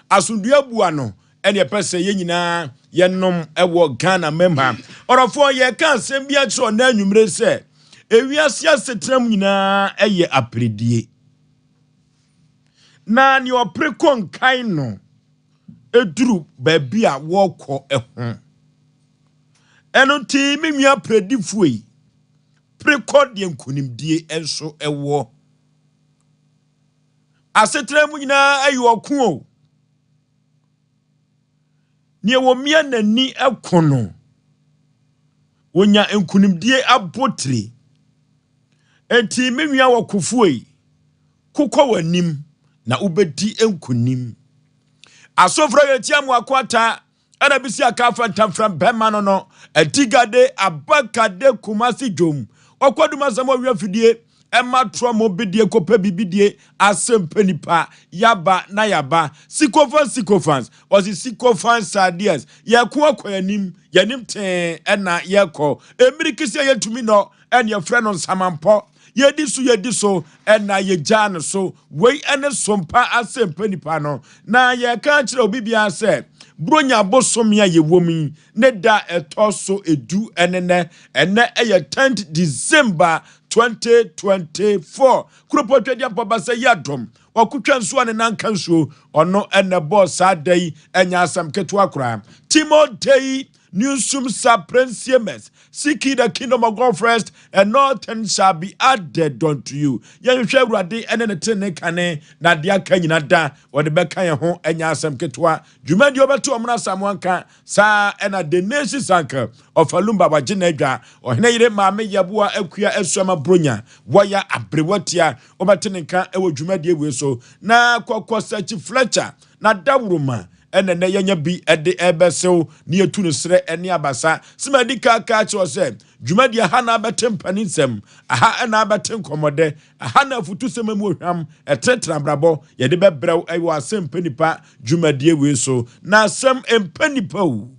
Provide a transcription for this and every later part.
Asomdwoe abua no ɛne ɛpɛ sɛ yɛn nyinaa yɛnom ɛwɔ Ghana mɛma. Ɔdɔfoɔ, yɛka asɛm bi akyerɛ ɔna anwummere sɛ ewiase asetena mu nyinaa ɛyɛ aperedie, na nea ɔpere kɔ nkan no eduru baabi a wɔrekɔ ɛho. Ɛno nti, me nua peredifoɔ yi, pere kɔ deɛ nkonimdie nso ɛwɔ. Asetena mu nyinaa ɛyɛ ɔko o. Nea wɔmia n'ani ɛko no, wonya nkonimdie abotire. Enti me nua wɔ kofoɔ yi, kokɔ w'anim na wobɛdi nkonim. Asofra yɛ tia mu akwata ɛna bisi aka afa ntamfram bɛrima no atigade abakade Kumasi dwom ɔkɔdum asɛm ɔwia fidie ɛma torɔ mo bidie kɔpɛ bibidie asɛm nipa yaba na yaba. Sycophants, sycophants, ɔsi sycophants ideas. Yɛko akɔ yɛnim, yɛnim tee ɛna yɛkɔ emirikisi a yɛtumi nɔ ɛne yɛfrɛ no nsamampɔ. Yɛdi so, yɛdi so, ɛna yɛgyaa no so. Wei ɛne sompa asɛmpa nipa no na yɛka kyerɛ obi biara sɛ Buronya bosome a yɛwɔ mu yi ne da ɛtɔ so 10 ɛne nɛ. Ɛnɛ ɛyɛ 10th December 2024. Kuropɔ twɛdeɛ mpɔba sɛ yɛ adɔm ɔkotwa nsuo a ne nanka nsuo ɔno ɛnɛ bɔɔ saa da yi. Ɛnyɛ asɛm ketewa koraa. Timotei Newsum saprensiemers. Seek ye the kingdom of God first, and all things shall be added unto you. Yɛhwehwɛ Awurade ɛne ne tene kane na adeɛ aka nyina da wɔde bɛka yɛn ho. Ɛnyɛ asɛm ketewa. Dwumadie wɔbɛto ɔmo no asamoanka saa ɛna the nation's uncle ɔfa wagye n'adwa ɔhene yere maame yɛboa akua asuama bronya wɔyɛ aberewatia wɔbɛte ne nka ɛwɔ dwumadie wei so. Na kɔkɔ Sɛkyi Fletcher na dawuroma ɛna nɛ yɛnya bi ɛde ɛbɛsew ne yɛtu no serɛ ɛne abasa sima di kaakaa kyerɛ sɛ dwumadie ha na abɛte mpani nsɛm aha, ɛna abɛte nkɔmmɔdɛ aha na afutusɛm mu ohwam ɛtenetene abrabɔ yɛde bɛbrɛw ɛwɔ asɛm nipa dwumadie wei so. Na asɛm mpɛ nipa o,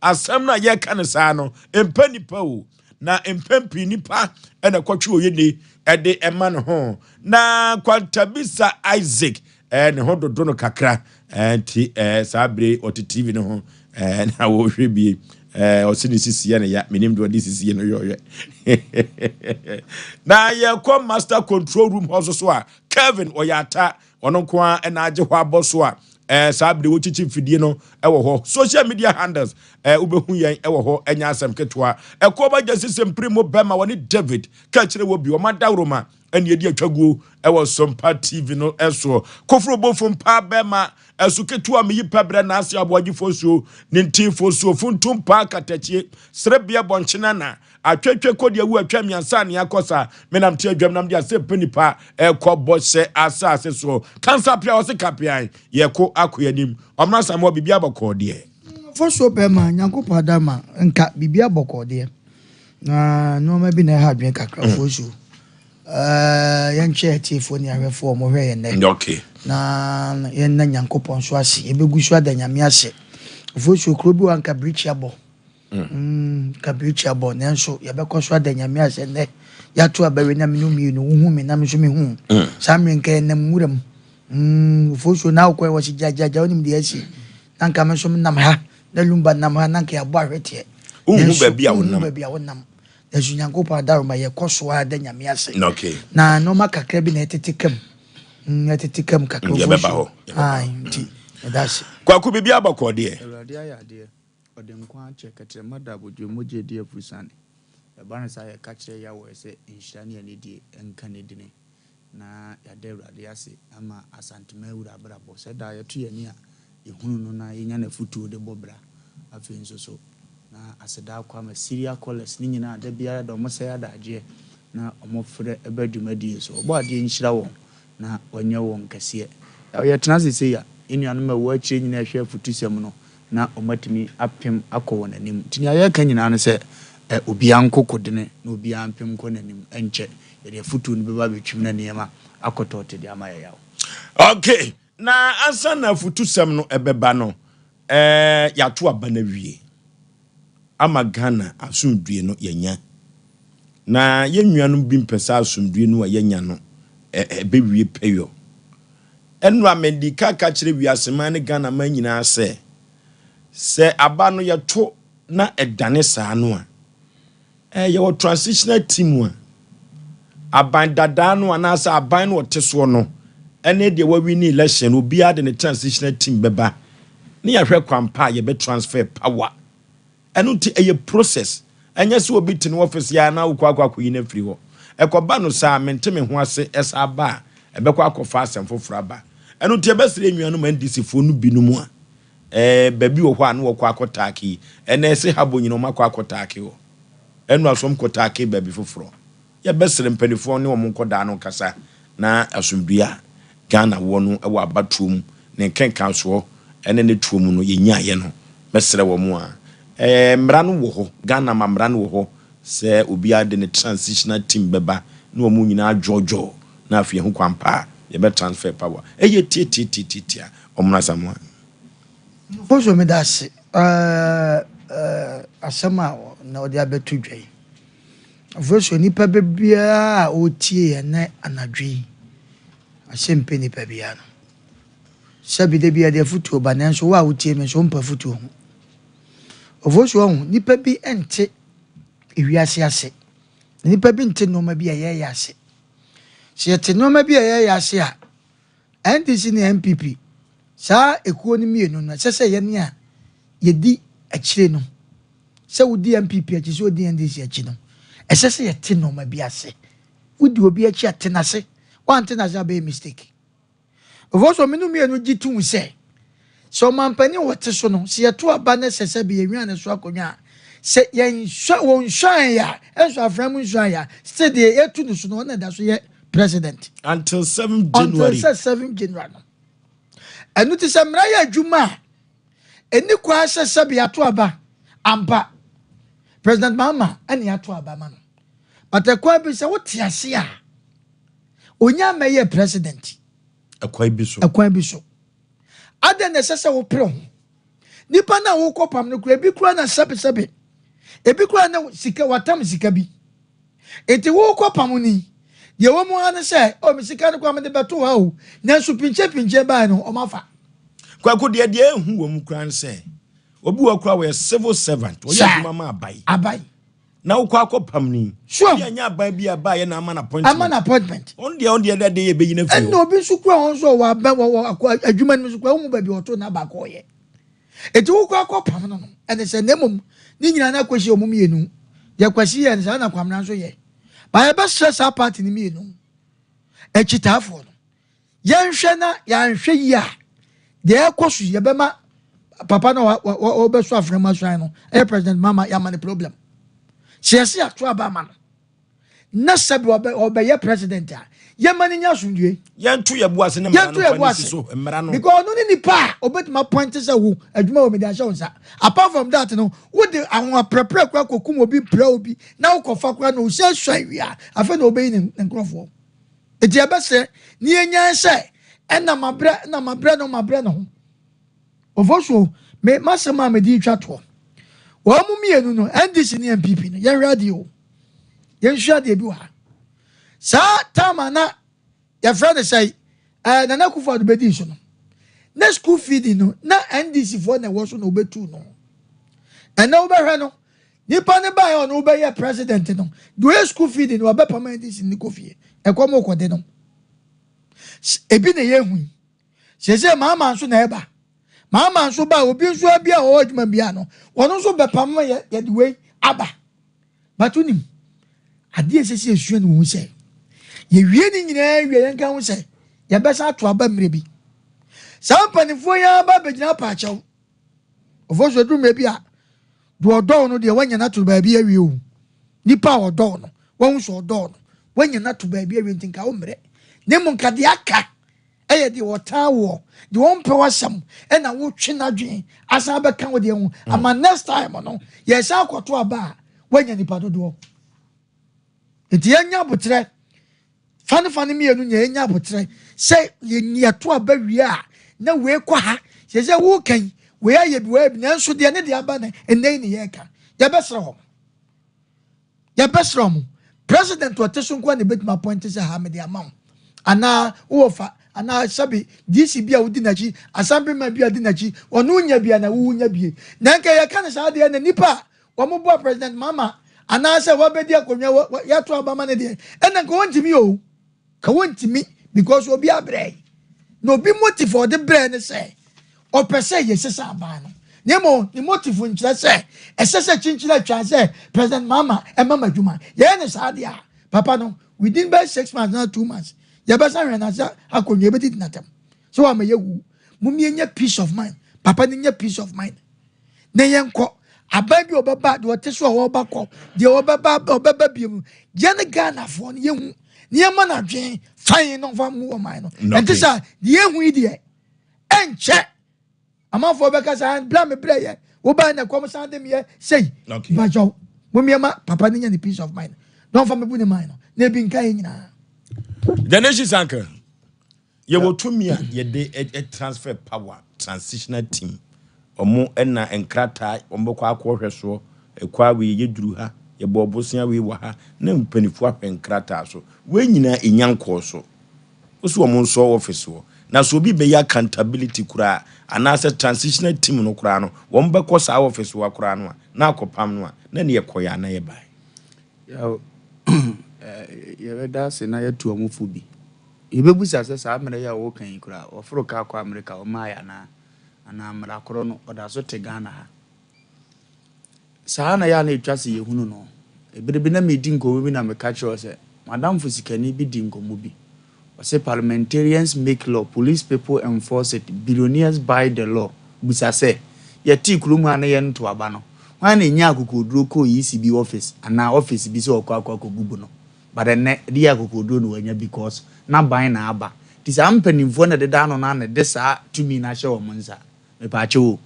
asɛm no a yɛka no saa no mpɛ nipa o, na mpɛn pii nipa ɛna kɔtwe oyene ɛde ɛma ne ho. Na Kwantabisa Isaac ne ho dodo no kakra nti saa bere ɔte TV no ho na wɔhwɛ bie. Ɔsi ne sisi ne ya menim deɛ ɔde sisi no yɔyɛ. Na yɛkɔ master control room hɔ so so a Kevin ɔyɛ ata ɔno nko ara ɛna agye hɔ abɔ so a saa bere wɔkyikyi mfidie no ɛwɔ hɔ. Social media handles wobɛhu yɛn ɛwɔ hɔ. Ɛnyɛ asɛm ketewa. Ɛkɔ ba gya sisɛ mpiri mu bɛma wɔne David ka kyerɛ wɔ bi ɔma dawuroma ɛne yɛdi atwaguo ɛwɔ Sompa TV no ɛsoɔ. Koforo bofo mpa bɛma ɛso ketewa meyi pɛbrɛ n'ase aboagyefoɔ suo ne ntinfoɔ suo funtum paa katakyie serebea bɔnkyena na atwatwa kɔdi awu atwa mmiɛnsa ne akɔ sa menam te adwam nam de asɛ pɛ nipa ɛkɔ bɔhyɛ asase soɔ kansa pia ɔse kapean yɛko akɔ yɛnim ɔmena samoa biribi abɔkɔɔ deɛ. Fɔsuo bɛrima, Nyankopɔn adama nka biribi abɔkɔɔ deɛ, na nneɛma bi na ɛha adwene kakra. Fɔsuo, yɛnkyɛ atiefoɔ ne ahwɛfoɔ a wɔhwɛ yɛn nnɛ na yɛnna Nyankopɔn so ase. Yɛbɛgu so ada Nyame ase. Fɔsuo, kuro bi wɔ anka birikyi abɔ, ka birikyi abɔ, nanso yɛbɛkɔ so ada Nyame ase. Nnɛ yɛato abɛwe na mene mmienu wohu me na me nso mehu saa mmerɛ nka yɛnam nwura mu. Fɔsuo na wokɔ wɔ se gyagyagya wonim deɛ asi na nka me nso nam ha na Lumba nam ha na nka yɛabɔ ahweteɛ. Wohu baabi a wonam. Baabi a wonam, nanso Nyankopɔn adaroma yɛkɔ so a da Nyame ase. Na nneɛma kakra bi na ɛtete kam, ɛtete kam kakra. Yɛbɛba hɔ. Nti ɛda ase. Kwaku, biribi abɔkɔɔ deɛ. Awurade ayɛ adeɛ, ɔde nkwa akyɛ kɛtrɛma da abodwo mogya di afurusane. Ɛba no saa, yɛka kyerɛ Yahweh sɛ nhyira ne anidie nka ne dini, na yɛada Awurade ase ama Asantema awura abrabɔ sɛ daa yɛto yɛni a yɛhunu no na yɛnya n'afotuo de bɔ bra. Afei nso so na aseda akɔ ama serial callers ne nyinaa da biara da ɔmo sɛ adagyeɛ na ɔmo frɛ ɛbɛ dwumadie so. Ɔbɔ adeɛ nhyira wɔn na wɔnyɛ wɔn kɛseɛ. Yɛtena ase sei a, nnuanom a ɛwɔ akyire nyinaa ɛhwɛ afutusɛm no na ɔmatumi apem akɔ wɔn anim. Nti nea yɛreka nyinaa no sɛ obiara nkɔ kodene na obiara mpem nkɔ n'anim. Ɛnkyɛ yɛde afutuo no bɛba abɛtwim na nneɛma akɔtɔ te de ama yɛ yaw. Okay, na ansa na afutusɛm no ɛbɛba no, yɛato aba no awie ama Ghana asomdue no yɛnya, na yɛn nuanom bi mpɛ sɛ asomdue no a yɛnya no ɛbɛwie pɛyɔ. Ɛnora mede ka ka kyerɛ wiaseman ne Ghanaman nyinaa sɛ, sɛ aba no yɛto na ɛdane saa no a, yɛwɔ transitional team a aban dadaa no anaasɛ aban no ɔte soɔ no ɛne deɛ wawini election no, obiara de ne transitional team bɛba ne yɛahwɛ kwan pa a yɛbɛ transfer power. Ɛno nti ɛyɛ process, ɛnyɛ sɛ obi te ne office yɛ na wokɔ akɔyi no afiri hɔ. Ɛkɔba no saa, mente me ho ase, ɛsa aba a ɛbɛkɔ akɔfa asɛm foforɔ aba. Ɛno nti ɛbɛsrɛ nnuanom NDC foɔ no binom a baabi wɔ hɔ a na wɔkɔ akɔtaake yi, ɛnɛ ɛsɛ ha bɔ nyina ɔmo akɔ akɔtaake hɔ, ɛnu asom kɔtaake baabi foforɔ. Yɛbɛsrɛ mpanimfoɔ ne wɔn nkɔdaa no kasa na asomdua Ghana wɔ no wɔ abatoɔ mu ne nkenkansoɔ ɛne ne toɔ mu no yɛnyaayɛ no. Mɛsrɛ wɔn a mmara no wɔ hɔ, Ghana ma mmara no wɔ hɔ sɛ obiara de ne transitional team bɛba na wɔn nyinaa dwɔdwɔ na afei ɛho kwan pa a yɛbɛ transfer power. Ɛyɛ tietietietie ɔmo asamoa. Foso, mi da ase ɛɛ ɛɛ asɛm a na ɔde abɛto dwa yi. Foso, nipa bebree a ɔretie yɛn nɛ anadwo yi, asɛm mpɛ nipa biara no sɛbi de bi yɛde afutuo ba, nanso wo a wotie mi nso wompɛ afutuo ho. Ofosu, ɔho nipa bi nte ewiase ase, nipa bi nte nneɛma bi a yɛyɛ ase. Sɛ yɛte nneɛma bi a yɛyɛ ase a, NDC ne NPP, saa ekuo no mmienu no, ɛsɛ sɛ yɛne a yɛdi akyire no, sɛ wodi NPP akyi, sɛ wodi NDC akyi no, ɛsɛ sɛ yɛte nneɛma bi ase. Wodi obi akyi a, te n'ase. Wante n'ase a, bɛyɛ mistake. Ofosu, mmienu mmienu gye tum sɛ ɔmampanin wɔte so no, sɛ yɛto aba ne sɛ bi yɛnwia ne so akonnwa a, sɛ yɛnsɔ wɔn nsuan yɛ a, ɛnso afra mu nsuan yɛ a, sɛ deɛ yɛtu ne so no, ɔna da so yɛ president. Until 7 January. Until sɛ 7 January no. Ɛno ti sɛ mmara yɛ adwuma a, ɛni kwan sɛ sɛbi ato aba ampa, President Mahama ɛne ato aba ma no, but ɛkwan bi sɛ wote ase a, onya mɛyɛ president. Ɛkwan bi so. Ɛkwan bi so adan na ɛsɛ sɛ wopere ho nipa na wokɔ pam no kura ebi kura na sɛbesɛbe ebi kura na sika watam sika bi eti wokɔ pam ni deɛ wɔn mu ha no sɛ ɔ mi sika no kora mi de bɛto ha o, nanso pinkyɛ pinkyɛ baa no ɔmo afa. Kwaku, deɛ ehu wɔ mu kura nsɛ obi wɔ kura wɔyɛ civil servant, wɔyɛ adwuma ma aban. Aban. Na wokɔ akɔ pam ni. Sure. Bi anya aban bi aba yɛ na ama na appointment. Ama na appointment. Ɔn deɛ dɛ de yɛ bɛyi na fi Ɛna obi nso kura wɔn nso wɔ abɛn wɔ akɔ adwuma no mu nso kura wɔn mu baabi ɔto n'aba akɔɔyɛ eti wokɔ akɔ pam no, ɛne sɛ na emom ne nyinaa na akɔhyia wɔn mmienu deɛ Kwasi yɛ no saa na Kwamina nso yɛ ba. Yɛbɛsrɛ saa party no mmienu akyitaafoɔ no, yɛnhwɛ na yɛanhwɛ yie a, deɛ ɛkɔ so yɛbɛma papa no a ɔbɛso afrɛma suan no, ɛyɛ President Mahama, yɛama no problem. Sɛ yɛsi ato aba ama no na sɛbi ɔbɛyɛ president a, yɛma no nya asomdue. Yɛnto yɛ bo ase ne mmara Yɛnto no yɛ bo fa ne ase. si so mmara no. Because ɔno ne nipa a obetuma appoint sɛ wo adwuma wɔ mede ahyɛ wo nsa. Apart from that no, wode ahoaprɛprɛ kora kɔkum obi, pira obi na wokɔfa kora na ohyɛ sua wie a, afei na obɛyi ne nkurɔfoɔ. Eti ɛbɛsrɛ ne yɛnyan sɛ ɛna mabrɛ na mabrɛ no mabrɛ ne ho. Ɔfɔ me masɛm a mede twa toɔ, wɔn mu mmienu no, NDC ne NPP no, yɛnhwɛ adeɛ o, yɛnhwɛ adeɛ bi wɔ ha. Saa time a na yɛfrɛ no sɛ Nana Akufo Addo bɛdi so no, na school feeding no na NDC foɔ na ɛwɔ so na wɔbɛtu no. Ɛnna wobɛhwɛ no, nipa ne baa yɛ ɔno wobɛyɛ president no deɛ, ɔyɛ school feeding no, wɔbɛpam NDC ne kɔ fie ɛkɔm kɔde no. Ebi na ɛyɛ ehu yi sese Mahama nso na ɛba. Mahama nso ba, obi nso abi a ɔwɔ adwuma bia no, wɔn nso bɛpam no, yɛ yɛde wei aba. But onim adeɛ ɛsɛ sɛ esua no wɔn sɛ yɛwie ne nyinaa wie, yɛn ka ho sɛ yɛbɛsa ato aba mmerɛ bi, saa mpanimfoɔ yi aba abɛgyina apaakyɛw. Ɔfɔ so aduru mmerɛ bi a, deɛ ɔdɔw no deɛ, wanya no ato baabi awie o. Nipa a ɔdɔw no, wɔn nso ɔdɔw no, wanya no ato baabi awie, nti nka wo mmerɛ ne mu nka deɛ aka ɛyɛ deɛ ɔtaa wɔ deɛ ɔmpɛ w'asɛm, ɛna wotwe n'adwene asan bɛka wo deɛ ho ama next time no yɛsan akɔto aba a, woanya nipa dodoɔ. Nti yɛnya abotrɛ fanefane mmienu nyɛ, yɛnya abotrɛ sɛ yɛto aba wie a, na wei kɔ ha sɛ wokan wei ayɛ bi, wei ayɛ bi, nanso deɛ ne deɛ aba no ɛnɛ yi ne yɛreka. Yɛbɛsrɛ wɔn, yɛbɛsrɛ wɔn, president ɔte so nkoa na ebɛtumi appoint sɛ ha mede ama wo anaa wowɔ fa. anaa sɛbi DC bi a wodi n'akyi, assemblyman bi a odi n'akyi, ɔno nya bi a na wowu nya bie. Na nka yɛka no saa deɛ, na nipa a wɔn boa President Mahama anaasɛ wɔbɛdi akonnwa, yɛato abama no deɛ, ɛna nka wɔntumi o, ka wɔntumi, because obi abrɛ na obi motive a ɔde brɛ ne sɛ ɔpɛ sɛ yɛsesa aban no, na mmom ne motive nkyerɛ sɛ ɛsɛ sɛ kyinkyini atwa sɛ President Mahama ɛma ma adwuma. Yɛyɛ ne saa deɛ a, papa no within bɛyɛ 6 months na 2 months yɛbɛsa hwɛ na sɛ akonnwa yɛbɛdidi n'atam so wama yɛwu. Mumie nya peace of mind, papa no nya peace of mind na yɛnkɔ aban bi a ɔbɛba deɛ ɔte so a ɔba kɔ deɛ ɔbɛba ɔbɛba biem. Yɛne Ghanafoɔ no yɛhu nneɛma no adwene fain no nfa mu wɔ man no. Ɛnte sɛ deɛ yɛhu yi deɛ, ɛnkyɛ amanfoɔ bɛka sɛ bla me brɛ yɛ wobaa na kɔm san de meyɛ sei. Bakyɛw, momiɛma papa no nya ne peace of mind na ɔmfa mɛbu ne man no na ebi nka yɛ nyinaa. The Nation Sanka, yɛwɔ tumi a yɛde transfer power. Transitional team, ɔmo ɛna nkrataa ɔmo bɛkɔ akɔhwɛ soɔ. Ɛkɔ awie, yɛduru ha, yɛbɔ ɔbosea wei wɔ ha na mpanimfoɔ ahwɛ nkrataa so. Wei nyinaa ɛnya nkɔɔ so. Wosi wɔn nsɔ office hɔ na so obi bɛyɛ accountability koraa anaasɛ transitional team no koraa no, wɔn bɛkɔ saa office hɔ koraa no a na akɔpam no a na ne yɛkɔyɛ ana yɛbae. Yaw, yɛbɛda ase na yɛtu ɔmo fo bi. Yɛbɛbusa sɛ saa mmerɛ yi a wɔka yi koraa, wɔforo kaa kɔ Amerika, ɔmaayɛ anaa mmara korɔ no ɔda so te Ghana ha. Saa na yɛ a na ɛtwa sɛ yɛhunu no. Ebere bi na medi nkɔmmɔ bi na meka kyerɛ wo sɛ madamfo sikani bi di nkɔmmɔ bi. Ɔsɛ parliamentarians make law, police people enforce it, billionaires buy the law. Busa sɛ yɛte kurom a na yɛnto aba no, hwan na ɛnya akokoduro kɔɔ ECB office anaa office bi sɛ ɔkɔ akɔbubu no? But ɛnɛ de yɛ akokoduro na wanya because n'aban na aba. Nti saa mpanimfoɔ na ɛdeda ano no na ɛde saa tumi no ahyɛ wɔn nsa. Mepaakyɛ o,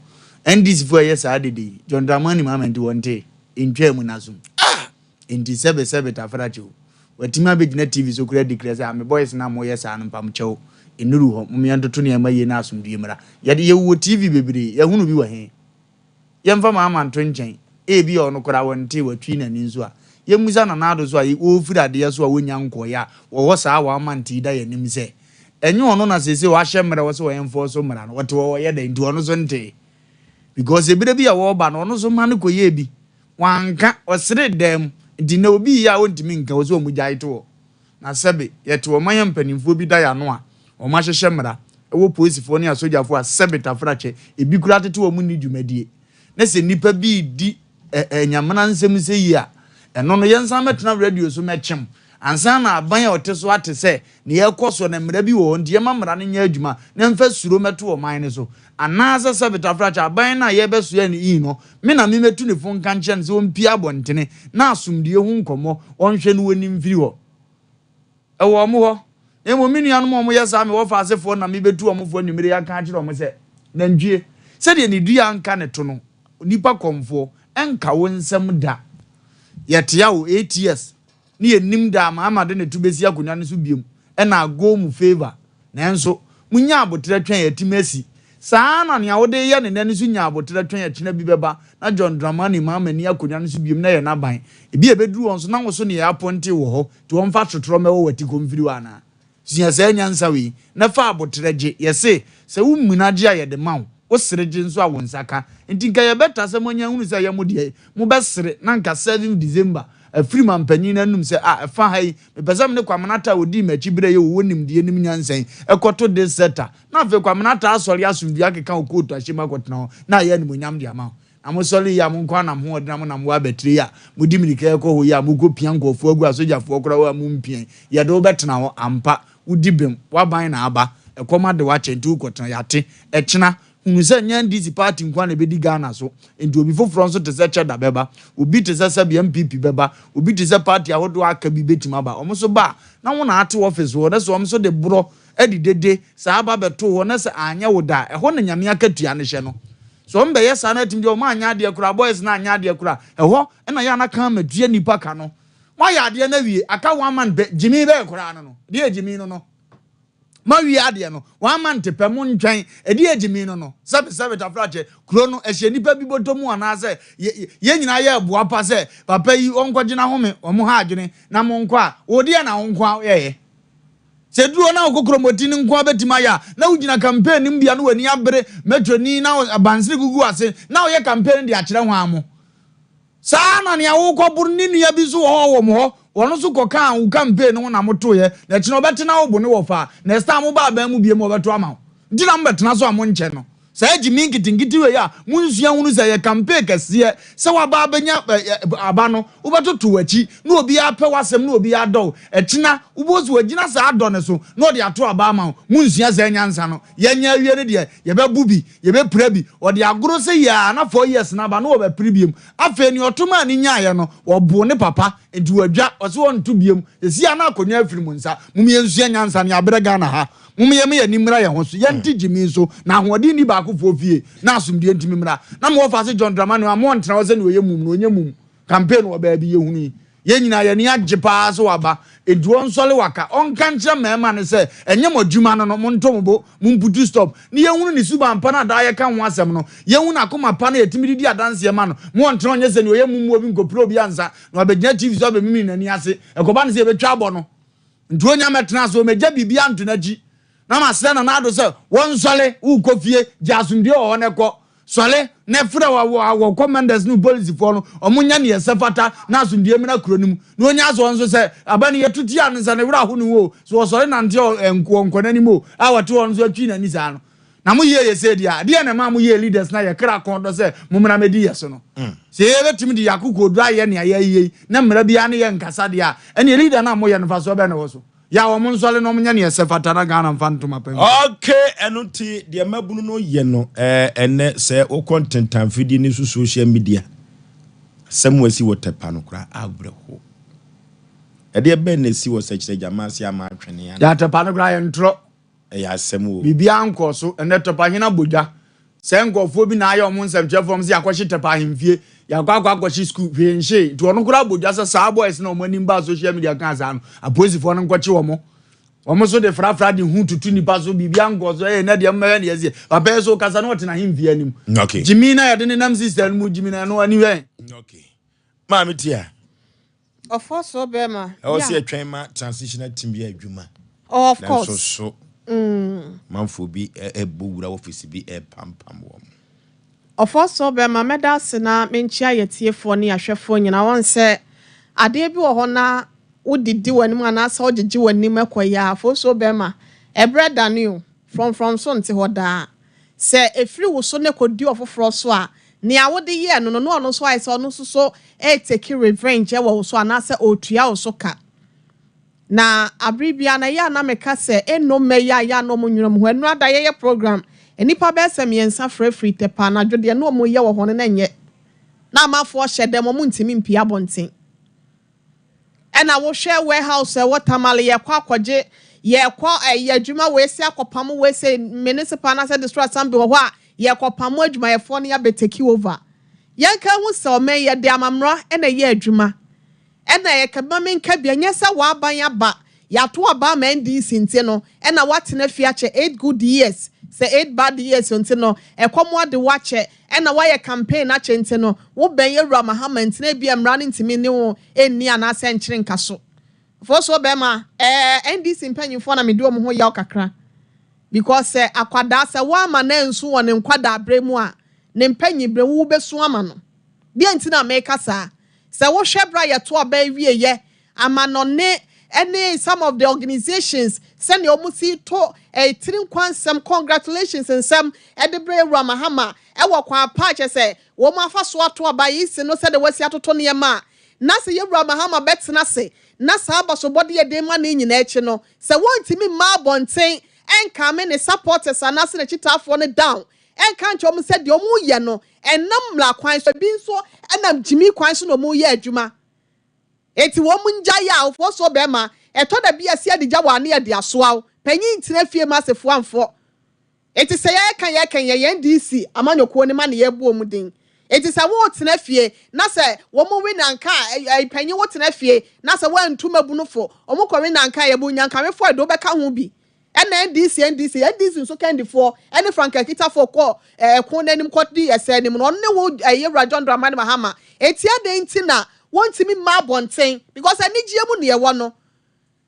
NDC foɔ ɛyɛ saa dede yi, John Dramani Mahama nti wɔnte ntwaa mu n'asom. Nti sɛbe sɛbe tafrakyɛ o, watumi abɛgyina TV so kura declare sɛ ame boys na moyɛ saa no, mpamkyɛw, nnuru hɔ, mom yɛntoto nneɛma yie na asomdue mmra. Yɛde yɛwɔ TV bebree, yɛhunu bi wɔ he. Yɛmfa Mahama nto nkyɛn, ebi a ɔno koraa wɔnte watwi n'ani nso a, yɛmmusa Nana Addo so a wɔfiri adeɛ so a wɔnya nkɔeɛ a wɔwɔ saa wɔama nte da yɛnim sɛ ɛnyɛ ɔno na seesei wahyɛ mmerɛ wɔ sɛ wɔyɛmfoɔ so mmara no, wɔte hɔ wɔyɛ dɛn nti ɔno so nte? Because ebire bi a wɔreba no, ɔno nso ma no kɔyɛ bi wanka, ɔsere dɛm. Nti na obi yi a ɔntumi nka wɔ sɛ ɔmo gyae to hɔ. Na sɛbe yɛte ɔman yɛ mpanimfoɔ bi da yɛ ano a ɔmo ahyehyɛ mmara ɛwɔ polisifoɔ ne asogyafoɔ a sɛbe tafrakyɛ ebi kura tete wɔn ni dwumadie na sɛ nipa bi di ɛ ɛnyamena nsɛm sɛ yi a, ɛno no yɛnsan mɛtena radio so mɛkyem ansa na aban a ɔte so ate sɛ nea ɛkɔ so na mmara bi wɔ hɔ. Nti yɛma mmara no nyɛ adwuma na mfa suro mɛto ɔman no so anaasɛ sɛbe tafrakyɛ aban no a yɛbɛsoɛ no yi no, me na memɛtu ne fo nka nkyerɛ no sɛ ɔmpie abɔntene na asomdue ho nkɔmmɔ ɔnhwɛ no wɔnim mfiri hɔ ɛwɔ ɔmo hɔ. Na mmom me nuanom a ɔmo yɛ saa, mewɔ fa asefoɔ na mebɛtu ɔmo foɔ anwummere aka akyerɛ ɔmo sɛ nantwie sɛdeɛ ne dua nka ne to no, nipa kɔmfoɔ ɛnka wo nsɛm da. Yɛtea wo 8 years ne yɛnim da ama ama de ne to bɛsi akonnwa no so biom ɛna ago mu favour, nanso munya abotrɛ twɛn yɛtim asi saa na nea wode yɛ ne nɛ no so nya abotrɛ twɛn ɛkyena bi bɛba na John Dramani Mahama ni akonnwa no so biom na yɛ n'aban ebi a ɛbɛduru wɔn so na wo so ne yɛ apɔnte wɔ hɔ nti wɔmfa totorɔ mɛwɔ w'ati kɔmfiri hɔ anaa. Sua saa nyansa wei na fa abotrɛ gye. Yɛse sɛ wo mmuna gye a yɛde ma wo, wosere gye nso a wo nsa ka. Nti nka yɛbɛta sɛ moanya hunu sɛ yɛ mo deɛ mobɛsere na nka 7 December afiri ma mpanyin no anum sɛ a ɛfa ha yi, mepɛ sɛ mene Kwamena Ta a ɔdii m'akyi berɛ yɛ wɔwɔ nimdeɛ nim nyansa yi ɛkɔto this sector, na afei Kwamena Ta asɔre asomdua akeka wo kootu ahyɛ mu akɔtena hɔ na ayɛ animonyam de ama wo. Na mosɔre yi a monkɔ anam ho ɔdena mo nam wɔ abatire yi a modi mirika ɛkɔ hɔ yi a mokɔ pia nkɔɔfoɔ agu asogyafoɔ koraa hɔ a mompia yi, yɛde wo bɛtena hɔ ampa. Wodi bem, waban na aba ɛkɔm ade wakyɛ nti wokɔtena. Yɛate ɛkyena hunu sɛ nyɛ NDC party nko a na ɛbɛdi Ghana so. Nti obi foforɔ nso te sɛ Kyɛda bɛba, obi te sɛ sɛbi NPP bɛba, obi te sɛ party ahodoɔ aka bi bɛtumi aba. Ɔmo nso ba a na wo na ate office hɔ na sɛ ɔmo nso de borɔ de dede saa aba bɛto hɔ na sɛ anyɛ wo da a, ɛhɔ na Nyame akatua no hyɛ no so. Ɔmo bɛyɛ saa na atumi deɛ ɔmo anyɛ adeɛ koraa, boys na anyɛ adeɛ koraa, ɛhɔ ɛna yɛ anaka ama tua nipa ka no. Moayɛ adeɛ no awie, aka one month pɛ, gyimi bɛyɛ koraa no deɛ gyimi no mawie adeɛ no one month pɛ, mo ntwɛn ɛdeɛ gyimi no sɛbi sɛbi tafrakyɛ kuro no ɛhyɛ nipa bi bɔtɔ mu anaasɛ yɛn nyinaa yɛ ɛboa pa sɛ papa yi ɔnkɔgyina home ɔmo ha adwene na mo nkɔ a wɔdeɛ na wo nkɔ a yɛyɛ. Sɛ ɛduru hɔ na wo kokromoti no nko ara bɛtumi ayɛ a, na wogyina campaign no mu bia na w'ani abere metroni na abansere gugu ase na woyɛ campaign no de akyerɛ hwan mo. Saa ara na nea worekɔbo no ne nua bi nso wɔ hɔ wɔ mo hɔ, ɔno nso kɔkaa wo campaign no ho na motoeɛ, na akyire no ɔbɛte na wobo no wɔ fa a, next time moba aban mu biom ɔbɛto ama wo. Nti na mobɛtena so a monkyɛ no. Saa gyimii nketenkete wei a monsua hunu sɛ ɛyɛ campaign kɛseɛ sɛ woaba abɛnya aba no, wobɛtoto w'akyi na obiara pɛ w'asɛm na obiara dɔ wo. Ɛkyena wobɛhu sɛ wagyina saa dɔ no so na ɔde ato aba ama wo. Monsua saa nyansa no. Yɛnyɛ awie no deɛ, yɛbɛbo bi, yɛbɛpira bi. Ɔde agoro sɛ yɛa na 4 years no aba na wɔbɛpere biom. Afei nea ɔto maa no nyaeɛ no, wɔboo ne papa nti wadwa, ɔse ɔnto biom. Seesei a na akonnwa afiri mo nsa. Mom yɛnsua nyansa no, yɛabrɛ Ghana ha. Mom yɛmma yɛn ani mmra yɛn ho so, yɛnte gyimii so, na ahoɔden nni baakofoɔ fie, na asomdwoeɛ ntumi mmra. Na mo wɔfa ase John Dramani Amoah ntena hɔ sɛdeɛ ɔyɛ mum no, ɔnyɛ mum. Campaign wɔ baabi, yɛhunu yi. Yɛn nyinaa yɛn ani agye paa sɛ waba. Enti ɔnsɔre waka, ɔnka nkyerɛ mmarima no sɛ, ɛnyɛ mo adwuma no no, monto mo bo, momputu stop, na yɛnhunu ne suban pa no a daa yɛka ho asɛm no, yɛnhu n'akoma pa no a yɛtumi de di adanseɛ ma no. Mo ɔntena hɔ nyɛ sɛdeɛ ɔyɛ mum mu obi nkɔpira obi ansa na wabɛgyina TV so abɛmimini n'ani ase. Ɛkɔba no sɛ yɛbɛtwa abɔ no. Nti onya mɛtena ase, ɔmɛgya biribiara nto n'akyi. Na masrɛ Nana Addo sɛ wɔnsɔre, wokɔ fie, gye asomdwoeɛ wɔ hɔ na kɔ. Sɔre na frɛ wɔ commanders ne polisifoɔ no, wɔn nyɛ neɛ ɛsɛ fata na asomdwoeɛ mmra kuro no mu. Na ɔnya sɛ ɔnso sɛ aba no yɛto tia no sɛ ne werɛ aho ne ho o, sɛ ɔsɔre nante a ɔnkɔ n'anim o, a ɔte hɔ nso atwi n'ani saa no. Na mo yie yɛ sei deɛ a, deɛn na ɛmaa mo yɛɛ leaders na yɛ kra kɔn dɔ sɛ mommra mmɛdi yɛ so no? Sɛ yɛbɛtumi de yɛ akokoɔduro ayɛ nea yɛayɛ yi na mmara biara ne yɛ nkasa deɛ a, ɛneɛ leader no a moyɛ no mfasoɔ bɛn na ɛwɔ so? Yɛ a wɔn nsɔre na wɔnyɛ nea ɛsɛ fata na Ghana mfa ntoma pa mfiri. Ok ɛno nti deɛ mmabunu no yɛ no ɛɛ ɛnɛ sɛ wokɔ ntentanfidie no so social media asɛm asi wɔ tɛpa no koraa awerɛho ɛdeɛ bɛn na ɛsi wɔ sɛkyerɛ gyama ase ama atwene ana. Deɛ atɛpa no koraa yɛ ntorɔ. Ɛyɛ asɛm o. Biribiara nkɔɔ so. Ɛnnɛ Tɔpahene abɔ dwa sɛ nkurɔfoɔ bi na ayɛ wɔn nsɛmtwerɛfoɔ wɔn sɛ yɛakɔhye Tɛpa ahemfie, yɛakɔ akɔ akɔhye sukuu, hwee nhyee. Nti ɔno koraa abɔ dwa sɛ saa boys no a wɔn anim baa social media kaa saa no, apolisifoɔ no nkɔkye wɔn. Wɔn nso de frafra de hu tutu nnipa so, biribiara nkɔɔ so. Ɛyɛ nnɛ deɛ mommɛhwɛ deɛ ɛsiɛ. Papa yi so kasa na ɔte n'ahemfie anim. Okay. Gyimi na yɛde ne nam sister no mu gyimi na ɛno ani hwɛ. Okay. Maame Tia. Ɔfɔ so bɛrima. Ɛwɔ sɛ yɛtwɛn ma transitional team yɛ adwuma. Oh, of course. Nanso so manfoɔ bi ɛbɔ wura office bi ɛrepampam wɔn. Ɔfɔ so bɛrima, mɛda ase na menkyia yɛtiefoɔ ne yɛahwɛfoɔ nyinaa. Wɔn sɛ adeɛ bi wɔ hɔ na wodidi w'anim anaasɛ wogyegye w'anim ɛkɔ yɛ a, afɔ so bɛrima, ɛberɛ dane o, frɔmfrɔm so nte hɔ daa. Sɛ ɛfiri wo so ne kɔdi ɔfoforɔ so a, nea wode yɛɛ no no, na ɔno nso ayɛ sɛ ɔno nso so ɛretake revenge ɛwɔ wo so anaasɛ ɔretua wo so ka. Na abere bia na ɛyɛ a na meka sɛ ɛnno mmɛ yi a yɛ a na ɔmo nwene ɔmo ho. Ɛno ada yɛyɛ program, nnipa bɛyɛ sɛ 3 frɛfiri Tɛpa anadwo deɛ na ɔmo yɛ wɔ hɔ no na nyɛ. Na amanfoɔ hyɛ dɛm, ɔmo ntumi mpie abɔnten. Ɛna wohwɛ warehouse a ɛwɔ Tamale, yɛkɔ akɔgye, yɛkɔ ɛyɛ adwuma wɔ esi akɔpam wɔ esi municipal anaasɛ district assembly wɔ hɔ a yɛkɔpam adwumayɛfoɔ no yɛabɛ take over. Yɛnka ho sɛ ɔman yɛde amammerɛ ɛna ɛyɛ adwuma. Ɛna yɛka ma menka bi, ɛnyɛ sɛ w'aban aba, yɛato aba ama NDC nti no, ɛna woatena fie akyɛ 8 good years, sɛ 8 bad years nti no, ɛkɔm ade woakyɛ, ɛna woayɛ campaign akyɛ nti no, wobɛn Yɛwura Mahama nti na ebia mmara no ntumi ne wo ɛnni anaasɛ nkyere nka so. Fo so bɛrima, NDC mpanyinfoɔ na mede wɔn ho yaw kakra. Because sɛ akwadaa sɛ woama no ansu wɔ ne nkwadaa berɛ mu a, ne mpanyin berɛ wo wobɛsu ama no. Deɛ nti na meka saa, sɛ wohwɛ berɛ a yɛto aba awieyɛ, amanɔne ne some of the organizations sɛnea wɔn si to tiri nkwa nsɛm, congratulations nsɛm ɛde brɛ Ewura Mahama ɛwɔ kwan pa kyɛ sɛ wɔn afa so ato aba yi si no sɛdeɛ wɔasi atoto nneɛma a, na sɛ Yɛwura Mahama bɛtena ase na saa abasobɔde yɛ den ma ne nyinaa akyi no, sɛ wɔntumi mma abɔnten ɛncalm ne supporters anaasɛ n'akyitaafoɔ no down, ɛnka nkyerɛ wɔn sɛ deɛ wɔn yɛ no ɛnam mmara kwan so, ebi nso ɛnam gyimi kwan so na wɔn yɛ adwuma. Eti wɔn ngya yɛ a ɔfoɔ so bɛrima, ɛtɔ da bi a si adigya wɔ ane ɛde asoa wo, panyin tena fie ma asefoɔ amfoɔ. Eti sɛ yɛka yɛ NDC amanyɔkuo ne ma ne yɛbu wɔn din. Eti sɛ wɔretena fie na sɛ wɔn we nanka a panyin wotena fie na sɛ wɔantu mabunufo, wɔn kɔ we nanka a yɛbu nyankawefoɔ ɛde wɔbɛka ho bi. Ɛna NDC NDC NDC nso kandifoɔ ɛne Frank Akitafoɔ kɔ ɛko n'anim kɔ di ɛsɛ anim no, ɔno ne wo ɛyɛ John Dramani Mahama. Eti adan nti na wɔntumi mma abɔnten because anigyeɛ mu ne ɛwɔ no.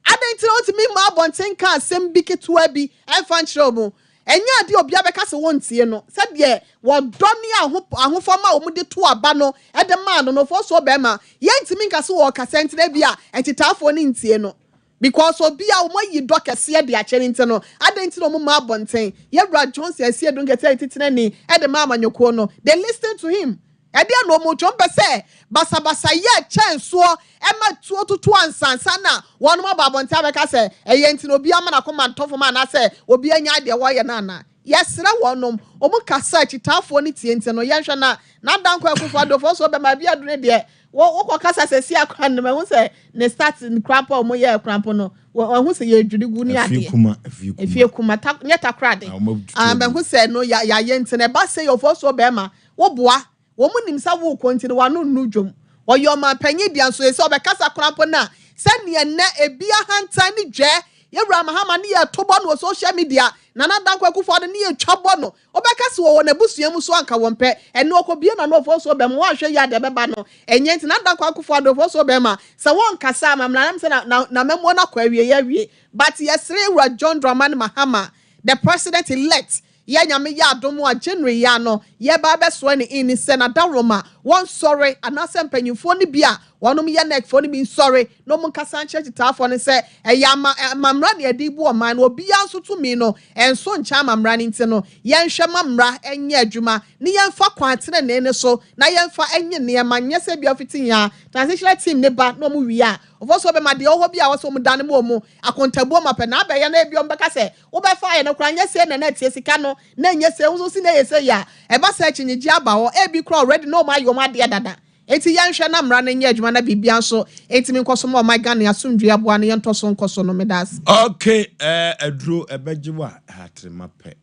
Adɛn nti na wontumi mma abɔnten nka asɛm bi ketewa bi mfa nkyerɛ wɔn? Ɛnyɛ ade a obiara bɛka sɛ wontie no. Sɛdeɛ wɔdɔ ne aho ahofama a wɔde to aba no de maa no no, ɔfoɔ barima, yɛntumi nka sɛ wɔrekasa nti na ebia nkyitaafoɔ no ntie no. Because obi a wɔayi dɔ kɛseɛ de akyɛ no nti no, adɛn nti na wɔmma abɔnten? Yɛwura Johnson Asiedu Nketia Titenani de maa amanyɔkuo no, they listen to him. Ɛdeɛn na wɔretwa? Wɔmpɛ sɛ basabasayɛ kyɛn soɔ ma tuo toto ansa ansa na wɔnom aba abɔnten abɛka sɛ ɛyɛ nti na obiara mma n'akoma ntɔ fam anaasɛ obiara nnyae deɛ wɔreyɛ no anaa? Yɛsrɛ wɔnom, wɔn kasa akyitaafoɔ no tie nti no yɛnhwɛ na Nana Dankwa Akufo Addo foɔ so bɛma bi aduru deɛ wo wokɔ kasa sɛsi a koraa no mahu sɛ ne start koraa mpo a wɔn yɛɛ koraa mpo no wahu sɛ yɛdwiri gu ne Efie adeɛ kuma, efie kuma. efie kuma ta nyɛ takoradi Ah, wɔn atutu ah agu. mahu sɛ no yɛ yɛayɛ nti no ɛba sɛ yɛ ɔfoɔ so bɛrima Woboa. Wɔn nim sɛ worekɔ nti no w'ano nnu dwom. Ɔyɛ ɔmanpanyin deɛ nso sɛ ɔbɛkasa koraa mpo no a, sɛdeɛ nnɛ ebi ahantan ne dwɛɛ Yɛwura Mahama ne yɛto bɔ no wɔ social media, Nana Dankwa Akufo-Addo ne yɛtwa bɔ no, wobɛka sɛ wɔwɔ n'abusua mu so anka wɔmpɛ. Ɛnnɛ ɔkɔbue n'ano ɔfoɔ bɛma, woanhwɛ yie a deɛ ɛbɛba no ɛnyɛ nti Nana Dankwa Akufo-Addo ɔfoɔ bɛma sɛ wɔnkasa ama mmara no sɛ na n'amammuo no akɔ awieɛ awie. But yɛsrɛ Yɛwura John Dramani Mahama, the president elect, Yɛ Nyame yɛ adom a January yi ano yɛba abɛsoɛ no in sɛ Nadaworoma wɔnsɔre anaasɛ mpanyinfoɔ no bi a wɔnom yɛ nec foɔ no bi nsɔre na wɔn nkasa nkyerɛ kyitaafoɔ no sɛ ɛyɛ ama amammra na yɛde bu ɔman no obiara nso tumi no ɛnso nkyɛn amammra no nti no yɛnhwɛ ma mmra nyɛ adwuma ne yɛnfa kwan tenenee no so na yɛnfa nye nneɛma nyɛ sɛ bia fiti yɛn a transitional team ne ba na wɔn wie a wɔfɔ so bɛma deɛ ɔwɔ hɔ bi a wɔsɛ wɔn dane mu wɔn akontabuo ma pɛ na abɛyɛ na ebi wɔn bɛka sɛ Wobɛfa ayɛ no koraa nyɛ sei na na ɛteɛ sika no na ɛnyɛ sei wo nso wosi na ɛyɛ sei a ɛba saa akyinnyegyeɛ aba hɔ ebi koraa already na wɔn ayɛ wɔn adeɛ dada enti yɛnhwɛ na mmara no nyɛ adwuma na biribiara nso ntumi nkɔ so ma ɔman Ghana asomdwoeɛ aboa no yɛntɔ so nkɔ so no meda ase. Ok eh aduro ɛbɛgye wo a atrema pɛ.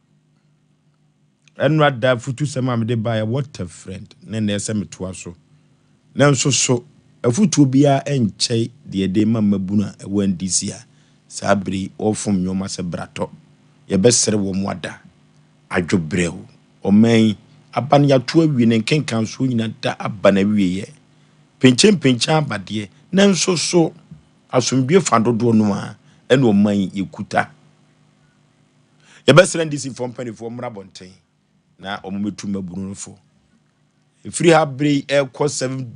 Ɛnora da afutusɛm a mede baeɛ, what a friend, na ɛnnɛ ɛsɛ metoa so. Nanso so afutuo biara nkyɛe deɛ yɛde rema mmabunu a ɛwɔ NDC a saa bere yi wɔrefom nneɛma sɛ bratɔ? Yɛbɛsrɛ wɔn ada adwo brɛoo. Ɔman yi, aba no yɛato awie, ne nkenkansoɔ nyinaa da aba n'awieɛ. Pinkyenpinkyen aba deɛ, nanso so asomdwoeɛ fa dodoɔ no ara ɛna ɔman yi yɛkuta? Yɛbɛsrɛ NDC foɔ mpanimfoɔ mmra abɔnten na wɔn mmɛtu mmabunu no fo. Ɛfiri ha bere yi ɛrekɔ 7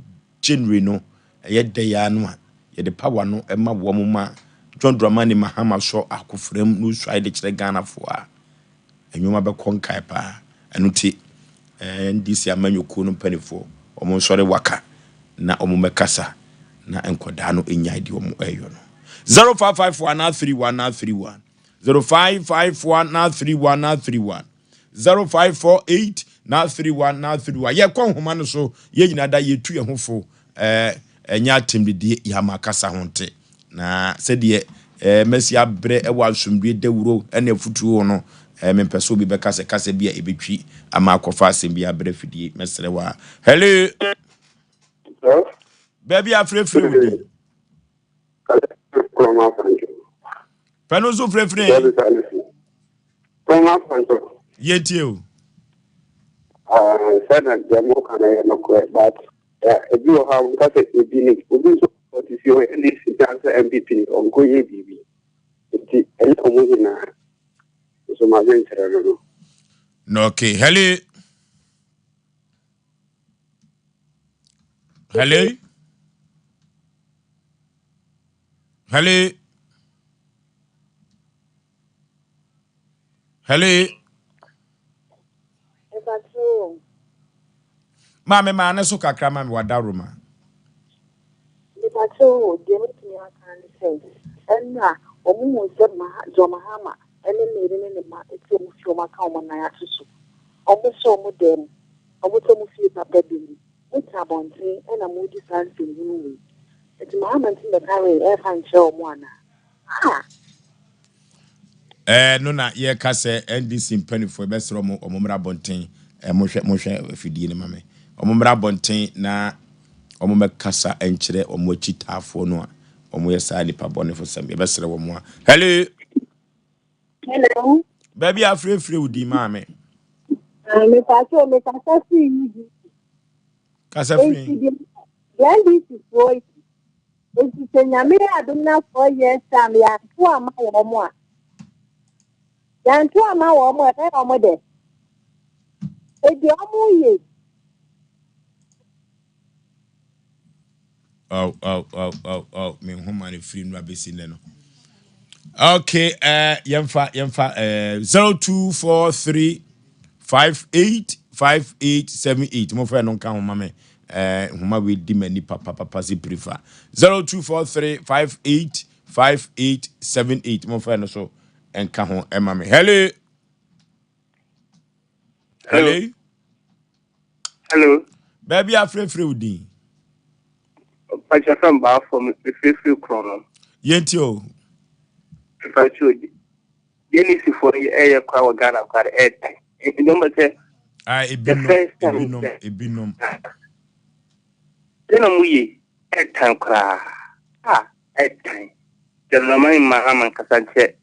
January no, ɛyɛ dɛ ya no a yɛde power no ma wɔn ma John Dramani Mahama sɔ akofra mu na osuae de kyerɛ Ghanafoɔ a, nneɛma bɛkɔ nkae paa. Ɛno nti, NDC amanyɔkuo no mpanimfoɔ, wɔn nsɔre waka na wɔn mmɛkasa na nkwadaa no nnyae deɛ wɔn ɛreyɔ no. 0554 931 931 0554 931 931 0548 931 931 Yɛkɔ nhoma no so, yɛn nyinaa da yɛtu yɛn ho fo, ɛɛ ɛnyɛ atɛmdidie, yɛama kasa ho nte. Na sɛdeɛ ɛɛ masi abrɛ wɔ asomdwoeɛ dawuro ne afutuo ho no, ɛɛ mempɛ sɛ obi bɛka sɛ kasa bi a ɛbɛtwi ama akɔfa asɛm bi abrɛ fidie. Mɛsrɛ wo a. Hello! Hello? Baabi a frɛfrɛ wo din. Pɛ no nso frɛfrɛ. Yɛtie o. Sɛ na deɛ mo ka no yɛ nokorɛ but ebi wɔ hɔ a wɔka sɛ ebi ni obi nso ɔte fie hɔ NDC sɛ NPP ni ɔnkɔ yɛ biribi nti ɛnyɛ ɔmo nyinaa nso ma dwenkyerɛ no no. Na okay hello. Hello. Hello. Hello. Maame maa ne so kakra ma me wadaworo ma. Mepakyɛw o, deɛ mɛtumi aka ne sɛ, ɛnna wɔn hu sɛ John Mahama ne ne yere ne ne mma te wɔn fie wɔn aka wɔn nan ato so. Wɔn hyɛ wɔn dan mu, wɔn te wɔn fie papa bi mu. Mo te abɔnten ɛna mo redi saa nsɛmhunu wei. Nti Mahama nti mmɛka wei ɛmfa nkyerɛ wɔn anaa? Ah! Ɛɛ no na yɛka sɛ NDC mpaninfoɔ yɛbɛsrɛ ɔmo ɔmo mmra abɔnten ɛɛ monhwɛ monhwɛ afidie no ma me ɔmo mmra abɔnten na ɔmo mmɛkasa nkyerɛ ɔmo akyitaafoɔ no a ɔmo yɛ saa nipa bɔnefo sɛm yɛbɛsrɛ wɔn a hello. Hello. Baabi a afirefire wo din maame. Ah, mepatwo mekasa firi UGC. Kasa firi. Nti deɛ NDC foɔ yi. Enti sɛ Nyame yɛ adom na 4 years time yɛanto amma wɔn a, yɛanto amma wɔn a, ɛbɛyɛ wɔn dɛ. Edi wɔn yɛ. Oh, oh, oh, oh, oh, me nhoma no firi nnura bɛsi nnɛ no. Okay, yɛmfa, yɛmfa, 0243 58 58 78. Mofɛ no nka ho ma me. Nhoma wei di m'ani papapapa sɛ pirifa. 0243 58 58 78. Mofɛ no so nka ho ma me. Hello. Hello. Hello. Baabi afrɛfrɛ wo din. Pakyɛ fɛm baafo mefirifiri korɔ no. Yɛnti o. Pakyɛ NDC foɔ no ɛyɛ kora wɔ Ghana kora ɛɛtan. Ɛdɔm bɛ sɛ. Ah, ebinom, ebinom, ebinom. Ɛna mu yɛ ɛɛtan koraa. Ah, ɛɛtan. Jɛnɛman Mahama nkasa nkyerɛ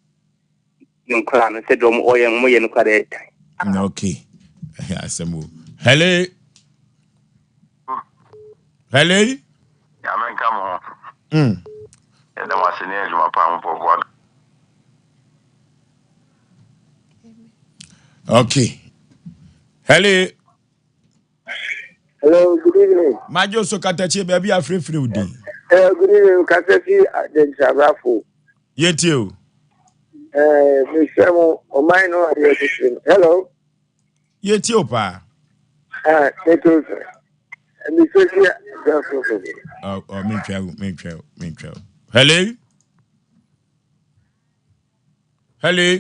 ne nkora no sɛ deɛ ɔyɛ ɔmo yɛ no kora ɛɛtan. Okay. Asɛm o. Hello. Hello. Nyame nka mo ho. Yɛda mo ase ne adwuma pa mo bɔboa. Okay. Hello. Hello, good evening. Majo so katakyie baabi afrɛfrɛ wo din. Good evening, kasa fi Adentrabrafo. Yɛntie o. Mesrɛ mo, ɔman no adeɛ titiri no. Hello. Yɛtie o paa. Meto sɛ. Mesrɛ fi Adentrabrafo. Oh, oh, mentwa wo, mentwa wo, mentwa wo. Hello. Hello.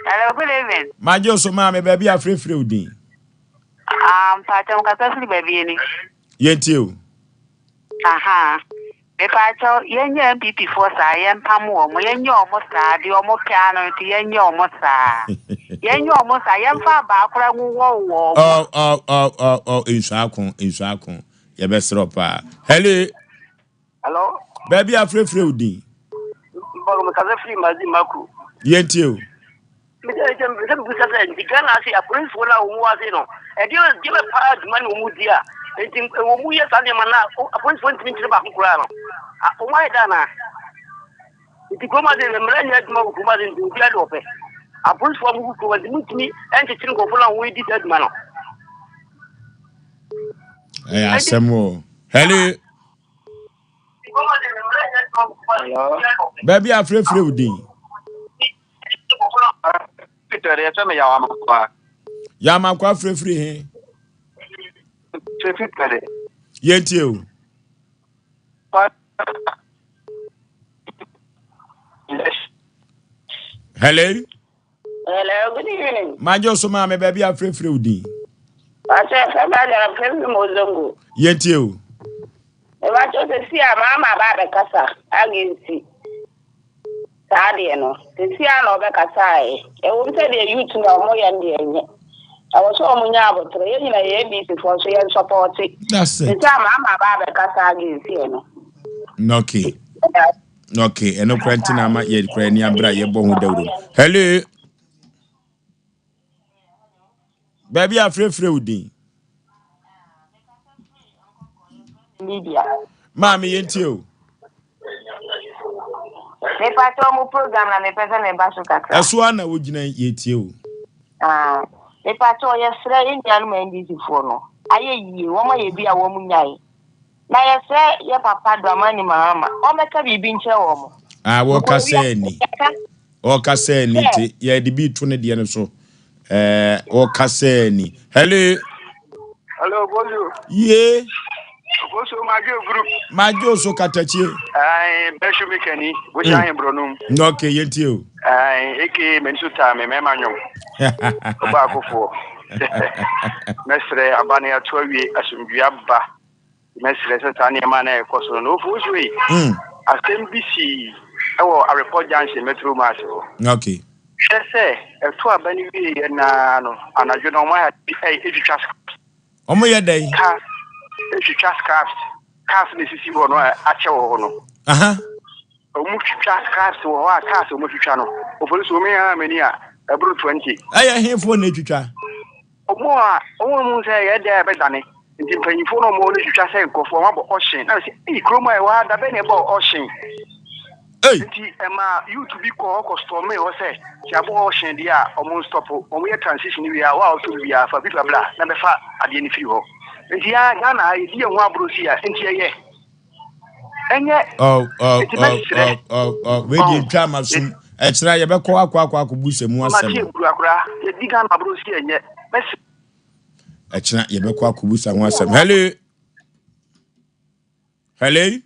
Hello, good evening. Majo so maame baabi afrɛfrɛ wo din. Ah, mpakyɛw nkasa firi baabi ni. Yɛntie o. Aha. Mepakyɛw, yɛnyɛ NPP foɔ saa, yɛmpam wɔn, yɛnyɛ wɔn saa, deɛ wɔn pɛ ano nti yɛnyɛ wɔn saa. Yɛnyɛ wɔn saa, yɛmfa abaa koraa nwowɔ wɔn. Oh, oh, oh, oh, oh, nsu ako, nsu ako. Yɛbɛserɛ paa. Hello. Hello. Baabi afrɛfrɛ wo din. Mbɔlɔ mekasa firi Mazi Mako. Yɛntie o. Sɛ mebusa sɛ nti Ghana ase apolisifoɔ no a wɔn ase no ɛdeɛ deɛ bɛ paa adwuma ne wɔn di a nti wɔn mu yɛ saa nneɛma no a apolisifoɔ ntumi nkyerɛ baako koraa no wɔn ayɛ da anaa nti kurom ase mmara nyɛ adwuma wɔ kurom ase nti obiara de ɔpɛ apolisifoɔ a wɔgu kurom ase mutumi nkyekyere nkurɔfoɔ no a wɔn di saa adwuma no. Ɛyɛ asɛm o. Hello. Baabi afrɛfrɛ wo din. Peter, yɛfrɛ me Yaw Amankwaa. Yaw Amankwaa frɛfrɛ he? Frɛfrɛ Peter. Yɛntie o. Hello. Hello, good evening. Majo so maame baabi afrɛfrɛ wo din. Pakyɛ fɛ ma de frɛfrɛ mo zongo. Yɛntie o. Mepakyɛ sɛ si a maama aba abɛkasa against saa deɛ no. Sisi a na ɔbɛkasa ɛ. Ɛwɔ mu sɛ deɛ youth na ɔmo yɛ no deɛ nyɛ. Ɛwɔ sɛ ɔmo nya abotire. Yɛn nyinaa yɛ NDC foɔ so yɛn support. That's it. Sisi a maama aba abɛkasa against yɛ no. Okay. Okay, ɛno kora nti na ama yɛ kora ani abere a yɛbɔ ho dawuro. Hello. Baabi a frɛfrɛ wo din. Lydia. Maame yɛntie o. Mepakyɛ mo program na mepɛ sɛ meba so kakra. Ɛso a na wogyina yɛtie o. Ah, mepakyɛ yɛsrɛ yɛn nuanom NDC foɔ no. Ayɛ yie, wɔn ayɛ bi a wɔn nyae. Na yɛsrɛ yɛ papa Dramani Mahama, wɔmmɛka biribi nkyerɛ wɔn. Ah, wɔkasa ani. Wɔkasa ani nti yɛde bi to ne deɛ no so. Wɔkasa ani. Hello. Hello, bonjour. Ye. Bonjour, Majo group. Majo so katakyie. Ai, beshu mekani, bocha mm. bronum. Okay, yɛntie o. Ai, eke mensu ta me mɛma nwom. Ɔba akofo. Mɛsrɛ aba ne ato awie asomdwe aba. Mɛsrɛ sɛ saa nneɛma na ɛkɔ so no na ofu so yi. Asɛm bi si ɛwɔ Areport Junction Metro Mass hɔ. Okay. Hwɛ sɛ ɛto aba no wie yɛ naa no anadwo no ɔmo ayɛ etwitwa scraps. Ɔmo yɛ dɛn? Cars etwitwa scraps. Cars na esisi hɔ no a akyɛ wɔ hɔ no. Aha. Ɔmo twitwa scraps wɔ hɔ a cars ɔmo twitwa no. Opolisi ɔmo yɛ amani a ɛboro 20. Ɛyɛ hefoɔ na etwitwa? Ɔmo a ɔmo mu sɛ yɛ dɛ ɛbɛdane. Nti mpanyinfoɔ no a wɔwɔ no twitwa sɛ nkurɔfoɔ wɔabɔ auction. Na mese ei kurom a ɛwɔ ha da bɛn na ɛbɔɔ auction? Ei! Nti ɛmaa youth bi kɔɔ hɔ kɔ stormee hɔ sɛ sɛ yɛabɔ auction deɛ a wɔn nstɔpo. Wɔyɛ transition wie a wo a wotɔ bi biara fa bi fa bra na bɛfa adeɛ no firi hɔ. Nti yɛn Ghana ha yɛdi yɛn ho aborɔ sei a nti ɛyɛ? Ɛnyɛ. Oh, oh, Nti oh, mɛsrɛ. oh, oh, oh. Wei deɛ Ɔho. ntwa ama sum. Ɛkyerɛ yɛbɛkɔ akɔ akɔ akɔbu sɛ mu asɛm. Mate akurakura. Yɛdi Ghana aborɔ sei ɛnyɛ. Mɛsrɛ. Ɛkyena yɛbɛkɔ akɔbusa ho asɛm. Hello. Hello.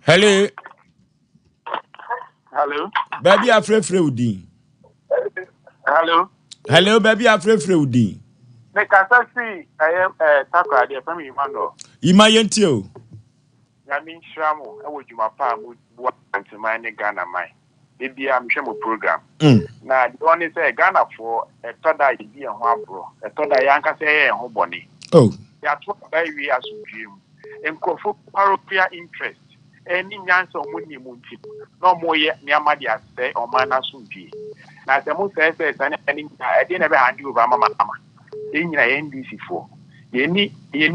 Hello. Hello. Baabi afrɛfrɛ wo din. Hello. Hello, baabi afrɛfrɛ wo din. Mekasa firi ɛyɛ ɛɛ Takoradi, ɛfɛ mi Emmanuel. Yima yɛntie o. Nyame nhyira mo wɔ dwuma pa a mo boa Asanteman ne Ghana man. Da biara mehwɛ mo program. Na deɛ ɛwɔ ne sɛ Ghanafoɔ ɛtɔ da a yɛdi yɛn ho aborɔ, ɛtɔ da a yɛn ankasa yɛyɛ yɛn ho bɔne. Oh. Yɛato aba awie asomdwoeɛ mu. Nkurɔfoɔ parochial interest ne nyansa a wɔnni mu nti no, na wɔreyɛ nneɛma de asɛe ɔman no asomdwoeɛ. Na sɛ mosɛesɛe saa nneɛma no nyinaa a, ɛdeɛn na ɛbɛ hand over ama Mahama? Yɛn nyinaa yɛ NDC foɔ. Yɛn ani yɛn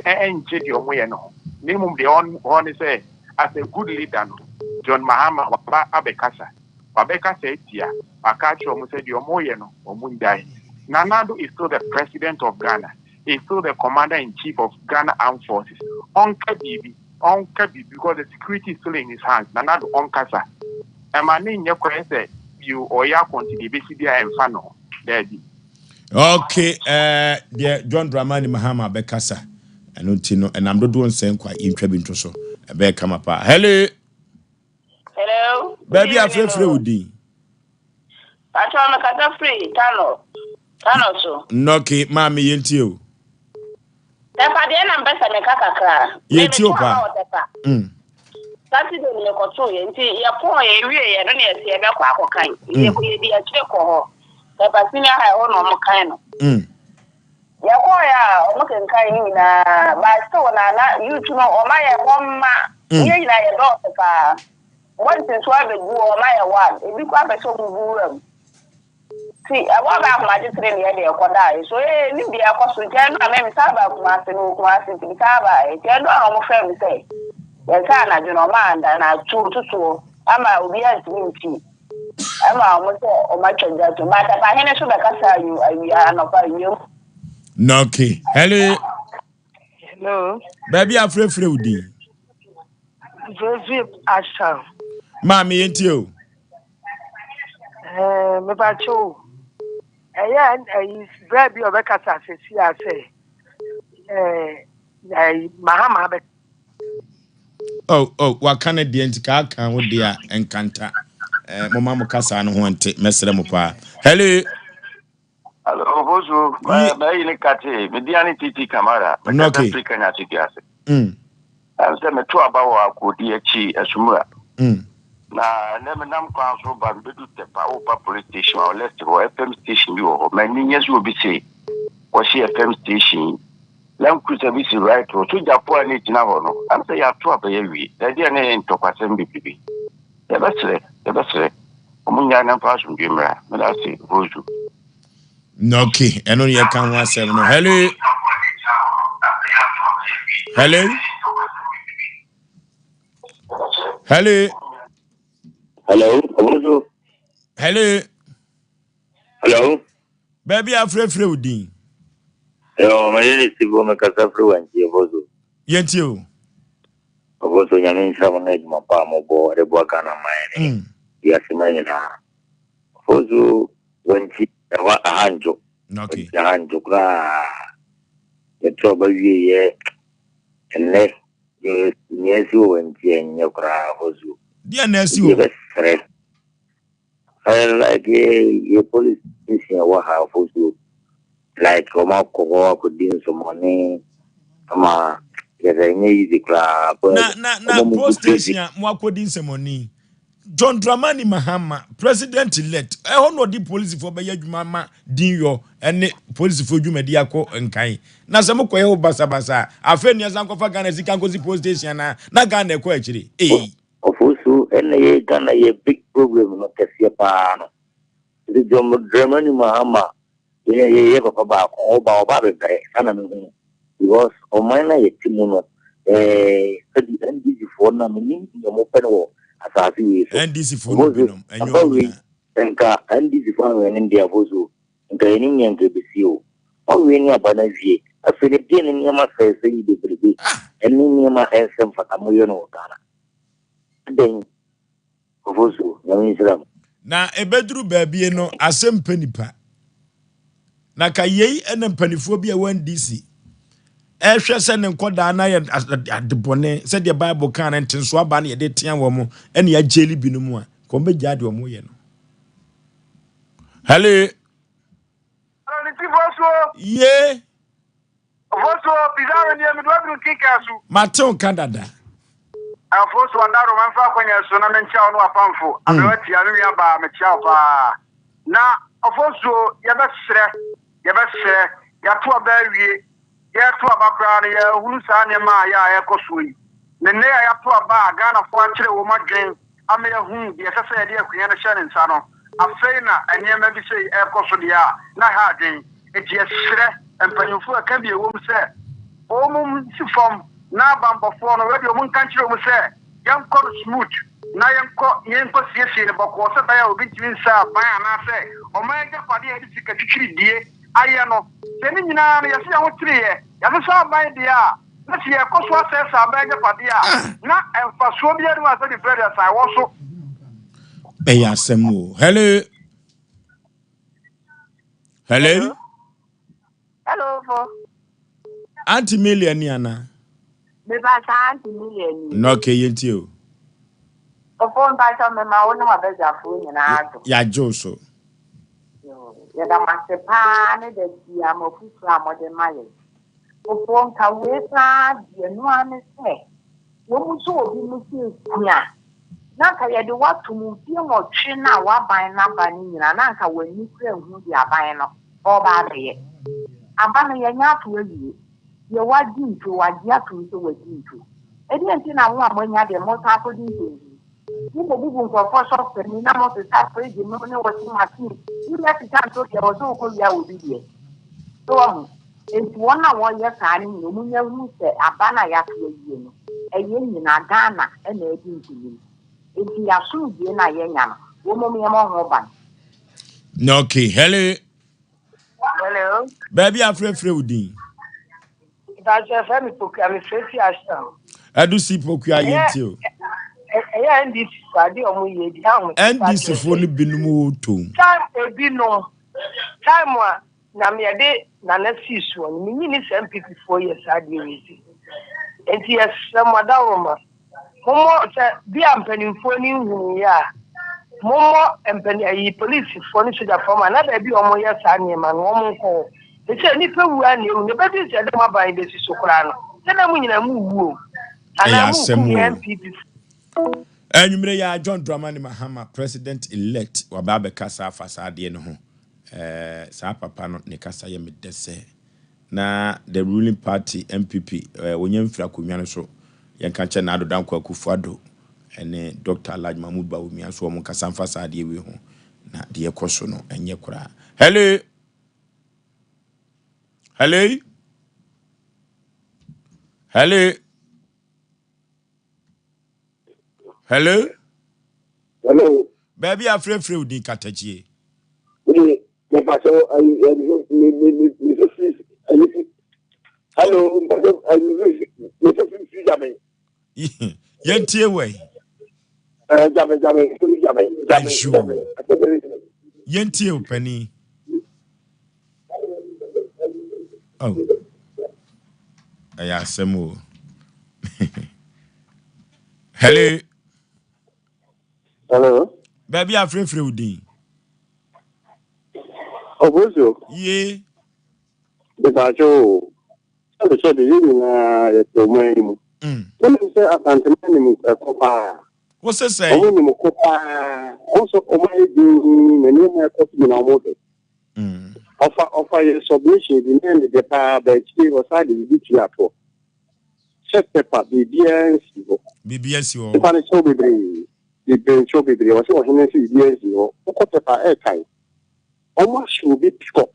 ani nngye deɛ wɔyɛ no ho. Na mmom deɛ ɛwɔ hɔ ne sɛ as a good leader no, John Mahama waba abɛkasa. Wabɛkasa atia, waka akyerɛ wɔn sɛ deɛ wɔyɛ no wɔn nnyae. Nana Addo is still the president of Ghana, he is still the commander in chief of Ghana armed forces. Ɔnka biribi, ɔnka biribi because the security is still in his hands. Nana Addo ɔnkasa. Ɛma ne nyɛ kwan sɛ bio ɔyɛ akɔnte deɛ ɛbɛsi biara ɛmfa ne ho. Daabi. Okay, eh, deɛ John Dramani Mahama bɛkasa ɛno nti no ɛnam dodoɔ nsɛn kwa yɛntwa bi nto so ɛbɛyɛ kama paa. Hello. Hello. Baabi afrɛfrɛ wo din. Patrɔ mekasa firi Tano, Tano so. Nnɔke maame yɛntie o. Tɛpa deɛ na mpɛ sɛ meka kakra. Yɛtie o paa. Wɔ Tɛpa. Saturday no mekɔtoo yɛ nti yɛpɔn yɛ wie yɛ no na yɛsɛ yɛbɛkɔ akɔkan. Yɛkɔ yɛdi akyire kɔ hɔ. Tɛpa senior high hɔ na ɔmo kan no. Yɛkɔɔ yɛ a ɔmo kenkan ne nyinaa but still na na youth no ɔma yɛ hɔ mma. Yɛ nyinaa yɛ dɔɔso paa. Boys nso abɛgu hɔ ɔma yɛ one. Ebi koraa pɛ sɛ ɔmo gu wura mu. Nti ɛwɔ bɛ ahomakye tere ne yɛde ɛkɔ daeɛ so ee ne deɛ ɛkɔ so nti ɛno a me mesan baa Kumasi mewɔ Kumasi nti mesan baeɛ nti ɛno a na wɔn frɛ me sɛ yɛn sɛ anadwo no wɔn anda na atuo totoɔ ama obiara ntumi mpie ɛma wɔn sɛ wɔn atwa gya to but apahene so bɛkasa ayu awia anɔpa awia mu. Na okay hello. Hello. Baabi afrɛfrɛ wo din. Frɛfrɛ Ashtown. Maame yɛn tie o. Ɛɛ mepakyɛ o, ɛyɛ a ɛyi berɛ bi a ɔbɛkasa sɛsi a sɛ ɛɛ ɛyi Mahama abɛ. Oh, oh, waka ne deɛ nti ka aka wo deɛ a nkanta. Eh, moma mo kasa no ho nte, mɛsrɛ mo paa. Hello. Hello, Obosu. Mayi ne kate. Me dia ne Titi Kamara. Mekasa firi Kenya City ase. Ɛm sɛ meto aba wɔ akodi akyi Asumura. Na ɛnɛ menam kwan so ba mebedu Tepa woba police station a left hɔ FM station bi wɔ hɔ. M'ani nyɛ sɛ obi se kɔhye FM station yi. Land cruiser bi si right hɔ. Sogyafo a ne gyina hɔ no, ɛm sɛ yɛato aba yɛawie. Na ɛdeɛ ne ntɔkwasɛm bebrebe. Yɛbɛsrɛ, yɛbɛsrɛ. Wɔn nnyae na mfa asomdwoe mmra. Meda ase, Rosu. Okay, ɛno ne yɛka ho asɛm no. Hello. Hello. Hello. Hello, Obosu. Hello. Hello. Baabi afrɛfrɛ wo din. Yo, mede ne sibo mekasa firi Wankyi, Obosu. Yɛntie o. Obosu, Nyame nhyira mo ne adwuma pa a mobɔ de boa Ghana man ne wiase man nyinaa. Obosu, Wankyi, ɛhɔ aha ndwo. Okay. Wankyi aha ndwo koraa. Yɛto aba wieɛ ɛnnɛ nea asi wɔ Wankyi ɛnyɛ koraa Obosu. Deɛ na asi wɔ? Yɛbɛsrɛ. Ɛyɛ like yɛ yɛ police station ɛwɔ ha Ofosuo like wɔn akɔ hɔ akɔdi nsɔmɔne ama kyerɛ sɛ ɛnyɛ easy koraa. Na na na police station a mo akɔdi nsɛmɔne John Dramani Mahama president elect ɛhɔ na ɔde polisifoɔ bɛyɛ adwuma ma din yɔ ɛne polisifoɔ dwumadi akɔ nkan na sɛ mokɔyɛ hɔ basabasa a afei nea san kɔfa Ghana sika nkɔsi police station anaa na Ghana ɛkɔ akyire ei. Ofosu ɛna yɛ Ghana yɛ big problem no kɛseɛ paa no nti John Dramani Mahama Yɛ yɛ yɛ papa baako ɔba ɔba abɛbrɛ saa na mehu no because ɔman no a yɛte mu no ɛɛ sɛbi NDC foɔ no a menim deɛ ɔmo pɛ no wɔ asaase wei so NDC foɔ no because binom ɛnyɛ aba ɔmo wei nyinaa. nka NDC foɔ anwɛn ne deɛ afo so nka yɛnim nea nka ɛbɛsi o ɔwɛn ne aba no awie afei ne deɛ ne nneɛma sɛesɛ yi bebrebe ɛne nneɛma ɛnsɛ mfata moyɛ no wɔ Ghana adɛn Ofosu, Nyame nhyira mo. Na ɛbɛduru baabie no asɛm mpɛ nipa. Na ka yei ɛna mpanifoɔ bi a ɛwɔ NDC ɛhwɛ sɛ ne nkɔdaa no ayɛ adebɔne sɛdeɛ Bible kaa no ntenso aba no yɛde tea wɔn mo ɛne agyeli binom a kɔn bɛgyaa deɛ wɔn yɛ no. Hello. Hello, ne ti Fosuo. Ye. Ofosuo, Pizarro nie, mede w'aduru nkenkan so. Mate wo nka dada. Ofosuo, Adaro, mamfa akwanya so na menkyia wo ne w'apamfo. Aberewa tia, me nua baa, mekyia wo paa. Na Ofosuo, yɛbɛsrɛ, yɛbɛsrɛ, yɛato aba awie, yɛreto aba koraa no, yɛahunu saa nneɛma a yɛ a ɛrekɔ soɔ yi. Ne nnɛ a yɛato aba a Ghanafoɔ akyerɛ wɔn adwene ama yɛahu deɛ ɛsɛ sɛ yɛde akonnwa no hyɛ ne nsa no, afei na nneɛma bi sei rekɔ so deɛ a, na ɛha adwene. Enti yɛsrɛ mpanyimfoɔ a ɛka bi a ɛwom sɛ wɔnsi fam na abanbɔfoɔ no, wei deɛ wɔnka nkyerɛ wɔn sɛ yɛnkɔ no smooth na yɛnkɔ yɛnkɔ siesie no bɔkɔɔ sɛ ɛbɛyɛ a obi ntumi nsa aban anaasɛ ɔman agyapadeɛ a yɛde sika twitwiridie ayɛ no. Sɛ ne nyinaa no yɛse yɛn ho kyereeɛ, yɛasesa aban deɛ a, na sɛ yɛkɔ so asɛesɛe aban agyapadeɛ a, na mfasoɔ biara nni hɔ a sɛdeɛ mfeɛ aduasa ɛwɔ so. Ɛyɛ asɛm o. Hello. Hello. Hello, fo. Auntie Melia ni ana? Me ba sa Auntie Melia ni. No, okay, yɛntie o. Ofo mpakyɛ mema wo ne w'abadwafoɔ nyinaa so. Yɛagye wo so. Yɛda mo ase paa ne da bia mo afutuo a mode ma yɛn. Ofo nka wei paa deɛ no ara ne sɛ wɔn mu sɛ obi mu sɛ kua na anka yɛde wo atom mfie nwɔtwe no a w'aban no aba no nyinaa na anka w'ani kura nhu deɛ aban no ɔreba abɛyɛ. Aba no yɛnyɛ ato awie. Deɛ wagye ntuo wagye atom sɛ wadi ntuo. Ɛdeɛn nti na mo a moanya deɛ mosan akɔdi nsɛnhunu? Mokɔbubu nkurɔfoɔ shop ani na mosesa fridge nom ne washing machine. Wonya sika nto deɛ wɔ sɛ wokɔwia obi deɛ. So wahu? Enti wɔn a wɔyɛ saa no nyina wɔnya hu sɛ aba no a yɛato awie no, ɛyɛ nyina Ghana na adi nkunim. Enti yɛn asomdwie no a yɛanya no, wɔmmom yɛmmɔ ho ban. Okay, hello. Hello. Baabi a frɛfrɛ wo din. Mpakyɛ fɛ mi Pokua mi fɛ fi Ashtown. Ɛdu si Pokua yɛ nti o. Ɛyɛ NDC fo ade ɔmo yɛ di ahom. NDC fo no binom o tom. Time ebinom time a Na me yɛde Nana sii soɔ no, menyi ni sɛ NPP foɔ yɛ saa adeɛ wei sei. Nti yɛsrɛ mo adaworoma, mommɔ sɛ bi a mpanimfoɔ ani nhunuiɛ a, mommɔ mpani ayi polisifoɔ ne sogyafoɔ ma na baabi a wɔyɛ saa nneɛma no wɔn nkɔ hɔ. Ɛsɛ nnipa wu a na ewu na ɛbɛduru sɛ yɛde mo aban bɛsi so koraa no, sɛ na mo nyinaa mo wu o. Ɛyɛ Anaa mo asɛm nkum yɛ o. NPP foɔ. Anwummere yi ara John Dramani Mahama, President elect, waba abɛkasa afa saa adeɛ no ho. Eh, saa papa no ne kasa yɛ me dɛ sɛ na the ruling party NPP eh, wɔnya mfiri akonnwa no so. Yɛnka nkyɛ Nana Addo Dankwa Akufo Addo ne Dr. Alhaji Mahmood Bawumia nso wɔn nkasa mfa saa adeɛ wei ho na deɛ ɛkɔ so no ɛnyɛ koraa. Hello. Hello. Hello. Hello. Hello. Baabi a frɛfrɛ wo din katakyie. Wode mepasɛ ayi me me me me so fi ayi fi. Hello mpasɛ ayi me me so fi fi jame. Yɛntie wɔ yi. Ɛɛ jame jame so fi jame jame jame. Yɛntie wo panin. Oh. Ɛyɛ asɛm o. Hello. Hello. Baabi a frɛfrɛ wo din. Obozo. Ye. Mepaakyɛ o. Sɛbe sɛbe yɛn nyinaa yɛte ɔman yi mu. Wonim sɛ Asanteman nim ɛko paa. Wo se sɛn? Wɔn nim ko paa. Wɔn nso wɔn ayɛ dinn na nneɛma ɛkɔ so nyinaa wɔn hwɛ. Ɔfa ɔfa yɛ submission bi na ɛne deɛ paa ba akyire ɔsan de biribi tua toɔ. Sɛ pɛpa biribiara nsi hɔ. Biribiara si hɔ. Nipa no kyɛw bebree bebree nkyɛw bebree ɔsɛ ɔhene nso biribiara nsi hɔ. Wokɔ pɛpa ɛɛtae. Wɔn ahye obi pick up.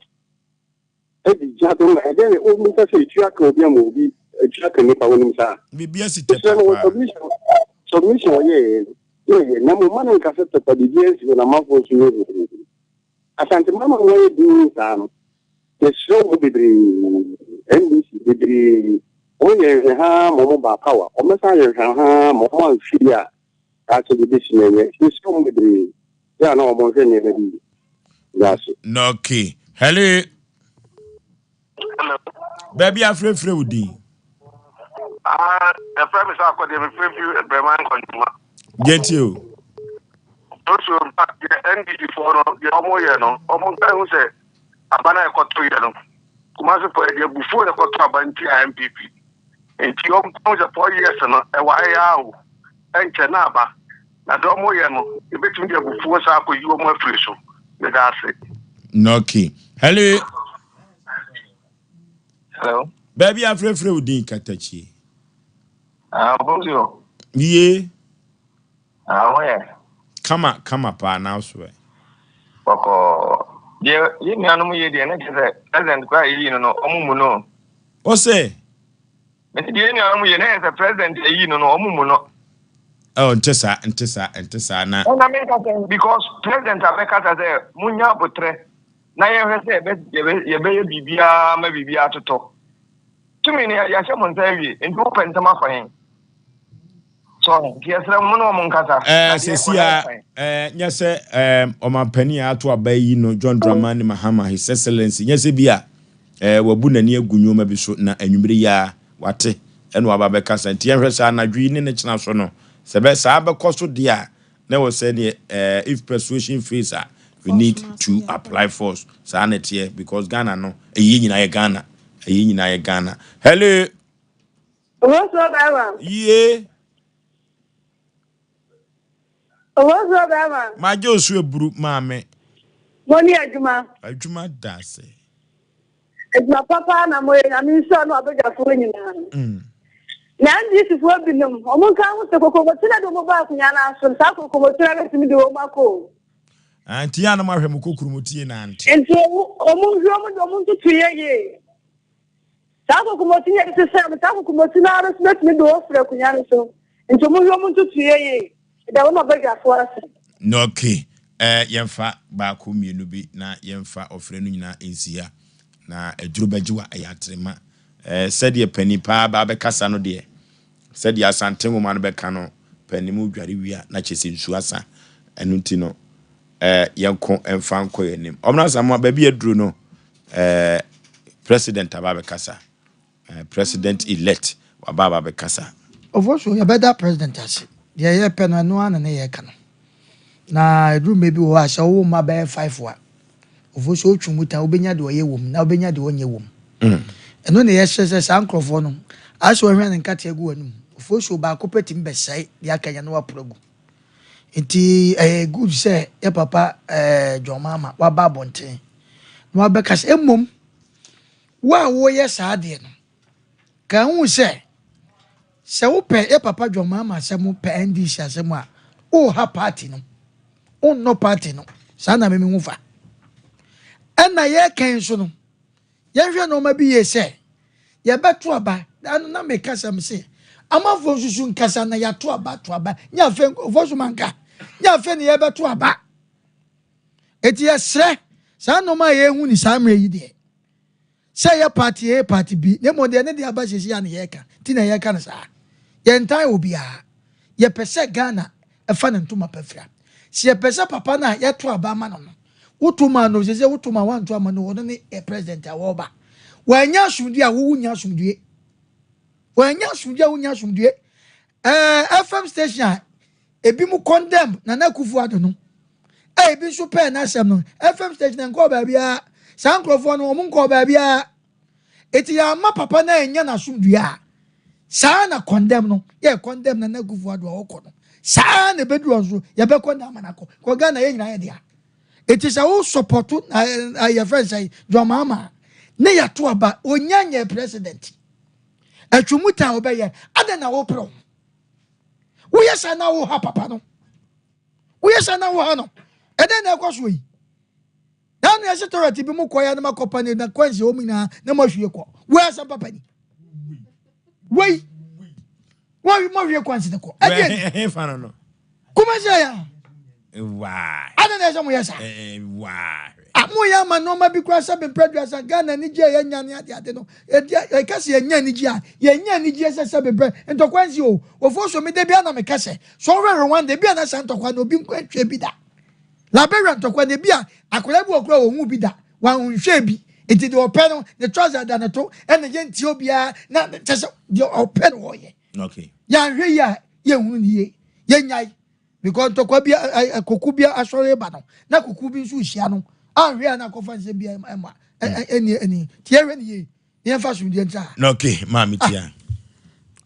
Wobisa sɛ etua ka obi ama obi etua ka nipa wonim saa. Biribi asi tɛpa Mesrɛ no wɔ paa. submission submission ɔyɛɛ no na ɛyɛ na mmom ma no nka sɛ tɛpa biribi ansi hɔ na amanfoɔ nso nyɛ huhuhu. Asante mama wɔyɛ dinn saa no yɛsrɛ wɔn bebree NDC bebree wɔn yɛ nhwɛhaa ma wɔn baa power wɔn bɛsan yɛ nhwɛhaa ma wɔn amfiri a daakye de bɛsi na ɛnyɛ yɛsrɛ wɔn bebree yɛ a na wɔn nhwɛ nneɛma bi yie. Daase. Okay. Hello. Hello. Baabi afrɛfrɛ wo din. Ah, ɛfrɛ me sɛ akɔdeɛ mefrɛ fi Brɛma Nkɔntoma. Yɛntie o. Nso mpa deɛ NDC foɔ no deɛ ɔmo yɛ no ɔmo nka ehu sɛ aba no a ɛkɔto yɛ no Kumasi foɔ yɛ deɛ abufuo na ɛkɔto aba nti a NPP nti ɔmo nka ehu sɛ 4 years no ɛwɔ ha yɛ o ɛnkyɛ na aba na deɛ ɔmo yɛ no ebetumi de abufuo saa akɔyi ɔmo afiri so meda ase. Okay. Hello. Hello. Baabi afrɛfrɛ wo din katakyie. Ah, bonjour. Yie. Ah, wɔyɛ. Kama kama paa na so ɛ. Bɔkɔɔ. Deɛ yɛn nuanom yɛ deɛ ne kyerɛ sɛ president koraa yɛyi no no ɔmo mu no. Ɔsɛ. Mesi deɛ yɛn nuanom yɛ ne yɛ sɛ president yɛyi no no ɔmo mu no. Oh, nte saa, nte saa, nte saa na. Ɛna mi nka sɛ because president abɛkasa sɛ munya abotrɛ na yɛhwɛ sɛ yɛbɛ yɛbɛyɛ biribiara ma biribiara totɔ. Tumi no yɛahyɛ mo nsa awie nti wopɛ ntɛm akɔ yɛn. So nti yɛsrɛ mo ne ɔmo nkasa. Ɛɛ sɛsi a ɛɛ nyɛ sɛ ɛɛ ɔmampanin a ato aba yi no John Dramani Mahama His Excellency nyɛ sɛ bi a ɛɛ wabu n'ani agu nneɛma bi so na anwummere yi a wate ɛna waba bɛkasa nti yɛnhwɛ sɛ anadwo yi ne ne kyena so no sɛ bɛ saa bɛkɔ so deɛ a na ɛwɔ sɛ neɛ ɛɛ if persuasion fails a we need to apply force saa na ɛteɛ because Ghana no ɛyɛ nyinaa yɛ Ghana ɛyɛ nyinaa yɛ Ghana. Hello. Owó bɛrima. Yie. Owó bɛrima. Magye osu eburu maame. Mo ní adwuma. Adwuma da ase. Adwuma papa na mo yɛ Nyame nhyira no abadwafoɔ nyinaa. Na NDC foɔ binom, ɔmo nka ho sɛ kokomoti na de ɔmo ba akonnwa no aso, saa kokomoti na bɛtumi de ɔmo akɔ o. Ah, nti yɛ anam ahwɛ mo kokurumutie nante. Nti ɔmo ɔmo nhwɛ ɔmo de ɔmo ntutu yɛ yie. Saa kokomoti no yɛde sesɛ no, saa kokomoti no ara nso bɛtumi de wɔn firi akonnwa no so. Nti ɔmo nhwɛ ɔmo ntutu yɛ yie. Ɛda wɔn abadwafoɔ ase. No, okay. Eh, yɛmfa baako mmienu bi na yɛmfa ɔfrɛ no nyinaa nsi ha na aduro bɛgye wa ɛyɛ atrema. Eh, sɛdeɛ panin paa ba bɛkasa no deɛ, sɛdeɛ Asante nwoma no bɛka no, panin mu dware wie a na kyerɛ sɛ nsuo asa. Ɛno nti no, eh, yɛnko mfa nkɔ yɛn anim. Ɔmena Asamoah, baabi aduro no, eh, president aba bɛkasa. Eh, president elect waba aba bɛkasa. Ɔfo so yɛbɛda president ase. Deɛ yɛpɛ no ɛno ara na ne yɛka no. Na ɛduru mmerɛ bi wɔ hɔ a sɛ wowɔ mma bɛyɛ five a, ɔfo so wotwe mu ta wobɛnya deɛ ɔyɛ wɔ mu na wobɛnya deɛ ɔnyɛ wɔ mu. Ɛno na yɛhyɛ sɛ saa nkurɔfoɔ no ayɛ sɛ wɔhwɛ ne nkate agu w'anom. Ɔfo so baako pɛ tumi bɛsɛe deɛ aka nya na waporo agu. Nti ɛyɛ good sɛ yɛ papa ɛɛ John Mahama waba abɔnten na wabɛka sɛ mmom wo a woyɛ saa adeɛ no ka hu sɛ sɛ wopɛ yɛ papa John Mahama asɛm pɛ NDC asɛm a woha party no wonnɔ party no saa na meme hu fa. Ɛna yɛka nso no yɛnhwɛ nneɛma bi yie sɛ yɛbɛto aba na na meka sɛm se amanfoɔ nsusu nkasa na yɛato aba to aba nyɛ afei nkurɔfoɔ so manka nyɛ afei ne yɛbɛto aba. Eti yɛsrɛ saa nneɛma a yɛhu ne saa mmerɛ yi deɛ sɛ yɛ party A, party B na mmom deɛ ne de aba sisi a ne yɛka nti na yɛka no saa. Yɛntan obiara, yɛpɛ sɛ Ghana ɛfa ne ntoma pa fira. Sɛ yɛpɛ sɛ papa no a yɛto aba ama no no woto ma no sɛ sɛ woto ma wanto ama no ɔno ne ɛ president a wɔreba wɔanya asomdue a wowo nya asomdue wɔanya asomdue a wonya asomdue. FM station a ebi mu condemn Nana Akufo-Addo no a ebi nso pɛɛ n'asɛm no, FM station nkɔɔ baabiara. Saa nkurɔfoɔ no wɔn nkɔɔ baabiara. Eti yɛama papa no anya n'asomdue a saa na condemn no yɛ condemn Nana Akufo-Addo a ɔkɔ no saa na ebeduru nso yɛbɛ condemn ama n'akɔ kɔ. Ghana yɛ nyinaa yɛ dea. Eti sɛ wo support na yɛ fɛn sɛ John Mahama ne yɛato aba onya nyɛ president atwumuta a ɔbɛyɛ adan na wɔpere ho woyɛ saa na woha papa no woyɛ saa na woha no ɛdɛn na ɛkɔ so yi. Na nea ɛhyɛ toilet bi mu kɔ ya na makɔ pa ne na kwansi wɔ mu nyinaa na mahwie kɔ. Wei asɛm papa ni. Wei. Wɔn mahwie kwansi ne kɔ. Ɛdeɛ ni. Ɛhe fa no no. Kumasi ya. Why? Adɛn na ɛsɛ mo yɛ saa? Why? Ah, mo yɛ ama nneɛma bi koraa sɛ bempɛ aduasa Ghana anigye a yɛnya ne ade ade no. Ɛdi ɛka sɛ yɛnya anigye a, yɛnya anigye sɛ sɛ bempɛ ntɔkwa nsi o. Wɔfo so me da bi ana meka sɛ, sɛ ɔhwɛ Rwanda ebi a na saa ntɔkwa no obi nko ntwe bi da. Liberia ntɔkwa no ebi a akwadaa bi wɔ koraa a ɔnhu bi da, wanhwɛ bi. Nti deɛ ɔpɛ no, ne trouser da ne to, ɛna yɛntie obiara na kyɛ sɛ deɛ ɔpɛ no ɔyɛ. Okay. Yɛanhwɛ yie a yɛnhunu ne yie. Yɛnyae. Because ntɔkwa bi koku bi asɔre ba no, na koku bi nso rehyia no. Anhwɛ a na akɔfa nsɛm bi ɛma ɛni ɛni. Nti yɛhwɛ ne yie. Yɛmfa asomdwoeɛ ntra ha. Na okay, maame tia.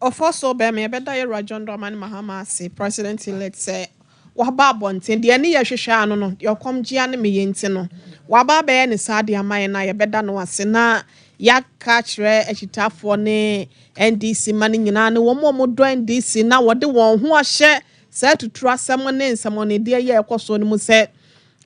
Ɔfɔ so bɛɛma yɛbɛda yɛwura John Dramani Mahama ase, President elect sɛ waba abɔnten, deɛ ne yɛ hwehwɛ ano no, deɛ ɔkɔm gyea ne meyɛ nti no, waba abɛyɛ ne saa de ama yɛn a yɛbɛda no ase na yɛaka akyerɛ akyitaafoɔ ne NDC mma no nyinaa ne wɔn a wɔdɔ NDC na wɔde wɔn ho ahyɛ saa atuturo asɛm ne nsɛmɔnedeɛ yi a ɛkɔ soɔ no mu sɛ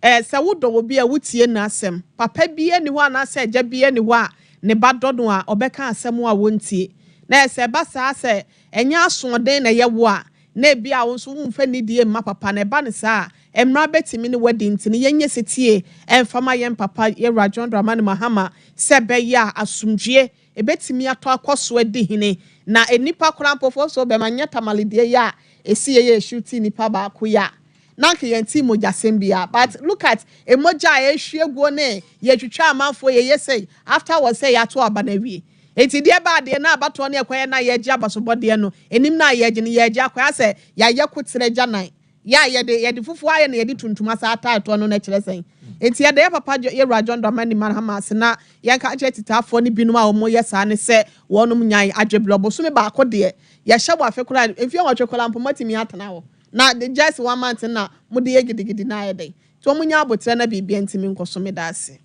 Ɛɛ, sɛ wodɔ obi a, wutie n'asɛm. Papa biara nni hɔ anaasɛ agya biara nni hɔ a ne ba dɔ no a, ɔbɛka asɛm a wontie. Na sɛ ɛba saa sɛ ɛnyɛ asoɔden na ɛyɛ wo a, na ebia wo nso womfa nidie mma papa no. Ɛba no saa a, mmara bɛtumi ne wo adi. Nti no, yɛnyɛ setie mfa ma yɛn papa, Yɛwura John Dramani Mahama, sɛ ɛbɛyɛ a asomdwoeɛ ɛbɛtumi atɔ akɔ so adi hene. Na nnipa koraa mpo, fo so bɛma nyɛ Tamale deɛ yi a ɛsi yɛ yɛ ɛshuti nnipa baako yi a, na anka yɛntee mogyasɛm biara but look at mogya a ɛrehwie guo ne yɛtwitwa amanfoɔ yɛyɛ sei afterwards sɛ yɛato aba no awie nti deɛ ɛbaa deɛ na abatoɔ no ɛkɔyɛ na yɛregye abasobɔdeɛ no anim na yɛregye no yɛregye akɔyɛ asɛ yɛayɛ koterɛ gyanan yɛ a yɛde yɛde fufuo ayɛ na yɛde tuntum asa ataa ɛtoɔ no na ɛkyerɛ sɛn nti yɛda yɛ papa yɛwura John Dramani Mahama ase na yɛnka nkyerɛ titaafoɔ no binom a wɔyɛ saa ne sɛ wɔnom nyae adwebrɛ bosome baako deɛ yɛhyɛ wɔ afe koraa mfie nwɔtwe koraa mpo moatumi atena hɔ Na just one month no na mode yɛ gidigidi no ayɛ dɛn? Nti wɔn nya aboterɛ na biribia ntumi nkɔ so meda ase.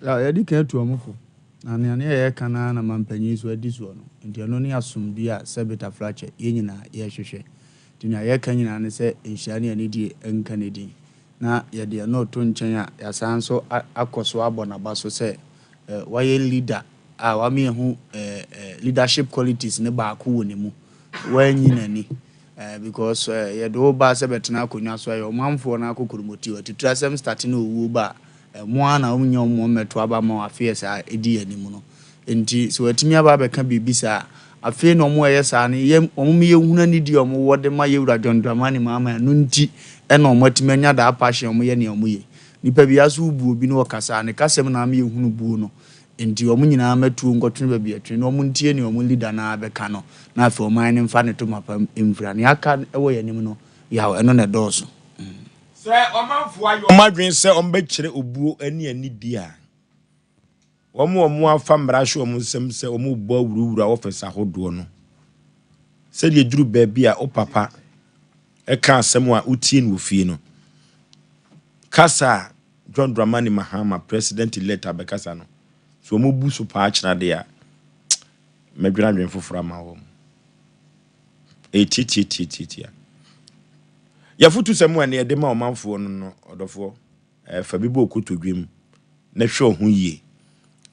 Yeah, yɛadi kan atu wɔn fo, na nea na yɛreka no ara na mampanyin nso adi soɔ no. Nti ɛno ne asomdwoeɛ a sɛbe tafrakyɛ yɛn nyinaa yɛrehwehwɛ. Nti nea yɛreka nyinaa ne sɛ nhyira ne anidie nka ne din. Na yɛde ɛno reto nkyɛn a, yɛasan nso akɔ so abɔ n'aba so sɛ wayɛ leader a wama yɛahu leadership qualities no baako wɔ ne mu. Wanyi n'ani because yɛde wo ba sɛ bɛtena akonnwa so a, ɛyɛ ɔmanfoɔ no akokoromoti. Atuturasɛm starte na owuo ba a, mo ara na wonyɛ wɔn mmɛto aba ma wɔn afe a ɛdi yɛn anim no. Enti sɛ wɔatumi aba abɛka biribi saa a, afei na wɔn a ɛyɛ saa no, yɛ, wɔn ma yɛhunu anidie a wɔwɔ de ma yɛn Wura John Dramani Mahama, ɛno nti na wɔatumi anya that passion a wɔyɛ nea wɔyɛ. Nipa biara so wobu obi na ɔkasa a, ne kasa mu na ama yɛhunu buo no. Enti wɔn nyinaa mmɛtuo nkɔtwene baabi ɛtwene na wɔn ntie nea wɔn leader no ara bɛka no, na afei ɔman no mfa ne toma pa mfira. Nea aka wɔ yɛn anim no, yaw, ɛno na ɛdɔɔso. Sɛ ɔmanfoɔ ayɛ wɔn adwene sɛ wɔbɛkyerɛ obuo ne anidie a, Wɔn a wɔafa mmara ahyɛ wɔn nsam sɛ wɔrebɔ awurawura office ahodoɔ no, sɛdeɛ ɛduru baabi a wo papa ka asɛm a wotie no wɔ fie no, kasa a John Dramani Mahama, President-elect abɛkasa no, sɛ wɔbu so paa kyena deɛ a, mɛdwene adwene foforɔ ama wɔn. Ɛyɛ tiatiatiatiatia. Yɛfotu sɛm a ɛne yɛde ma ɔmanfoɔ no no, ɔdɔfoɔ. Fa bi bɔ wo kotodwe mu na hwɛ wo ho yie.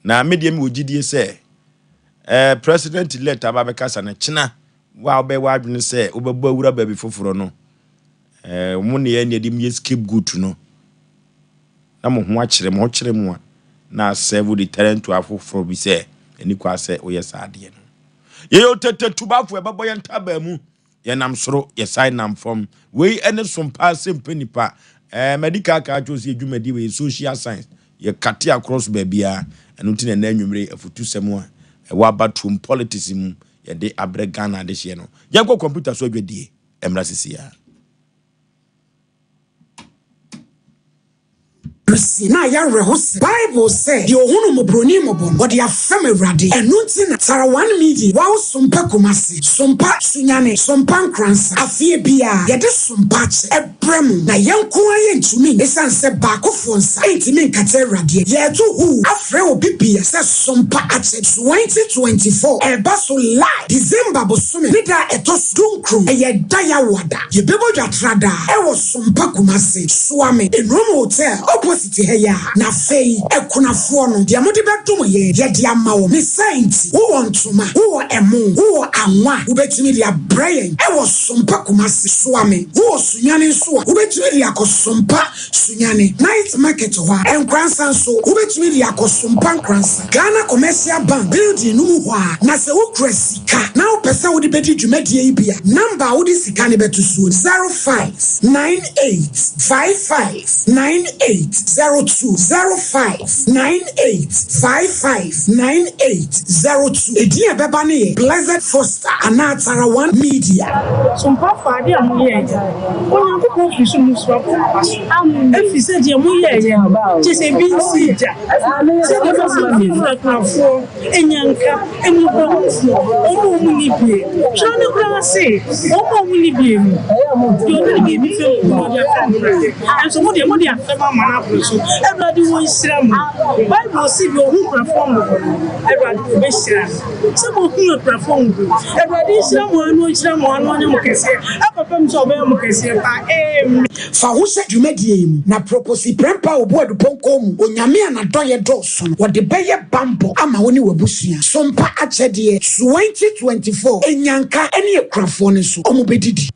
Na me deɛ mewɔ gyidie sɛ eh, president elect aba bɛkasa no kyena wo a wobɛyɛ w'adwene sɛ wobɛbɔ awura baabi foforɔ no eh, mo ne yɛn deɛ de mo yɛ scapegoat no na mo ho akyerɛ mo ho kyerɛ mo a na asɛvo deterrent to afoforɔ bi sɛ ɛni kwa sɛ woyɛ saa adeɛ no. Yɛyɛ otete tubafo ɛbɛbɔ yɛn ntabaa mu Yɛnam soro, yɛsan nam fam. Wei ne som paa sɛ mpɛ nipa. Ɛɛ madi kan aka akyerɛ wo sɛ yɛ dwumadie wei yɛ social science. Yɛ kate across baabiara. Ɛno nti na ɛnnɛ anwumerɛ yi afutusɛm a ɛwɔ abatoɔ mu, politics mu, yɛde abrɛ Ghana adehyeɛ no. Yɛnkɔ computer so adwadie mmra sisi ara. Resi na ayɛ awerɛhosɛm. Bible sɛ, Deɛ ɔhunu mmɔborɔni mmɔbɔ no, ɔde afɛm Awurade. Ɛno nti na Tarawan Media, Wow Sompa Kumasi, Sompa Sunyani, Sompa Nkoransa, afeɛ biara, yɛde Sompa akyɛ. abrɛ mo, na yɛn nko ara yɛntumi, esiane sɛ baakofoɔ nsa ntumi nkata Awurade. Yɛreto huu afrɛ obi biara sɛ Sompa Akyɛ 2024 ɛreba so live December bosome ne da a ɛtɔ so dunkron, ɛyɛ da Yawoada. Yɛbɛbɔ dwa tradaa ɛwɔ Sompa Kumasi, Suame, Enuom Hotel opposite ha yi ara. Na afei akunafoɔ no, deɛ mode bɛdom yɛn, yɛde ama wɔn. Ne saa nti, wowɔ ntoma, wowɔ ɛmo, wowɔ anwa a, wobɛtumi de abrɛ yɛn ɛwɔ Sompa Kumasi, Suame. Wowɔ Sunyani nso a, wobɛtumi de akɔ Sompa Sunyani, Night Market hɔ a. Nkoransa nso, wobɛtumi de akɔ Sompa Nkoransa, Ghana Commercial Bank building no mu hɔ ara. Na sɛ wokura sika na wopɛ sɛ wode bɛdi dwumadie yi bi a, number a wode sika no bɛto soɔ ni, 059855 9802, 059855 9802. Edin a ɛbɛba no yɛ Blessed Foster anaa Tara One Media. Sompafoɔ, adeɛ a moyɛeɛ no, Onyankopɔn firi soro mu so abɔ mo aba so, ɛfiri sɛ deɛ moyɛeɛ no, kyerɛ sɛ ebi nsii da. Sɛdeɛ ɛbɛyɛ sɛ mfimfini-akunafoɔ, anyanka, mmɔborɔhunufoɔ, wɔn a wɔnni bie, twerɛ no koraa se, wɔn a wɔnni bie no, deɛ ɔde ne biribi fɛm no, ɔde afɛm Awurade. Nanso mo deɛ, mode afɛm ama no aboro so. Awurade ɔnhyira mo. Bible se, deɛ ɔhu akunafoɔ mmɔbɔ no, Awurade ɔbɛhyira no. Sɛ mohu akunafoɔ mmɔbɔ. Awurade nhyira mo ara na ɔnhyira mo ara na ɔnyɛ mo kɛseɛ akɔpem sɛ ɔbɛyɛ mo kɛseɛ paa. Amen. Fa wo hyɛ dwumadie yi mu, na Proposi Prɛmpɛ a ɔbu adupɔnkɔ mu, Onyame a n'adɔeɛ dɔɔso no, wɔde bɛyɛ banbɔ ama wo ne w'abusua. Sompa akyɛdeɛ, 2024, Nnyanka ne akunafoɔ no nso, wɔbɛdidi.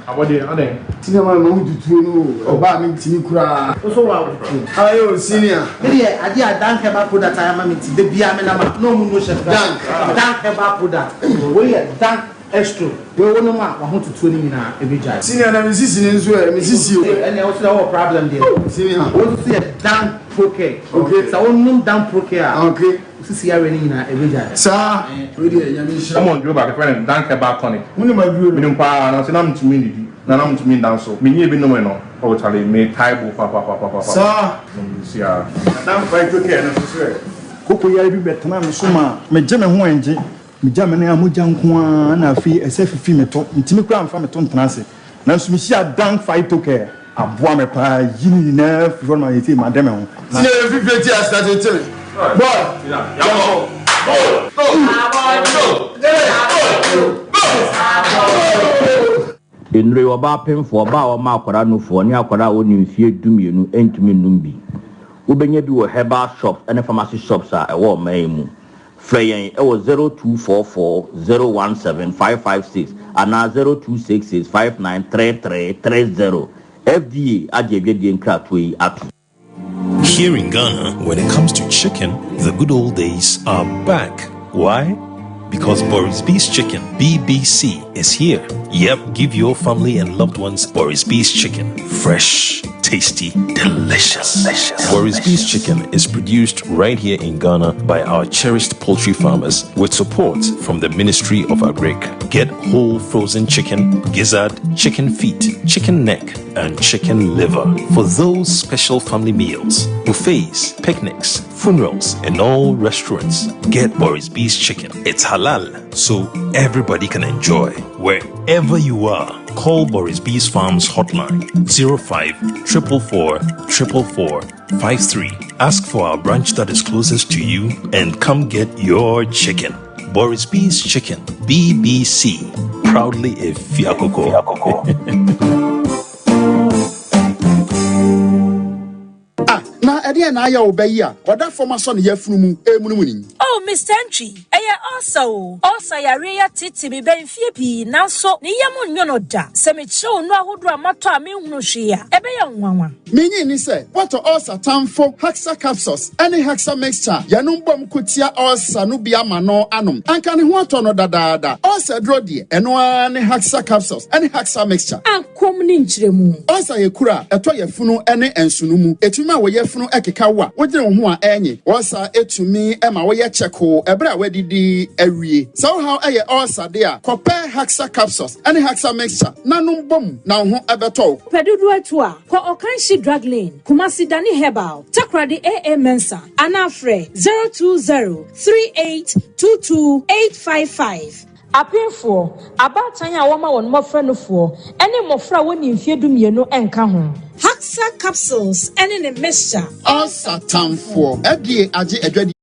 Abɔdeɛ adɛn. Senior man ma wo tutuo no o ɔbaa mi ntumi koraa. Wo so wa tutuo. Ayi o senior. Me deɛ adeɛ a Dank herbal product ayɛ ama me nti da biara me nam a na ɔmo no hyɛ koraa. Dank. Dank herbal product wei yɛ Dank Estro wei wo nom a wahotutuo no nyinaa ɛbɛgyae. Senior na me sisi no nso ɛ me sisi o. Ɛnneɛ wo so deɛ wowɔ problem deɛ. Senior. Wei nso so yɛ Dank Procare. Okay. Sɛ wo nom Dank Procare a. Okay. Wo sisi yareɛ no nyinaa ɛbɛgyae. Saa wei deɛ Nyame nhyira. Wɔn aduro baako yɛfrɛ no Dank Herbal Tonic. Wonim aduro no? Menim paa nanso na mentumi nnidi na na mentumi nda nso. Menyɛɛ bi nomee no oh charlie metae bo papapapapa. Saa. Na mede si ara. Na Dank Phyto-Care no nso so ɛ? Koko yare bi bɛtenaa me so maa megye me ho ɛngye. Megya me nan a mogya nko ara na afei ɛsɛ fifi me to. Mentumi koraa mfa me to ntena ase. Nanso mehyiaa Dank Phyto-Care. Aboa me paa yi ne nyinaa firi hɔ no ma seesei made me ho. Na. Senior yɛ fifire ti ase tete me boy yɛnkɔ go go go go. Nnuro yi, ɔbaa pemfoɔ, ɔbaa a ɔma akwadaa nufoɔ, ne akwadaa a ɔnni mfeɛ dumienu ntumi nnom bi. Wobɛnya bi wɔ herbal shops ne pharmacy shops a ɛwɔ ɔman yi mu. Frɛ yɛn wɔ 0244 017 556 anaa 0266 593330. FDA agye adwadie nkratoɔ yi atom. Here in Ghana, when it comes to chicken, the good old days are back. Why? Because Boris B's Chicken, BBC, is here. Yep, give your family and loved ones Boris B's Chicken. Fresh, tasty, delicious. delicious. Boris B's Chicken is produced right here in Ghana by our cherished poultry farmers with support from the Ministry of Agric. Get whole frozen chicken, gizzard, chicken feet, chicken neck, and chicken liver for those special family meals, buffets, picnics, funerals, and all restaurants. Get Boris B's Chicken. It's halal, so everybody can enjoy. Wherever you are, call Boris B's Farms hotline 05 444 444 53. Ask for our branch that is closest to you and come get your chicken. Boris B's Chicken, BBC. Proudly a Fiakoko. Ah, na ɛdeɛn na ayɛ wo ba yi a ɔda fam asɔ ne yafunu mu remunumunu yi? Oh, Mister Antwi, ɛyɛ ulcer o. Ulcer yareɛ yi ateetee me bɛn mfeɛ pii, nanso ne yam nnwo no da. Sɛ mekyerɛ wo nnuro ahodoɔ a matɔ a menhunu hwee a, ɛbɛyɛ wo nwanwa. Minnye nni sɛ woatɔ ulcer tamfo Hexa Capsules ne Hexa Mixture a yɛnom bom ko tia ulcer no bi ama no anom. Anka ne ho atɔ no dadaada. Ulcer aduro deɛ, ɛno ara ne Hexa Capsules ne Hexa Mixture. Akɔm ne nkyerɛmu. Ulcer yɛ kuru a ɛtɔ yafunu ne nsono mu. Ɛtumi ma wo yafunu keka wo a wodwene wo ho a ɛnye. Ulcer tumi ma woyɛ kyɛkoo ɛberɛ a woadidi awie. Sɛ wo haw yɛ ulcer de a, kɔpɛ Hexa Capsules ne Hexa Mixture na nom bom na wo ho bɛtɔ wo. Pɛ dodoɔ atu a, kɔ Ɔkanhyi Drug Lane, Kumasi Dani Herbal, Takoradi AA Mensah anaa frɛ 020 3822 855. Apemfoɔ, abaatan a wɔma wɔn mmɔfra nufoɔ, ne mmɔfra a wɔnnii mfeɛ dumienu nka ho. Haxa capsules ne ne mixture. Ulcer tamfoɔ, FDA agye adwadie.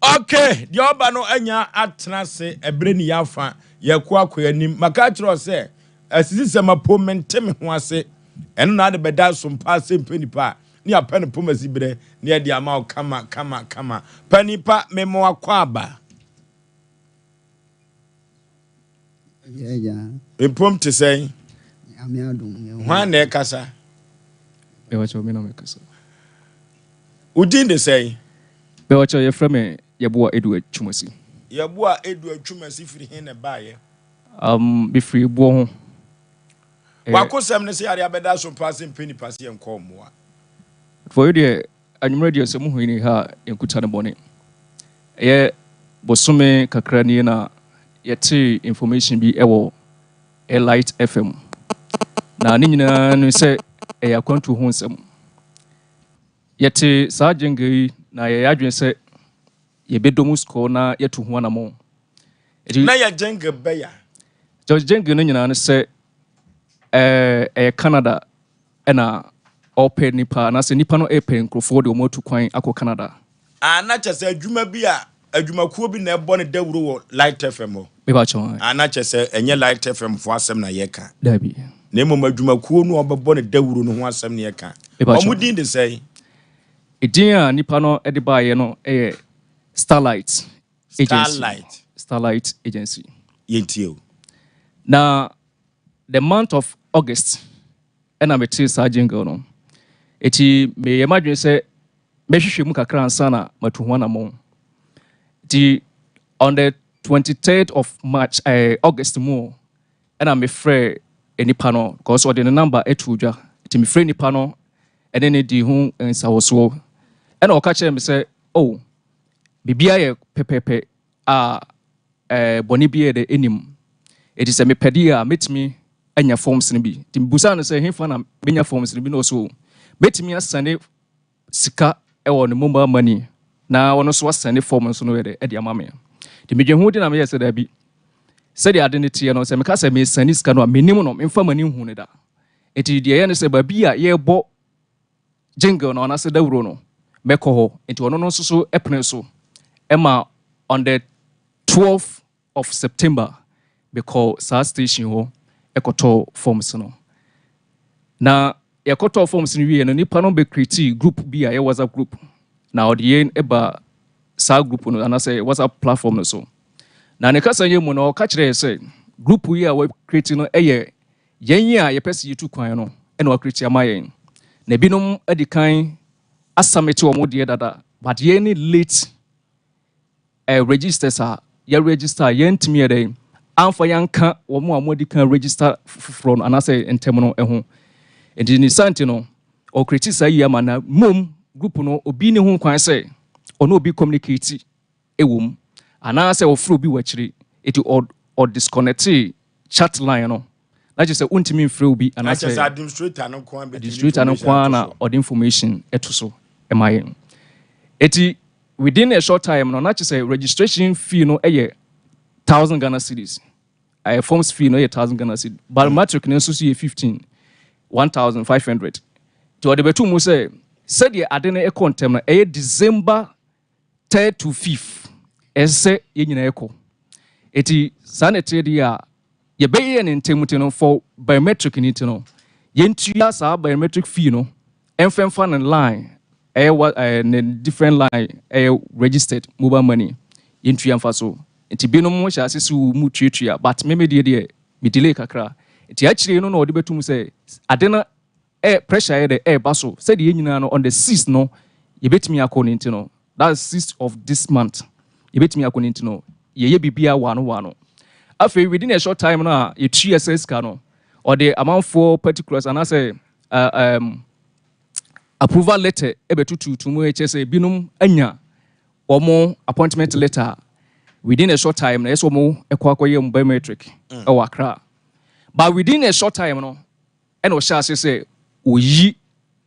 Ok, deɛ ɔba no anya atena ase ɛberɛ ni yɛafa yɛko akɔ anim. Maka akyerɛ wo sɛ asisisɛm apo mente me ho ase. Ɛno na ade bɛda so mpa ase mpɛ nipa a ne yɛapɛ no poma si berɛ ne yɛde ama wo kama kama kama. Pa nipa mema wakɔ aba. Mpom te sɛn? Hwan na ɛkasa? Wo din de sɛn? Bɛwakyɛ yɛfrɛ me Yeboah Edu Atwumasi. Yeboah Edu Atwumasi firi he na ɛbaeɛ? Um, mefiri Boɔ ho. W'akosɛm ne sɛ yareɛ abɛda so mpaa sɛ mpɛ nipa sɛ yɛnkɔ mmoa. For yi deɛ anwummerɛ deɛ sɛ muhu yi ha a yɛnkuta no bɔne. Ɛyɛ bosome kakra nie na yɛtee information bi ɛwɔ Airlight FM. Na ne nyinaa ne sɛ ɛyɛ akwantuo ho nsɛm. Yɛte saa jingle yi na yɛyɛ adwene sɛ yɛbɛdɔ mu sukɔɔ na yɛatu ho anammɔn. Enti, Na yɛ jingle bɛya. George jingle no nyinaa ne sɛ ɛɛ ɛyɛ Canada ɛna ɔrepɛ nnipa anaasɛ nnipa no repɛ nkurɔfoɔ de wɔn atu kwan akɔ Canada. Ah, na kyerɛ sɛ adwuma bi a adwumakuo bi na ɛbɔ no dawuro wɔ Light FM hɔ. Mepa kyɛw, ae. Ah, na kyerɛ sɛ ɛnyɛ Light FM foɔ asɛm na yɛreka. Daabi. Na mmom adwumakuo no a wɔbɛbɔ no dawuro no ho asɛm na yɛreka. Mepa kyɛw. Wɔn din de sɛn? Edin a nipa no de baeɛ no yɛ Starlight Agency. Starlight. Starlight Agency. Yɛntie o. Na the month of August ɛna metee saa jingle no. Eti meyɛ m'adwene sɛ mɛhwehwɛ mu kakra ansa na matu ho anammɔn. Nti on the 23rd of March, eh, August mu ɛna mefrɛ nipa no because ɔde ne number ato dwa. Nti mefrɛ nipa no ɛne no dii ho nsawɔsoɔ. Ɛna ɔka kyerɛɛ me sɛ, Oh, biribiara yɛ pɛpɛɛpɛ a eh, bɔne biara dɛ ɛnni mu. Enti sɛ mepɛ deɛ a, mɛtumi anya forms no bi. Nti mebusaa no sɛ, hefa na mɛnya forms no bi? Na ɔse, oh, mɛtumi asɛnde sika wɔ ne mobile money na ɔno nso asɛnde form nso no yɛ dɛ ɛde ama me. Nti medwen ho di na meyɛɛ sɛ daabi, sɛdeɛ ade no teɛ no, sɛ meka sɛ mesɛnde sika no a, mennim no, memfa m'ani nhu no da. Enti deɛ ɛyɛ ne sɛ baabi a yɛrebɔ jingle no anaasɛ dawuro no, mɛkɔ hɔ. Enti ɔno no nso so pene so ma on the 12 of September mekɔɔ saa station hɔ kɔtɔɔ forms no. Na yɛkɔtɔɔ forms no wieɛ no, nipa no bɛ create group bi a ɛyɛ WhatsApp group na ɔde yɛn ba saa group no anaasɛ WhatsApp platform no so. Na ne kasa yɛ mu no, ɔka kyerɛɛ sɛ group yi a wɔ create no yɛ Yɛn a yɛpɛ sɛ yɛtu kwan no na wɔakreti ama yɛn. Na ebinom adi kan asubmit wɔn deɛ dada, but yɛn ne late eh, registers a yɛ register a yɛntumi yɛ dɛn amfa yɛanka wɔn a wɔadi kan register foforɔ no anaasɛ ntɛm no ho. Nti ne saa nti no, ɔkreti saa yi ama na mmom group no obi ne ho kwan sɛ ɔne obi communicate. wɔ mu anaasɛ ɔfrɛ obi wɔ akyire eti ɔ ɔ disconnectee chat line no na kyerɛ sɛ wontumi mfrɛ obi Na kyerɛ anaasɛ sɛ administrator no nko ara bɛtumi de administrator no information nko ara ato na so. ɔde information to so ma yɛn. Eti within a short time no na kyerɛ sɛ registration fee no yɛ 1000 Ghana cedis. Ɛɛ forms fee no yɛ 1000 Ghana cedis. Biometric no nso so yɛ 15 1500. Nti ɔde bɛto mu sɛ sɛdeɛ ade no kɔ ntɛm no ɛyɛ December third to fifth ɛsɛ sɛ yɛn nyinaa kɔ. Eti saa na ɛteɛ deɛ a yɛbɛyɛ ne ntɛm nti no for biometric no nti no yɛntua saa biometric fee no ɛmfɛmfa ne line ɛyɛ wa ɛɛ ne different line ɛyɛ registered mobile money yɛntua mfa so. Nti binom hyɛ ase sɛ wɔn tuatua but me me deɛ deɛ me delay kakra. Nti akyire no na ɔde bɛtum sɛ ade no ɛ pressure yɛ dɛ ɛɛba so sɛdeɛ yɛn nyinaa no on the 6th no yɛbɛtumi akɔ ne nti no, that's 6th of this month, yɛbɛtumi akɔ ne nti no yɛyɛ biribiara wano wano. Afei within a short time no a yɛtua sɛ sika no ɔde amanfoɔ particulars anaasɛ approval letter ɛbɛtututu mu ɛkyɛ sɛ binom anya wɔn appointment letter within a short time na ɛsɛ wɔn ɛkɔ akɔyɛ wɔn biometric ɛwɔ Accra. But within a short time no ɛna ɔhyɛ ase sɛ oyi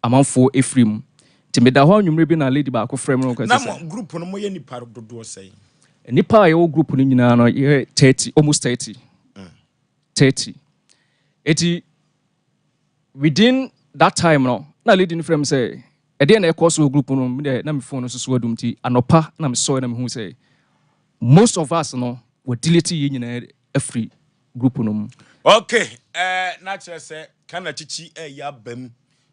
amanfoɔ efiri mu. Nti meda hɔ anwummerɛ bi na lady baako frɛ me no Na kɔsɛ mo sɛ group no moyɛ nipa dodoɔ sɛn? Nipa a yɛwɔ group no nyinaa no yɛ 30, almost 30 30. Eti within that time no na lady no frɛ me sɛ ɛdeɛ na ɛkɔ so wɔ group no mu deɛ na me phone no soso adum. Nti anɔpa na mesɔre na mehu sɛ most of us no wɔ delete yɛn nyinaa afiri group no mu. Okay, na kyerɛ sɛ kana kyikyi ɛyɛ aba mu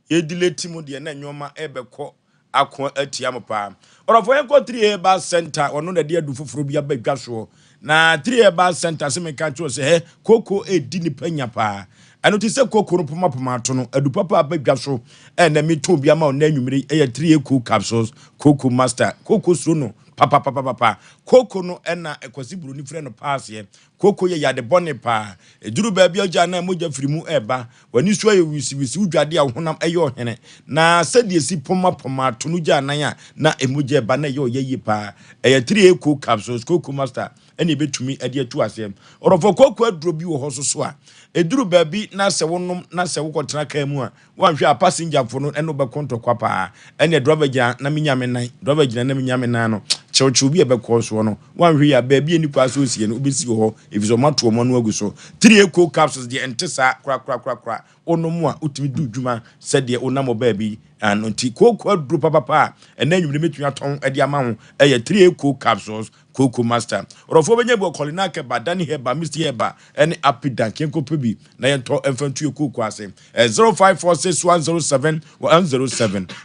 yɛ delete mu deɛ na nneɛma ɛbɛkɔ ako atia mo paa. Ɔrɔfo, yɛnkɔ 3 Herbal Center. Ɔno na de adu foforɔ bi aba dwa soɔ na 3 Herbal Center sɛ meka kyerɛ sɛ hɛ koko ɛdi nipa nya paa. Ɛno te sɛ koko no pomapoma ato no adu papa aba dwa so. Ɛna metɔn bi ama wo na anwummere ɛyɛ 3 Co capsules, Coco Master, koko suro no papapapapa. Koko no ɛna Kwasi Buroni frɛ no paaseɛ. Koko yɛ yade bɔne paa. Ɛduru baabi a ogya na mogya firi mu ɛba w'ani so ayɛ wisiwisi wodwade a wo honam ɛyɛ ɔhene na sɛdeɛ si pomapoma ato no gya anan a na ɛmogya ɛba na ɛyɛ ɔyɛ yie paa. Ɛyɛ 3 Co capsules, Coco Master ɛne ɛbɛtumi ɛde atu aseɛ. Ɔrɔfo, koko aduro bi wɔ hɔ so so a ɛduru baabi na sɛ wonom na sɛ wokɔtena kaa mu a woanhwɛ a passengerfo no ɛne wobɛkɔ ntɔkwa paa. Ɛne driver gyina na menya me nan, driver gyina na menya me nan no kyewkyew bi a ɛbɛkɔ soɔ no woanhwɛ yi a baabi a nipa sɛ osie no wobɛsi wɔ hɔ ɛfiri sɛ ɔmato ɔmo ano agu so. 3 Co capsules deɛ ɛnte saa korakorakorakora. Wonom a wotumi du dwuma sɛdeɛ wonam wɔ baabi ano. Nti kooko aduro papapa a ɛnɛ anwummerɛ mɛtumi atɔn de ama ho ɛyɛ 3 Co capsules, Coco Master. Ɔrɔfoɔ bɛnya bi wɔ Kɔlina Kɛba, Dani Heba, Misty Heba ɛne Apidan. Yɛnkɔpɛ bi na yɛntɔ ɛmfa ntu yɛ kooko ase. 0546107107,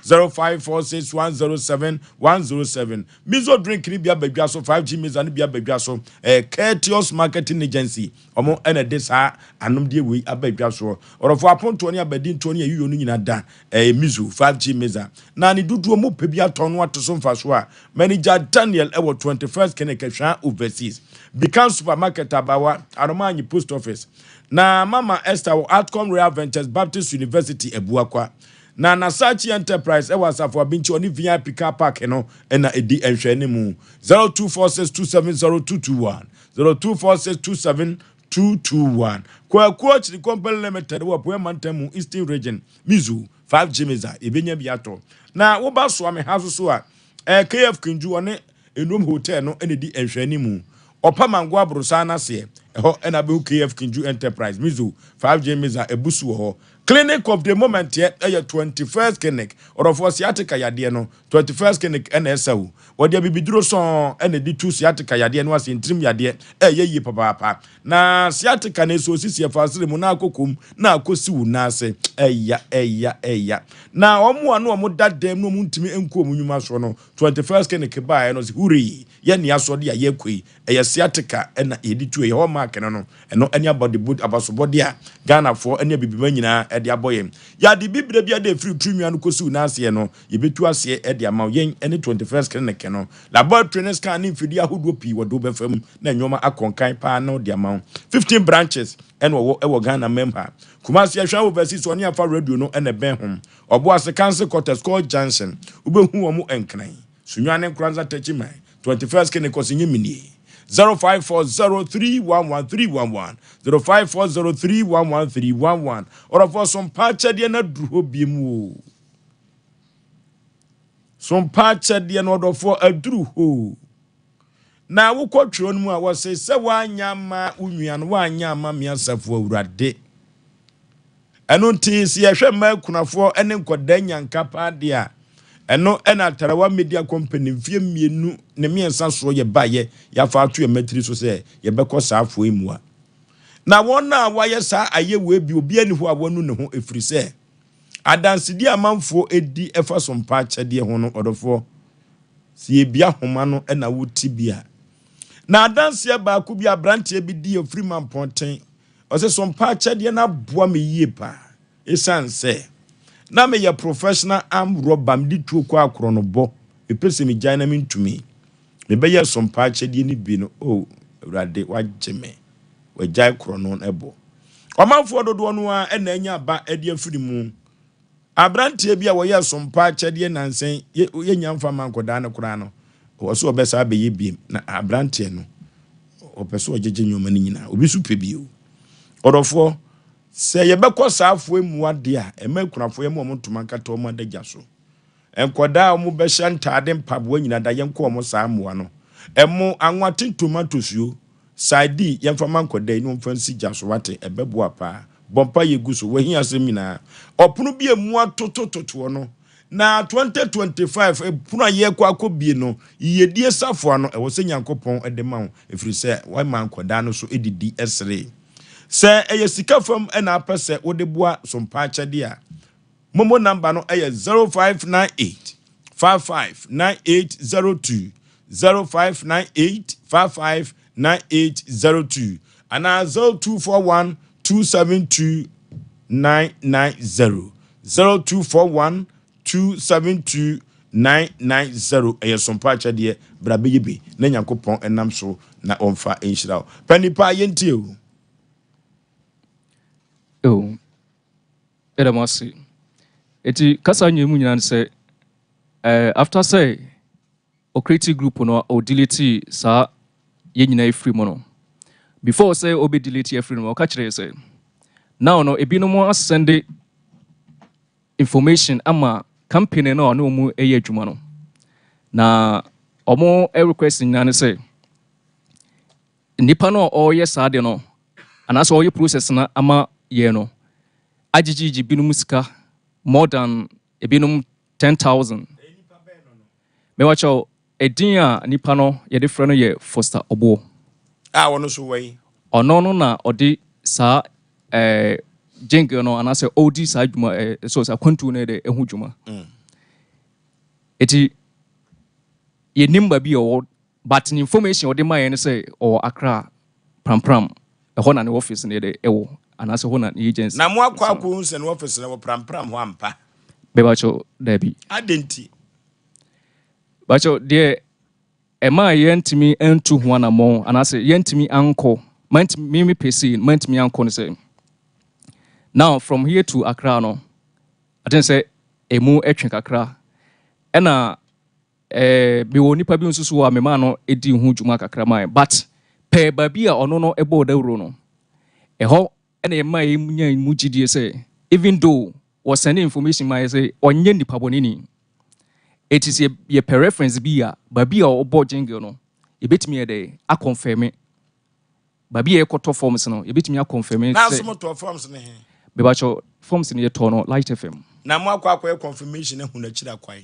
0546107107. Mizo drink ni bi abadwa so, 5G Miza no bi abadwa so. Courteous Marketing Agency ɔmo ɛna de saa anomdeɛ wei abadwa soɔ. Ɔrɔfoɔ, apontoɔ ne abadintoɔ ne ayuyo no nyinaa da ɛyɛ Mizo 5G Miza na ne dodoɔ mu pɛ bi atɔn no ato so mfa so a manager Daniel ɛwɔ 21st Clinic Ahwea Overseas, Bikan Supermarket, Abawa Aromanyi Post Office. Na Mama Esther wɔ Outcome Royal Ventures, Baptist University Abuakwa. Na Nasachi Enterprise ɛwɔ Asafo Abinkyi, ɔne VIP car park no ɛna ɛdi nhwɛ ne mu. 0246270221, 024627 221. Kwakuo Akyiri Company Limited wɔ Apuɛ Mantam mu, Eastern Region. Mizu 5G Miza ebenya bi atɔ na woba soa me ha so so a KF Kinju ɔne Enum Hotel no ɛna di nhwɛ mu. Ɔpa Mango aborosan n'aseɛ ɛhɔ ɛna bɛhu KF Kinju Enterprise. Mizu 5G Miza ebusu wɔ hɔ. Clinic of the moment yɛ ɛyɛ 21st Clinic. Ɔrɔfoɔ, sciatica yadeɛ no 21st Clinic ɛna ɛsɛ wo. Wɔde abibiduro sɔn ɛna ɛde tu sciatica yadeɛ no ase. Ntirim yadeɛ ɛyɛ yie papaapa na sciatica na eso osisi ɛfa asere mu na akɔkɔm na akɔsi wo nan ase ɛya ɛya ɛya. Na wɔn a no wɔn da dɛm na wɔn ntumi nkɔ wɔn nnwuma soɔ no, 21st Clinic baeɛ no sɛ hurry yɛ nea asɔ de a yɛkɔ yi ɛyɛ sciatica ɛna yɛde tu ɛyɛ hɔ mark no ɛno ɛne abɔde abasobɔde a Ghanafoɔ ɛne abibima nyinaa ɛde abɔ yɛn. Yɛade bibire bi ade efiri turu nua no kɔsi wo n'aseɛ no yɛbɛtu aseɛ ɛde ama wo. Yɛn ɛne 21st Clinic no laboratory ne scan ne mfidie ahodoɔ pii wɔde wo bɛfa mu na nneɛma akɔnkan paa na wɔde ama wo. 15 branches ɛna wɔwɔ ɛwɔ Ghana mɛm ha. Kumasi Ahwɛ Overseas ɔne afa radio no ɛna ɛbɛn ho. Ɔboase Council Quarters, Call Junction, wobɛhu wɔn. Nkran Sunyani, Nkoranza, Techiman. 21st Clinic ɔse nye me nie. 0540311311 0540311311 Ɔdɔfoɔ so mpa akyɛdeɛ no aduru hɔ biem o. So mpa akyɛdeɛ no ɔdɔfoɔ aduru hɔ o. Na wokɔ twerɛ no mu a wɔse sɛ woanyɛ amma wo nua no woanyɛ amma me asafo awurade. Ɛno nti sɛ yɛhwɛ mmaa akunafoɔ ne nkwadaa nyanka paa deɛ a, ɛno na Tarawa Media Company mfeɛ mmienu ne mmiɛnsa soɔ yɛbaeɛ yɛafa ato yɛn mmatiri so sɛ yɛbɛkɔ saa afoɔ yi mua. Na wɔn a wɔayɛ saa ayɛ wei bi obiara nni hɔ a wɔanu ne ho ɛfiri sɛ adansedie a amanfoɔ di ɛfa so mpa akyɛdeɛ ho no ɔdɔfoɔ sɛ yɛbia homa no na wote bi a. Na adanseɛ baako bi aberanteɛ bi di ɔfiri Mampɔnten Ɔse so mpa akyɛdeɛ no aboa me yie paa ɛsiane sɛ na meyɛ professional armed robber mede tuo kɔ akorɔnobɔ mepɛ sɛ megyae na mentumi mebɛyɛ so mpa akyɛdeɛ no bi no oh awurade wagye me wagyae korɔno no bɔ ɔmanfoɔ dodoɔ no ara na anya aba de afiri mu Aberanteɛ bi a wɔyɛɛ sompa akyɛdeɛ nnansa yi, yɛnnya mfa mma nkɔdaa no koraa no, ɔwɔ sɛ ɔbɛsan abɛyɛ biem. Na aberanteɛ no, ɔpɛ sɛ ɔgyegye nneɛma no nyinaa. Obi nso pɛ bio. Ɔdɔfoɔ, sɛ yɛbɛkɔ saa afoɔ mmoa deɛ a, ɛma akunafoɔ yɛma wɔn ntoma nkata wɔn adagya so. Nkwadaa a wɔbɛhyɛ ntaade mpaboa nyinaa da yɛnkɔ wɔn saa mmoa no. Ɛmo, anwate, ntomatosuo, sardine yɛmfa ma nkwadaa yi na wɔmfa nsi gya so wate, ɛbɛboa paa. Bɔ mpaeɛ gu so, w'ahiasɛm nyinaa. Ɔpono bi a emu atotototoɔ no, na 2025 pono a yɛrekɔ akɔbie no, yiyedie safoa no, ɛwɔ sɛ Nyankopɔn de ma wo, ɛfiri sɛ woama nkwadaa no so didi seree. Sɛ ɛyɛ sika fam na apɛ sɛ wode boa sompa akyɛdeɛ a, Momo number no yɛ 0598 55 9802, 0598 55 9802 anaa 0241 272 990, 0241 272 990. Ɛyɛ sompa akyɛdeɛ, bra bɛyɛ bi na Nyankopɔn nam so na ɔmfa nhyira wo. Pɛ nipa yɛntie o. Oh. Yɛda mo ase. Eti kasa nyɛ mu nyinaa ne sɛ eh, after sɛ o create group no o delete saa yɛn nyinaa efiri mu no before sɛ ɔbɛ delete afiri no ɔka kyerɛ sɛ now no ebinom asɛnde information ama company no a ɔne wɔn ɛyɛ adwuma no na wɔn request nyinaa ne sɛ Nipa no a ɔreyɛ saa ade no anaasɛ ɔreyɛ process no ama yɛn no agyegyegye binom sika more than ebinom 10,000. Mewakyɛw, edin a nipa no yɛde frɛ no yɛ Foster Oboɔ. A ɔno nso wɔ yi? Ɔno no na ɔde saa eh, jingle no anaasɛ ɔredi saa dwuma eh, so sɛ akwantuo no yɛ dɛ ɛho dwuma. Eti yɛnim baabi a ɔwɔ But ne information a ɔde maeɛ ne sɛ ɔwɔ Accra Prampram, ɛhɔ na ne office no yɛ dɛ ɛwɔ anaasɛ ɛhɔ na ne agency. Na mo akɔ akɔhu sɛ ne office no wɔ Prampram hɔ ampa? Mepakyɛw, daabi. Adɛn nti? Mepakyɛw, deɛ ɛmaa yɛantumi antu ho anammɔn anaasɛ yɛantumi ankɔ, mantumi, me me pɛ sei, mantumi ankɔ ne sɛ, now from here to Accra no, I think sɛ ɛmu twe kakra, ɛna Eh, mewɔ nipa bi nso so a memaa no dii ho dwuma kakra mae, but pɛɛ baabi a ɔno no bɔɔ dawuro no, ɛhɔ na ɛmaa yɛnyaa mu gyidie sɛ even though wɔsɛnde information maa yɛ sɛ ɔnyɛ nipa bɔneni, eti sɛ yɛpɛ reference bi a, baabi a ɔbɔ jingle no, yɛbɛtumi yɛ dɛ akɔnfɛme. Baabi a yɛkɔtɔ forms no, yɛbɛtumi akɔnfɛme sɛ. Nanso motɔɔ forms no he? Mepakyɛw, forms no yɛtɔɔ no Light FM. Na moakɔ akɔyɛ confirmation ahu n'akyiri akwan?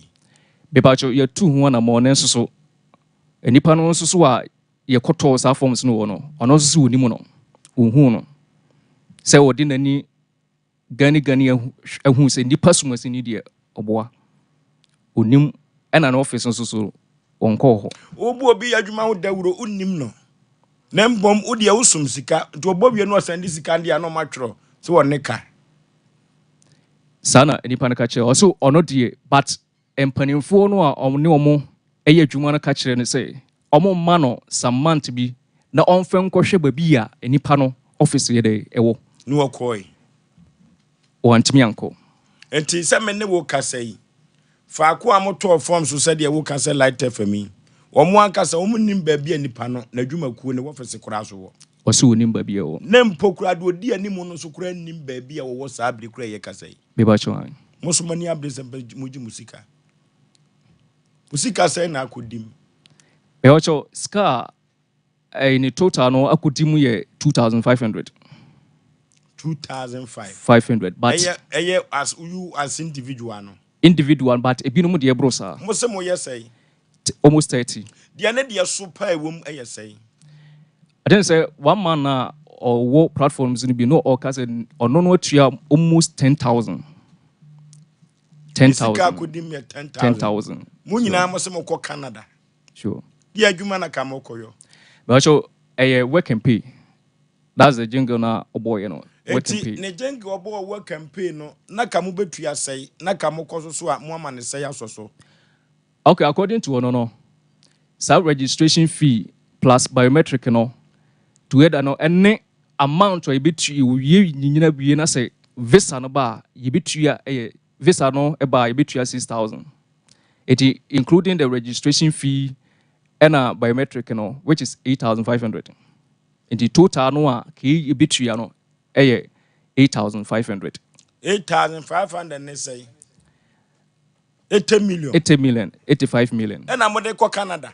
Mepakyɛw, yɛatu ho anammɔn, nanso so nnipa no nso so a yɛkɔtɔɔ saa forms no wɔ no, ɔno nso so ɔnim no, ɔnhuu no. Sɛ ɔde n'ani Gani Gani ahu sɛ nnipa sumasini deɛ ɔboa. Ɔnim ɛna ne office nso so ɔnkɔɔ hɔ. Wobu obi adwuma ho dawuro wonnim no na mbom wo deɛ wosom sika nti ɔbɔ wie no ɔsan de sika no deɛ a na ɔmo atwerɛ sɛ wɔne ka. Saa na nipa no ka kyerɛ ɔse ɔno deɛ but Mpanimfoɔ no a ɔne wɔn yɛ adwuma no ka kyerɛɛ no sɛ wɔmma no some month bi na ɔmfa nkɔhwɛ baabi a nnipa no office yɛ dɛ ɛwɔ. Ne wɔkɔɔe. Wɔantumi ankɔ. Enti sɛ me ne wo kasa yi, faako a motɔɔ fam so sɛdeɛ woka sɛ Light FM yi, Wɔn ankasa wɔn nnim baabi a nipa no, n'adwumakuo, ne wɔfese koraa so wɔ. Ɔse ɔnim baabi a ɛwɔ. Ne mpo koraa deɛ ɔdi anim no nso koraa nnim baabi a wɔwɔ saa bere koraa a yɛkasa yi. Mepakyɛw ae. Mo nso mo ani abere sɛ mogye mo sika. Mo sika sɛn na akɔdi mu? Mepakyɛw, sika a ɛyi ne total no akɔdi mu yɛ 2500. 2005. 500 but. Ɛyɛ ɛyɛ as you as individual no. Individual but ebinom deɛ ɛboro saa. Mo se mo yɛ sɛn? Almost 30. Deɛ ne deɛ so paa ɛwɔ mu yɛ sɛn? I think sɛ one man a ɔwɔ platforms no bi no ɔka sɛ ɔno no atua almost 10,000. 10,000. Sika akɔdi mu yɛ 10,000. 10,000. Mo nyinaa mo se mo kɔ Canada. Sure. Deɛ adwuma na ka mo kɔ yɔ. Bɛkyɛw ɛyɛ work and pay. That's the jingle na ɔbɔɔyɛ no. Work and Enti pay. ne jingle ɔbɔɔ work and pay no na ka mo bɛtua sɛe na ka mo kɔ so so a mo ama ne sɛe asɔ so. Okay, according to ɔno no, saa registration fee plus biometric no together no ɛne amount a yɛbɛtua yɛwie nyina wie na sɛ visa no ba a yɛbɛtua ɛyɛ visa no ɛba a yɛbɛtua 6,000. Eti including the registration fee ɛna biometric no which is 8,500. Nti total no a kei yɛbɛtua no ɛyɛ 8,500. 8,500 ne sɛn? 80 million. 80 million, 85 million. Ɛna mode kɔ Canada.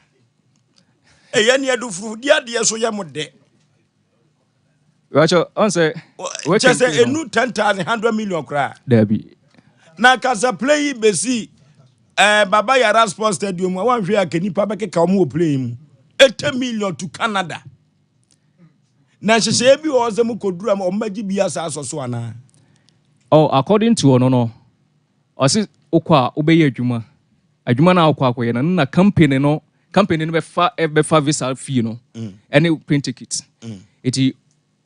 Ɛyɛ ne adufuru di adeɛ so yɛ mo dɛ. Rachel, ɔn sɛ. Kyɛ sɛ enu 10,000, 100 million koraa. Dabi. Na kasa play yi besi eh, Baba Yara Sports Stadium a wɔnhwɛ a kenipa bɛkeka wɔn wɔ play mu. 80 million to Canada. Na nhyehyɛeɛ bi wɔ hɔ sɛ mokɔduru a wɔbɛgye bi asa asɔ so anaa? Oh, according to ɔno no, ɔse wokɔ a wobɛyɛ adwuma. Adwuma no a wokɔ akɔyɛ no, na company no, company no bɛfa bɛfa visa fee no ɛne plane ticket. Eti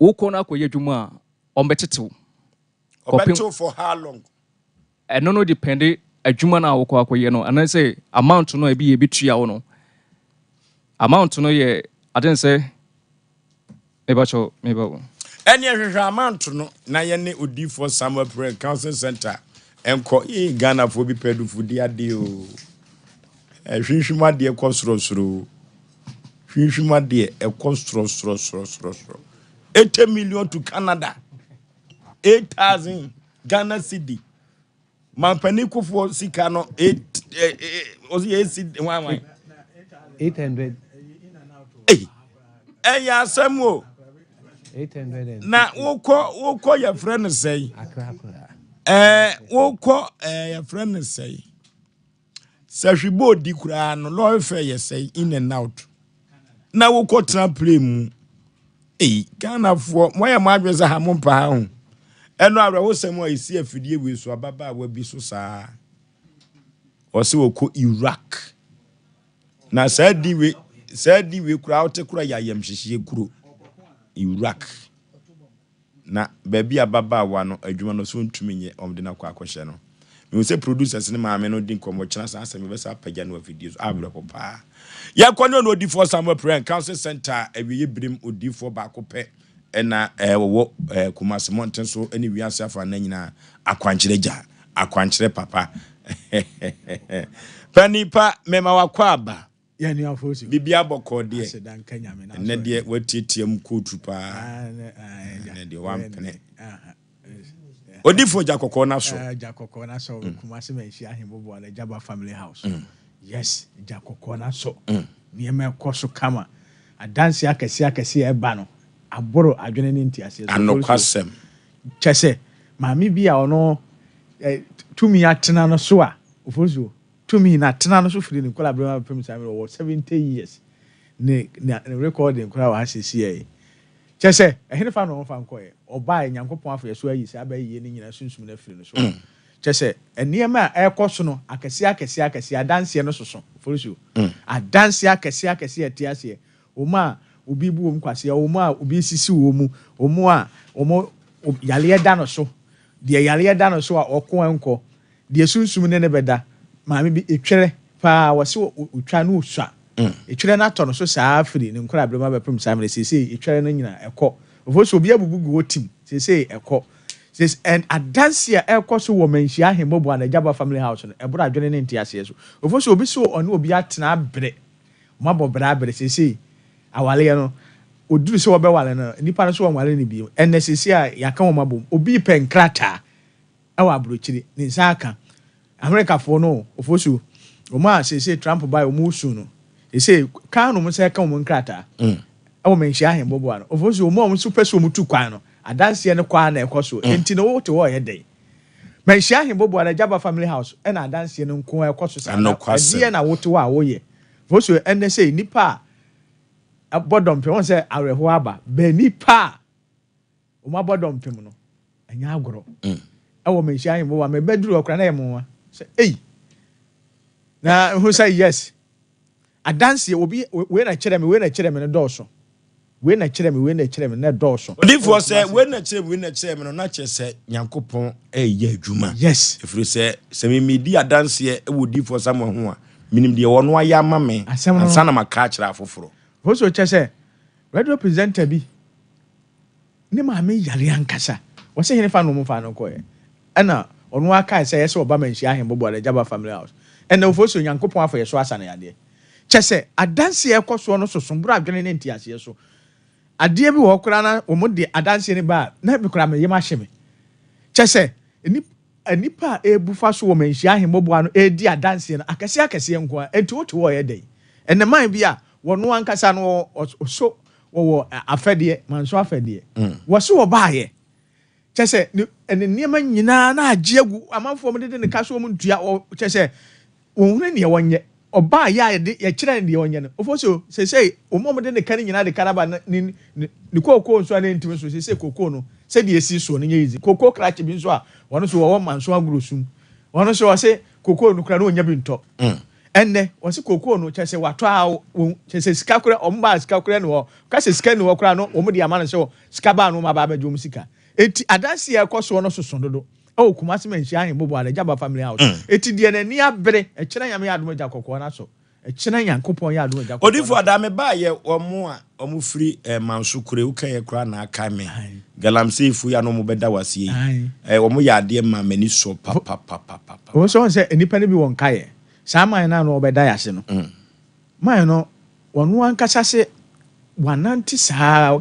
wokɔ no akɔyɛ adwuma a, wɔbɛtetew. Ɔbɛtew for how long? Ɛno no depende adwuma no a wokɔ akɔyɛ no anaasɛ amount no a ebi yɛbɛtua wo no. Amount no yɛ ade sɛ mebakyɛw meba wo. Ɛneɛ hwehwɛ amount no na yɛne Odiyifoɔ Samuel Prayer and Counseling Center nkɔ. Ee Ghanafoɔ bi pɛ adufudie adeɛ oo. Ɛhwinhwim adeɛ kɔ sorosoro oo. Hwinhwim adeɛ ɛkɔ sorosorosorosoro. 80 million to Canada. 8,000 Ghana cedi. Mampanin Kufuor sika no eight eh, eh, ɔsi yɛ esi hwan hwan. 800. Ei, ɛyɛ asɛm o. 800. Na wokɔ wokɔ yɛfrɛ no sɛe. Akra koraa. Ɛɛ wokɔ ɛɛ yɛfrɛ no sɛe. Sɛ hwebɔ odi koraa no lɔre fɛ yɛ sɛe in and out. Na wokɔ tena plane mu. Ei, Ghanafoɔ, moayɛ mo adwene sɛ ha mo mpa ha ho. Ɛno awerɛhosɛm a ɛsi afidie wei so ababaawa bi so saa. Ɔsɛ ɔkɔ Iraq. Na saa din wei, saa din wei koraa wote koraa yɛ ayamhyehyeɛ kuro. Iraq. Na baabi a ababaawa no adwuma no so ntumi nyɛ, wɔde no akɔ akɔhyɛ no. Mehu sɛ producers ne maame no di nkɔmmɔ kyena saa asɛm yi bɛsa apagya no afidie so. Awerɛho paa. Yɛkɔ ne ɔno odifoɔ Samuel Prayer and Counseling Center awieɛ birim odifoɔ baako pɛ ɛna ɛwɔ ɛɛ Kumasi mmɔnten so ne wiase afa nna nyinaa akwankyerɛ gya akwankyerɛ papa panipa mema wakɔ aba. Yɛn nuafo si. Biribiara bɔkɔɔ deɛ. Aseda nka Nyame na Ɛnɛ deɛ watiatia mu kootu paa. Ɛnɛ deɛ wampene. Odifoɔ gya kɔkɔɔ no asɔ. Gya kɔkɔɔ no asɔ wɔ Kumasi Manhyia Ahemboboa no Gyaba Family House. Yes, gya kɔkɔɔ no asɔ. Nneɛma ɛkɔ so kama. Adanseɛ akɛseɛ akɛseɛ a ɛba no, aboro adwene ne nteaseɛ so. Anokwasɛm. Kyɛ sɛ, maame bi a ɔno tumi atena no so a, Ofosuo, Tumi na tena no so firi ne nkwadaa berɛ mu abɛpem saa mmerɛ ɔwɔ 70 years ne ne recording koraa wɔ ha seesei yi. Kyerɛ sɛ ɛhene fa na ɔmfa nkɔɛ? Ɔbaeɛ Nyankopɔn afa yɛ so ayi saa bayie no nyinaa sunsum no afiri no so. Kyerɛ sɛ nneɛma a ɛrekɔ so no akɛseɛ akɛseɛ akɛseɛ adanseɛ no soso Folisio. Adanseɛ akɛseɛ akɛseɛ a ɛte aseɛ. Wɔn a obi bu wɔn kwasea, wɔn a obi sisi wɔn mu, wɔn a wɔn yareɛ da no so, deɛ yareɛ da no so a ɔko ɛnkɔ, Deɛ sunsum ne no bɛda. Maame bi, etwerɛ paa, wɔse ɔtwa na ɔsua. Etwerɛ no atɔ no so saa firi ne nkoraaberɛ mu abɛpem saa mmerɛ. Seesei etwerɛ no nyina ɛkɔ. Ofori sɛ obi abubu gu hɔ tim. Seesei ɛkɔ. Sees and adanseɛ a ɛrekɔ so wɔ Manhyia Ahemmoboa Nagyaba Family House no, ɛboro adwene ne nteaseɛ so. Ofori sɛ obi se ɔne obi atena abrɛ. Wɔabɔ bra abrɛ. Seesei awareɛ no, ɔduru sɛ wɔbɛware no, nnipa no nso wɔnware no bio. Ɛnnɛ seesei a yɛaka wɔn abom, obi repɛ nkrataa wɔ aburokyire, ne nsa aka. Amerikafoɔ no o, Ofosu, wɔn a seesei Trump baeɛ wɔn resu no, seesei kan na wɔn nsa reka wɔn nkrataa wɔ Manhyia Ahemboboa no. Ofosu, wɔn a wɔn nso pɛ sɛ wɔtu kwan no, adanseɛ no kɔ ara na ɛkɔ so. Enti no wote hɔ reyɛ dɛn? Manhyia Ahemboboa no, Agyaba Family House, ɛna adanseɛ no nko ara ɛkɔ so saa. Na ɛdeɛn na wote hɔ a woyɛ? Ofosu, ɛnnɛ sei, nnipa a ɛbɔ dɔmpem, wohu sɛ awerɛhoɔ aba, bɛ nnipa a Wɔabɔ dɔmpem no, ɛnyɛ agorɔ. Ɛwɔ Manhyia Ahemmoa, mebɛduru hɔ koraa na ɛyɛ me nwa sɛ ei! Na mehu sɛ yes, adanseɛ obi wei na kyerɛ me, wei na kyerɛ me no dɔɔso. Wei na kyerɛ me, wei na kyerɛ me no dɔɔso. Odiyifoɔ sɛ, wei na kyerɛ me, wei na kyerɛ me no, na kyerɛ sɛ Nyankopɔn reyɛ adwuma. Yes. Ɛfiri sɛ, sɛ me medi adanseɛ wɔ Odiyifoɔ Samuel ho a, menim deɛ ɔno ayɛ ama me ansa na maka akyerɛ afoforɔ. Nso kyerɛ sɛ, radio presenter bi Ne maame yare ankasa. Wɔse henefa na wɔfaa no kɔeɛ? Ɛna ɔno ara kae sɛ ɛyɛ sɛ ɔba Manhyia Ahemboboa no Agyaba Family House. Ɛna Ofosu Onyankopɔn afa yɛ so asa no yadeɛ. Kyɛsɛ adanseɛ a ɛkɔ soɔ no soso boro adwene ne nteaseɛ so. Adeɛ bi wɔ hɔ koraa na wɔde adanseɛ no ba a na me koraa me yam ahye me. Kyɛsɛ nnipa Nnipa a ɛrebu fa so wɔ Manhyia Ahemmɔboa no redi adanseɛ no akɛseɛ akɛseɛ nko ara. Enti wote hɔ reyɛ dɛn? Ɛnnɛ man bi a wɔno ankasa no wɔso wɔwɔ afɛdeɛ, manso afɛdeɛ. Wɔse wɔbaeɛ. Kyerɛ sɛ ne ne nneɛma nyinaa na agye agu amanfoɔ wɔn dede ne ka so wɔn ntua wɔ kyerɛ sɛ wɔnhunu deɛ wɔnyɛ. Ɔbaeɛ a yɛde yɛkyerɛ no deɛ ɔnyɛ no. Ofosuo, seesei wɔn a wɔde ne ka no nyinaa de ka no aba ne ne ne ne kookoo nso a na ɛntumi nso seesei kookoo no sɛdeɛ ɛsi soɔ no nyɛ easy. Kookoo krakye bi nso a wɔn nso wɔwɔ manso agorɔ sum. Wɔn nso wɔse kookoo no koraa na wɔnnya bi ntɔ. Ɛnnɛ wɔse kookoo no kyerɛ sɛ watɔ a wɔn kyerɛ sɛ sika koraa wɔn baa sika koraa ni hɔ. Ka sɛ sika ni hɔ koraa no wɔn de ama no sɛ sika baa no wɔn aba abɛgye wɔn sika. Enti adanseɛ a ɛkɔ soɔ no soso dodo. Ɛwɔ Kumasi Manhyia Ahembobo Adagya Family House. Eti deɛ n'ani abere, ɛkyena Nyame yɛ adom agya kɔkɔɔ no asɔ. Ɛkyena Nyankopɔn yɛ adom agya kɔkɔɔ no Odifo Adaa me baa yɛ wɔn a wɔn firi eh, Manso kure wo kɛyɛ koraa na akae me Galamsey fo yi a na wɔn bɛda wo aseɛ yi eh, wɔn yɛ adeɛ ma m'ani sɔ papapapapa. Wo nso wohu sɛ nnipa no bi wɔ nkaeɛ. Saa man no a na wɔbɛda yɛ ase no, man no ɔno ankasa se wanante saa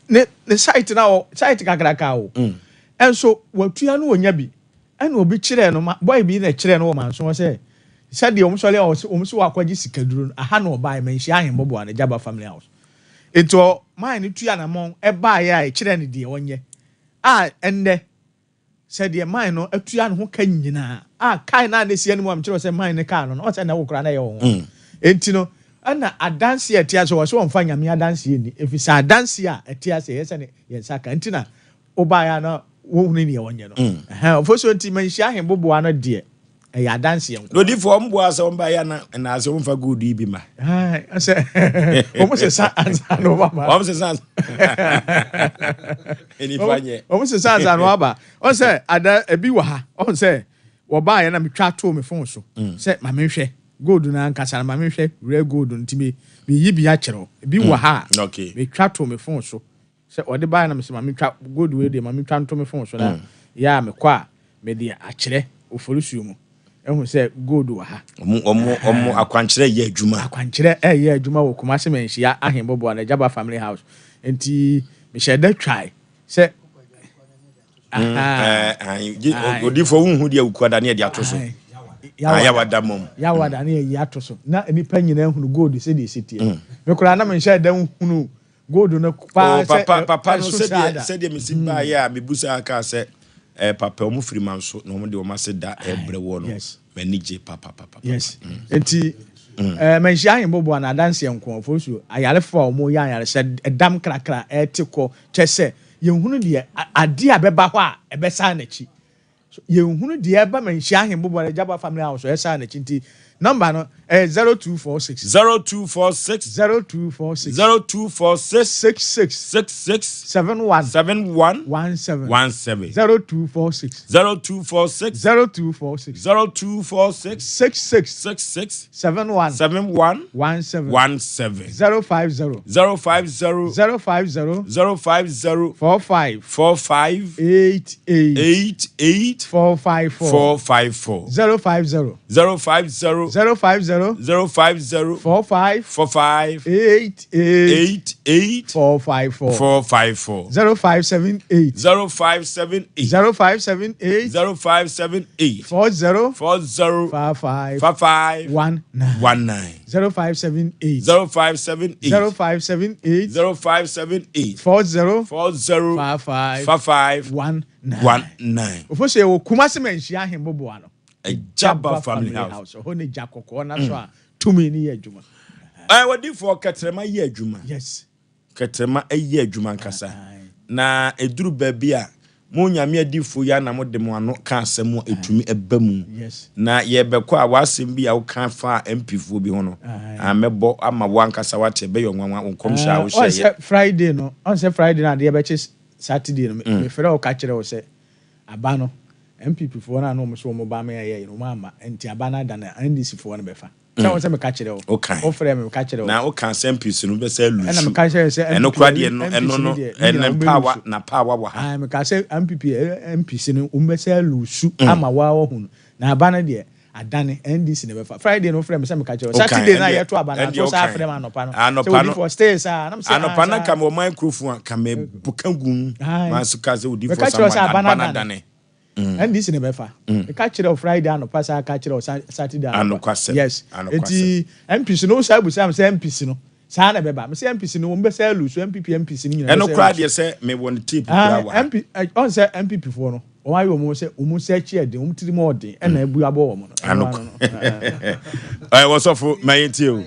ne ne site na ɔ site kakraka o ɛnso watua no ɔnya bi ɛna obi kyerɛɛ no ma boy bi na kyerɛɛ no wɔ manso hɔ sɛ sɛdeɛ wɔn sɔre a wɔn wɔn so wakɔgye sikaduro no aha na ɔbaeɛ manhyia ahemmɔboa no Jaba family house nti ɔ man no tua anamɔn ɛbaeɛ a ɛkyerɛ no deɛ ɔnyɛ a ɛnnɛ Sɛ deɛ man no atua ne ho ka nyinaa a, kae no a na ɛsi anim a mekyerɛ wo sɛ man no kaa no no, ɔsɛ na wo koraa na ɛyɛ wo ho. Enti no, ɛna adanseɛ a ɛte ase, wɔ sɛ wɔmfa Nyame adanseɛ nni, ɛfiri sɛ adanseɛ a ɛte ase ɛyɛ sɛ ne yɛn nsa ka. Enti na wobaeɛ a na wonhunu deɛ wɔnyɛ no. Ɛhɛn, ɔfosuo nti manhyia ahemboboa no deɛ, ɛyɛ adanseɛ nko. Lodifoɔ wɔn boa sɛ wɔn ba yɛ na nnaase wɔn fa gold yi bi ma. Sɛ wɔn sesa ansa na wɔn aba. Wɔn sesa ansa. Nipa nyɛ. Wɔn sesa ansa na wɔn aba. Wɔn sɛ ada ebi wɔ ha. Wɔn sɛ wɔbaa yɛ na metwa too me phone so mm. sɛ maame nhwɛ gold na ankasa na maame nhwɛ rare gold nti mi mi yi bi akyerɛw ebi wɔ ha a metwa too me phone so. Sɛ ɔde baeɛ na mese ma mentwa gold wei deɛ ma mentwa nto me phone so na yɛ a mekɔ a mede akyerɛ Oforisuo mu ahu sɛ gold wɔ ha. Ɔmo ɔmo ɔmo akwankyerɛ yɛ adwuma. Akwankyerɛ ɛyɛ adwuma wɔ Kumasi Manhyia Ahenboboa no Agyaba Family House nti mehyɛɛ da twae sɛ Odifoɔ wonhu deɛ wukuada ne yɛde ato so. Yawada mmom. Yawada ne yɛyi ato so na nnipa nyinaa hunu gold sɛdeɛ ɛsi teɛ. Me koraa na menhyɛɛ da nhunu Gold no paa Oh, sɛ papa, ɛ- papa no ɛso saa sɛdeɛ da. sɛdeɛ mesi baeɛ a mebusaa kaa sɛ eh, papa wɔn firi ma nso na wɔn de wɔn ase da ɛbrɛ wɔ no Yes. m'ani gye papapapa. Yes. Nti eh, manhyia ahemboboa no adanseɛ nko ɔfosuo ayarefoɔ a wɔyɛ ayaresɛ ɛdam krakra ɛte kɔ kyɛ sɛ yɛnhunu deɛ a- adeɛ a ɛbɛba hɔ a ɛbɛsan n'akyi. So yɛnhunu deɛ ɛba Manhyia Ahemboboa no Agyaba Family House ɛsan n'akyi nti number no ɛyɛ 0246. 0246. 0246. 0246. 66. 66. 71. 71. 17. 17. 0246. 0246. 0246. 0246. 66. 66. 71. 71. 17. 17. 050. 050. 050. 050. 45. 45. 88. 88. 454. 454. 050. 050. 050. 050. 45. 45. 88. 88. 454. 454. 0578. 0578. 0578. 0578. 40. 40. 55. 55. 19. 19. 0578. 0578. 0578. 0578. 40. 40. 55. 55. 19. 19. Ofosu yɛwɔ Kumasi Manhyia Ahemboboa no. Agyaba Family House. Ɛhɔ ne gya kɔkɔɔ na so a tumi ne yɛ adwuma. Ɛ wɔdifoɔ kɛtrɛma yɛ adwuma. Yes. Kɛtrɛma yɛ adwuma ankasa. Na ɛduru baabi a mo Nyame adifoɔ yi ara na mode mo ano ka asɛm a ɛtumi ba mu. Yes. Na yɛrebɛkɔ a w'asɛm bi a woka faa MP foɔ bi ho no, ah, mɛbɔ ama wo ankasa woate, ɛbɛyɛ ɔnwanwa, wo nkɔmhyɛ a wohyɛeɛ. Ɔn sɛ Friday no, ɔn sɛ Friday no adeɛ bɛkye Saturday no, mefrɛ wo ka kyerɛ wo sɛ aba no, NPP foɔ no a na wɔn so wɔn ba ma yɛyɛeɛ no, wɔn amma, nti aba no adane a, NDC foɔ no bɛfa. Sɛ wo sɛ meka kyerɛ wo. Wokae. Wofrɛɛ me meka kyerɛ wo. Na wokaa sɛ MPs no bɛsɛ alusu. Ɛna meka kyerɛ sɛ Ɛno NPP koraa deɛ ɛno MPs ɛno no no deɛ, ne ɛno nyinaa wɔn mpaawa bɛlusu. na paawa wɔ ha. Ae, mekaa sɛ NPP MPs no wɔn bɛsɛ alusu ama wo ara woahu no. Na aba no deɛ, adane, NDC na ɛbɛfa. Friday no wofrɛɛ me sɛ meka kyerɛ wo. Wokae, Saturday no a ɛndeɛ yɛto aba no, ɛndeɛ anso wosan wokae. frɛ me anɔpa no sɛ Anɔpa no odifoɔ stay saa. Na mese ae anɔpa no saa. anka mewɔ microphone a ka mɛka gu mu. Ae. Manso kaa sɛ odifoɔ Meka kyerɛ wo sɛ Samuel aba no aba no adane. adane. NDC na ɛbɛfa. Meka kyerɛ wo Friday anɔpa saa ka kyerɛ wo Saturday anɔpa. Anokwasɛm. Yes. Anokwasɛm. Enti MPs no wo saa busa me sɛ MPs no saa na ɛbɛba. Mese MPs no wɔn bɛsa alu so NPP MPs no nyinaa Ɛno bɛsa koraa alu deɛ so. sɛ mewɔ ne tape Ah, koraa wɔ ha. MP eh, ɔn sɛ NPP foɔ no wɔn ayɛ wɔn sɛ wɔn nsa akyi ɛden wɔn tirim ɔden ɛna abu abɔ wɔn no. Ɛno Ano ano no. Ah. Ɛ wɔsɔfo ma yɛn tie o.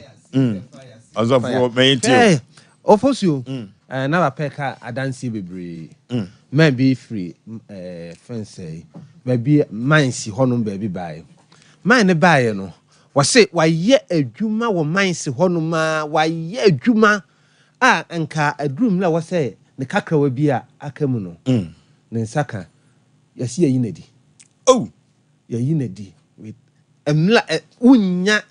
Ɔsɔfo ma yɛn tie o. Hey, Ofosuo, eh, na papa ka adanseɛ bebree. Man bi firi eh, fɛn sɛ baabi mines hɔnom baabi baeɛ. Man no baeɛ no, wɔse wayɛ adwuma wɔ mines hɔnom a, wayɛ adwuma a nka aduru mmerɛ a wɔsɛ ne kakrawa bi a aka mu no, ne nsa ka. Yɛse yɛyi no adi. Oh! Yɛyi no adi. Mmerɛ a wonnya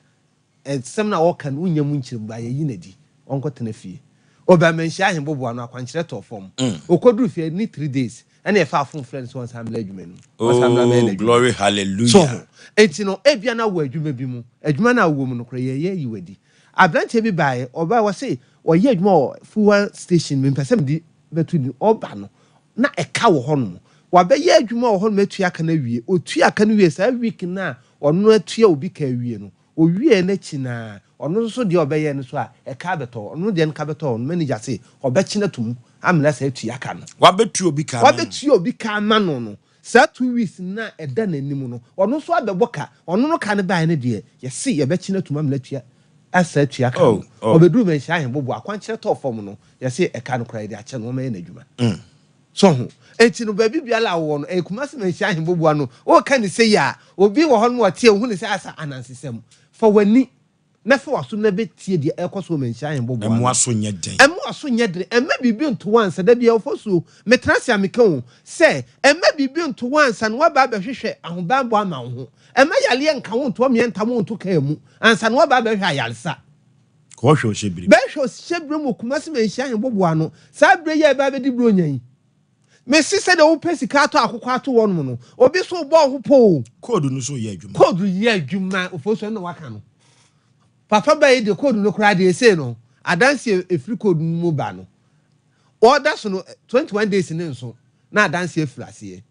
Nsɛm no a ɔreka no, wonnya mu nkyerɛmu, but yɛayi no adi. Ɔnkɔtena fie. Ɔbaa Manhyia Ahemboboa no, akwankyerɛ tɔɔ fam. Ɔkɔduruu fie, ne 3 days, ɛna yɛfaa fon frɛɛ no sɛ ɔnsan mmra adwuma no mu. Ɔnsan mmra mmɛyɛ Oh, n'adwuma. glory So ho? hallelujah. Enti no, ebia na wowɔ adwuma bi mu. Adwuma no a wowɔ mu no koraa, yɛreyɛ ayi wo adi. Aberanteɛ bi baeɛ, ɔbaeɛ, ɔse ɔyɛ adwuma wɔ fuel station, mempɛ sɛ mede bɛto din. Ɔba no, na ɛka wɔ hɔnom. Wabɛyɛ adwuma wɔ hɔnom atua ka no awie. Ɔtua ka no wie, saa week no a ɔno atua obi ka awie no, Owiee n'akyi no ara, ɔno nso deɛ ɔbɛyɛ no so a, ɛka abɛtɔ hɔ. Ɔno deɛ no ka bɛtɔ hɔ no, manager se ɔbɛkye no ato mu amena saa atua ka no. Wabɛtua obi ka ama no. Wabɛtua obi ka ama no no, saa 2 weeks no a ɛda n'anim no, ɔno nso abɛbɔ ka. Ɔno no ka no baeɛ no deɛ, yɛse yɛbɛkye no ato mu amena atua asa atua ka no. Oh, oh. Ɔbɛduruu Manhyia Ahemboboa, akwankyerɛ tɔɔ fam no, yɛse ɛka no koraa yɛde akyɛ no, ɔmmɛyɛ n'adwuma. So ho? Enti no, baabi biara a wowɔ no, ɛyɛ Kumasi Manhyia Ahemboboa no, woreka no sei a, obi wɔ hɔ nom a ɔte a, ohu no sɛ asa anansesɛm. Fa w'ani na fa w'aso na bɛtie deɛ ɛrekɔ so wɔ Manhyia Ahemboboa no. Ɛmmoa so nyɛ den. Ɛmmoa so nyɛ den. Ɛmma biribi nto wo ansa. Da biara, ɔfasuo, metena ase a meka o, sɛ, ɛmma biribi nto wo ansa na woaba abɛhwehwɛ ahobammɔ ama wo ho. Ɛmma yareɛ nka wo nto ɔmeɛntam wo nto kaa mu ansa na woaba abɛhwɛ ayaresa. Kɔhwɛ ɔhyɛbere mu. Bɛhwɛ ɔhyɛbere mu wɔ Kumasi Manhyia Ahemboboa ano saa berɛ yi a yɛreba abɛdi Buronya yi. Mese sɛdeɛ wopɛ sika atɔ akokɔ ato hɔnom no, obi nso rebɔ wo ho pɔ o. Code no nso yɛ adwuma. Code yɛ adwuma, Ofosu ɛno na waka no. Papa ba yi deɛ code no koraa deɛ ɛsei no, adanseɛ ɛfiri code no mu ba no, ɔda so no 21 days ne nso na adanseɛ afiri aseɛ.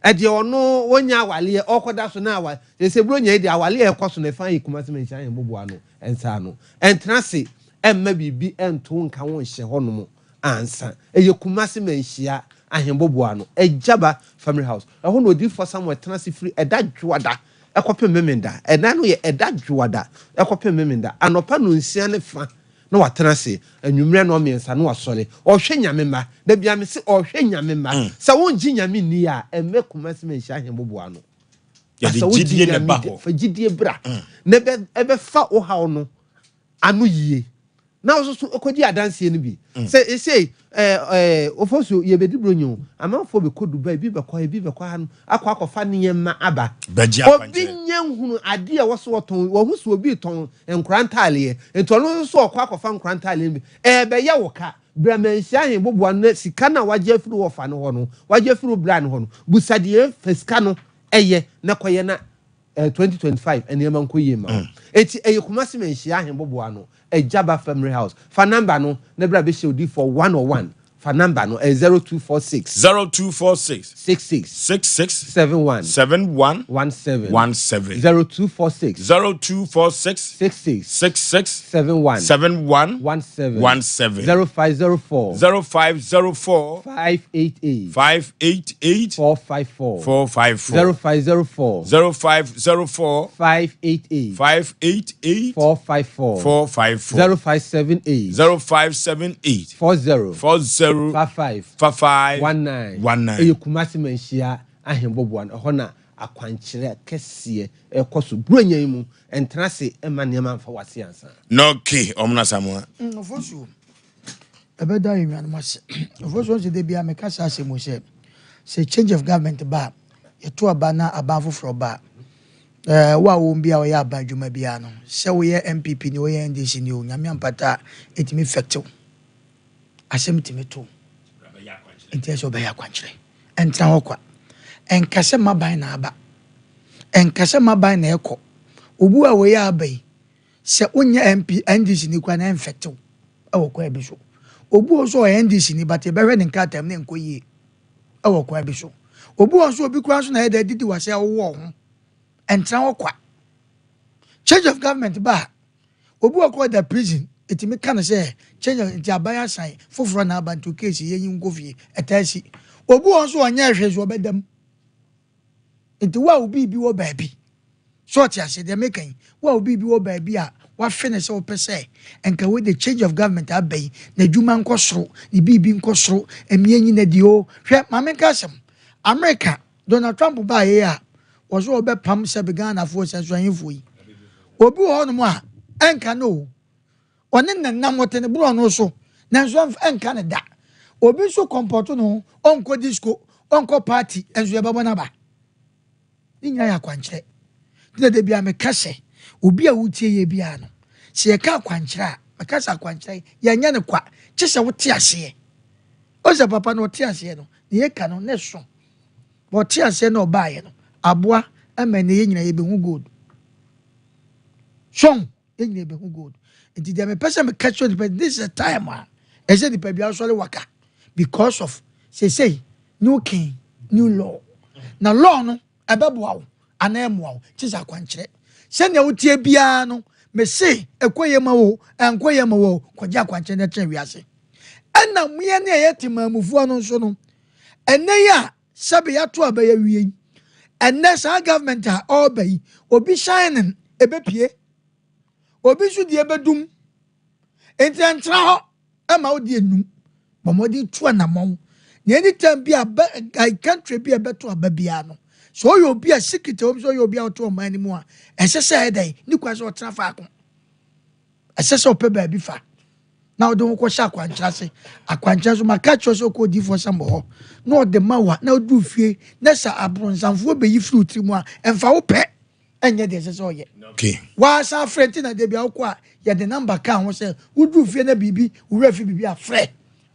Ɛdeɛ ɔno ɔnya awaleɛ ɔkɔda so na awa sese bronya yi deɛ awaleɛ a ɛkɔ so no ɛfa yɛ Kumasi Manhyia Ahemboboa no nsa ano ɛntena ase ɛmma biribi ɛnto nka wo nhyɛ hɔ nom ansa ɛyɛ Kumasi Manhyia Ahemboboa no Agyaba Family House ɛhɔ na Odiyifoɔ Samuel tena ase firi ɛda Dwoada ɛkɔpem Memenda ɛda no yɛ ɛda Dwoada ɛkɔpem Memenda anɔpa nonsia ne fa na watena ase anwummerɛ nnɔnmiɛnsa na wasɔre ɔhwɛ Nyame mma da bia mese ɔhwɛ Nyame mma sɛ wongye Nyame nni a ɛmmɛ Kumasi manhyia ahemboboa ano na Yɛde sɛ wogye gyidie na Nyame ɛba di hɔ. fa gyidie bra na ɛbɛ ɛbɛfa wo haw no ano yie na wo nso so kɔdi adanseɛ no bi sɛ ɛsei ɛɛ ɛɛ Ofosuo yɛbɛdi Buronya o amanfoɔ bɛkɔ Dubai ebi bɛkɔ ha ebi bɛkɔ ha no akɔ akɔfa nneɛma aba Bɛgye Obi akwankyerɛ. nyɛ nhunu adeɛ a ɛwɔ sɛ ɔtɔn wahu sɛ obi retɔn Nkora ntaaleɛ. Nti ɔno nso ɔkɔ akɔfa nkora ntaaleɛ no bi. Ɛɛbɛyɛ wo ka. Bra manhyia he boboa no na sika no a wagye afiri wo ɔfa no hɔ no, wagye afiri wo bra no hɔ no, busa deɛ fa sika no yɛ na kɔyɛ na Eh, 2025 nneɛma nkɔ yie mma wo. Enti ɛyɛ Kumasi Manhyia Ahemboboa no, Agyaba Family House. Fa number no na bra bɛhyia odiyifoɔ one on one. Fa number no, ɛyɛ 0246. 0246. 66. 66. 71. 71. 17. 17. 0246. 0246. 66. 66. 71. 71. 17. 17. 0504. 0504. 588. 588. 454. 454. 0504. 0504. 588. 588. 454. 454. 0578. 0578. 40. 40. 55. 55. 19. 19. Ɛyɛ Kumasi Manhyia Ahemboboa no, ɛhɔ na akwankyerɛ kɛseɛ ɛkɔ so. Buronya yi mu, ɛntena ase mma nneɛma mfa w'ase ansa. Nɔke, ɔmo na Samoa. Ofosuo, ɛbɛda yɛn nuanom ase. Ofosuo nso da biara meka saa asɛm yi sɛ, sɛ change of government ba a, yɛto aba na aban foforɔ ba a, eh, wo a wɔn bi a wɔyɛ aban adwuma biara no, sɛ woyɛ NPP ni, woyɛ NDC ni o, Nyame ampata a, ɛtumi affect wo. Asɛm tumi to wo. Nti ɛsɛ ɔbɛyɛ akwankyerɛ. Ɛntena hɔ kwa. Ɛnka sɛ m'aban na aba. Ɛnka sɛ m'aban na ɛkɔ. Obu a wɔyɛ aba yi, Sɛ wonyɛ MP, NDC ni koraa na ɛnfɛte wo wɔ kwan bi so. Obi wɔ hɔ nso ɔyɛ NDC ni but yɛbɛhwɛ ne nkrataa mu na ɛnkɔ yie wɔ kwan bi so. Obi wɔ hɔ nso obi koraa nso na ɛyɛ dɛ didi w'ase a wowɔ wo ho. Ɛntena hɔ kwa. Change of government ba a, obi wɔ kɔ da prison, ɛtumi ka no sɛ change of nti aban asan foforɔ na aba nti o case yɛnyi wo nkɔ fie. Ɛtaa si. Obi wɔ hɔ nso ɔnyɛɛ hwee nso ɔbɛda mu. Nti wo a wo biribi wɔ baabi, so ɔte aseɛ deɛ meka yi, wo a wo biribi wɔ baabi a wafe no sɛ wopɛ sɛ nka wei de change of government aba yi, n'adwuma nkɔ soro, ne biribi nkɔ soro, mmea nyi no adi oo. Hwɛ, ma menka asɛm, America, Donald Trump baeɛ yi a, wɔso wɔbɛpam sɛbe Ghanafoɔ sɛ nso ahefoɔ yi. Obi wɔ hɔnom a, ɛnka no o. Ɔne no nam, ɔte ne borɔno so, nanso ɛnka no da. Obi nso kɔmpɔto ne ho, ɔnkɔ disco, ɔnkɔ party, nso yɛbɛbɔ no aba. Ne nyinaa yɛ akwankyerɛ. Nti na da biara meka sɛ, obi a wotie yɛ biara no, sɛ yɛka akwankyerɛ a, meka sɛ akwankyerɛ yɛnyɛ no kwa, kye sɛ wote aseɛ. Wohu sɛ papa no ɔte aseɛ no, ne yɛka no, ne so. Ɔte aseɛ na ɔbaeɛ no, aboa ma ɛnɛ yɛn nyinaa yɛbɛhu gold. So Yɛn nyinaa yɛbɛhu gold. Nti deɛ mepɛ sɛ meka kyerɛ nipa, this is a time a ɛsɛ nipa bi asɔre waka because of seesei new king, new law. Na law no ɛbɛboa wo anaa ɛmmoa wo, kye sɛ akwankyerɛ. Sɛnea wotie biara no, mese ɛkɔ yie ma wo, ɛnkɔ yie ma wo, kɔgye akwankyerɛ na tena wiase. Ɛna moyɛ ne ɛyɛ temaamufoɔ no nso no, ɛnɛ yi a Sɛbe yɛato aba yi awie yi, ɛnnɛ saa government a ɔreba yi, obi shining ɛbɛpue, obi nso deɛ ɛbɛdum. Nti ɛntena hɔ ɛma wo deɛ nnum. Bɔ mmɔden tu anamɔn. Na anytime bi a bɛ, country bi a ɛbɛto aba biara no, sɛ ɔyɛ obi a secret ɛwɔ mu sɛ ɔyɛ obi a ɔte ɔman no mu a, ɛsɛ sɛ ɛyɛ dɛn? Ne kwan sɛ ɔtena faako. Ɛsɛ sɛ ɔpɛ baabi fa na ɔde ho kɔhyɛ akwankyerɛ ase. Akwankyerɛ nso, maka kyerɛ sɛ ɔkɔ odiyifoɔ Samuel hɔ na ɔde ma wa na ɔduru fie na sɛ abrɔnsamfoɔ bɛyi firi wo tiri mu a, ɛmfa wo pɛ ɛnyɛ deɛ ɛsɛ sɛ ɔyɛ. Okay. Wasan frɛ nti na dabi a wokɔ a yɛde namba ka ho sɛ woduru fie na biribi wo werɛ fi biribi a frɛ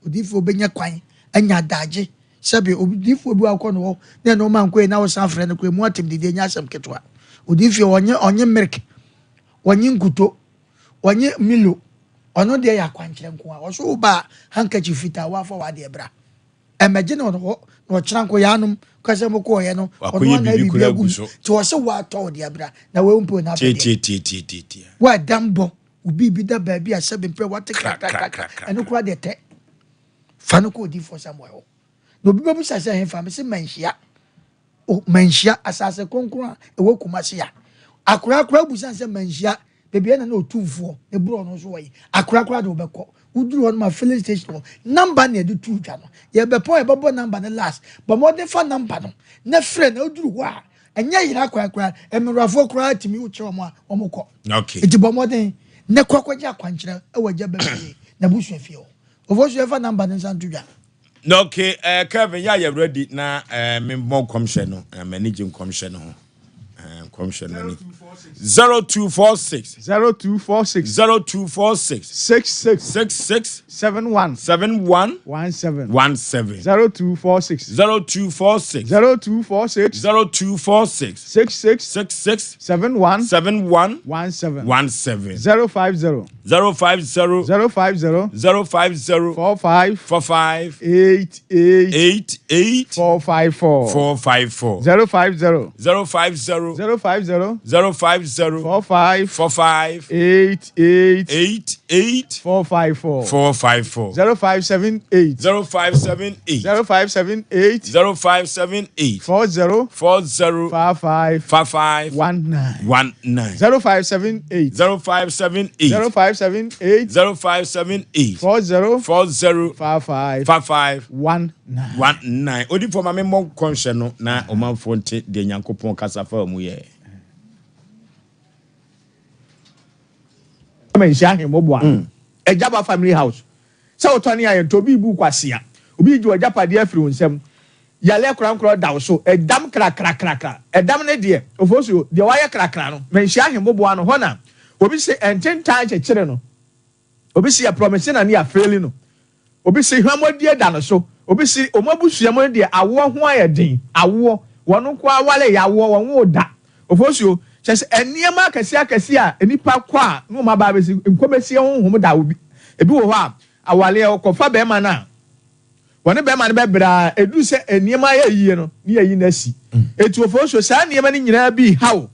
odiyifoɔ bɛnya kwan anya adagye sɛbe odiyifoɔ bi wakɔ no hɔ na ɛno ɔma nkɔ yi na wosan frɛ no kɔ emu atem didi ɛnyɛ asɛm ketewa. Odiyifoɔ ɔnye ɔnye milk Wɔnye nkuto, wɔnye Milo, ɔno deɛ yɛ akwankyerɛ nko ara. Ɔso wo ba a, handkerchief fitaa, woafa w'adeɛ bra. Ɛmɛgye no hɔ na ɔkyena nko yaanom kɔ sɛ mokɔɔyɛ no, ɔno Wakɔyɛ ana biribi biribi koraa agu agu mu. so. Nti ɔse woatɔ wo deɛ bra, na wei mpo na apɛ deɛ. Tiatiatiatiatia. Wo a ɛdam bɔ, wo biribi da baabi a sɛbe mprɛ woate Kra, kra, krakrakra, kra, kra, ɛno kra. koraa deɛ tɛ. Fa no kɔ odiyifoɔ Samuel hɔ. Na obi bɛbisa sɛ ɛhefa, mese manhyia. O Manhyia, asase kronkron a ɛwɔ Kumasi a akorakora abu sane sɛ Manhyia, baabi a na na Otumfoɔ ne borɔno nso wɔ yi, akorakora de wobɛkɔ. Woduru hɔ no ma filling station hɔ, number na yɛde too dwa no. Yɛbɛpɔn a yɛbɛbɔ number no last. Bɔ mmɔden fa number no na frɛ na woduru hɔ a, ɛnyɛ yera kwan koraa, mmerewafoɔ koraa tumi wokyerɛ wɔn a wɔkɔ. Okay. Nti bɔ mmɔden na kɔ kɔgye akwankyerɛ wɔ Agya Bafie n'abusua fie hɔ. Ofosu yɛmfa number no nsa nto dwa. Na okay, eh, Kevin, yɛ a yɛ ready na eh, me mmɔ nkɔmhyɛ no. Eh, m'ani gye nkɔmhyɛ no ho. Eh, nkɔmhyɛ no ani. 0246. 0246. 0246. 66. 66. 71. 71. 17. 17. 0246. 0246. 0246. 0246. 66. 66. 71. 71. 17. 17. 050. 050. 050. 050. 45. 45. 88. 88. 454. 454. 050. 050. 050. 050. 45. 45. 88. 88. 454. 454. 0578. 0578. 0578. 0578. 40. 40. 55. 55. 19. 19. 0578. 0578. 0578. 0578. 40. 40. 55. 55. 19. 19. Odifoɔ ma me mmɔ nkɔnhyɛ no na ɔmanfoɔ nte deɛ Nyankopɔn kasa faa mu yɛɛ. Manhyia ahemmoboa no. Agya ba family house. Sɛ wotɔ ne ayɛ nti obi rebu wo kwasea. Obi regye w'agyapadeɛ afiri wo nsam. Yareɛ korankorɔ da wo so. Ɛdam krakrakrakra. Ɛdam no deɛ, Ofosuo, deɛ wayɛ krakra no, manhyia ahemmoboa no hɔ na obi se ntentan kyekyere no. Obi se yɛ promise na ne yɛ faili no. Obi se hwammɔdie da no so. Obi se wɔn abusua mu no deɛ awoɔ ho ayɛ den. Awoɔ. Wɔn nko ara ware yɛ awoɔ, wɔn nwoo da. Ofosuo, kyerɛ sɛ nneɛma akɛseɛ akɛseɛ a nnipa kɔ a na wɔn aba abɛsi, nkɔmɛsie honhom da obi. Ebi wɔ hɔ a, awareɛ ɔkɔfa barima no a, wɔne barima no bɛbrɛ ara, ɛduru sɛ nneɛma ayɛ yie no, ne yɛayi no asi. Enti Ofosuo, saa nneɛma no nyinaa bi reha wo.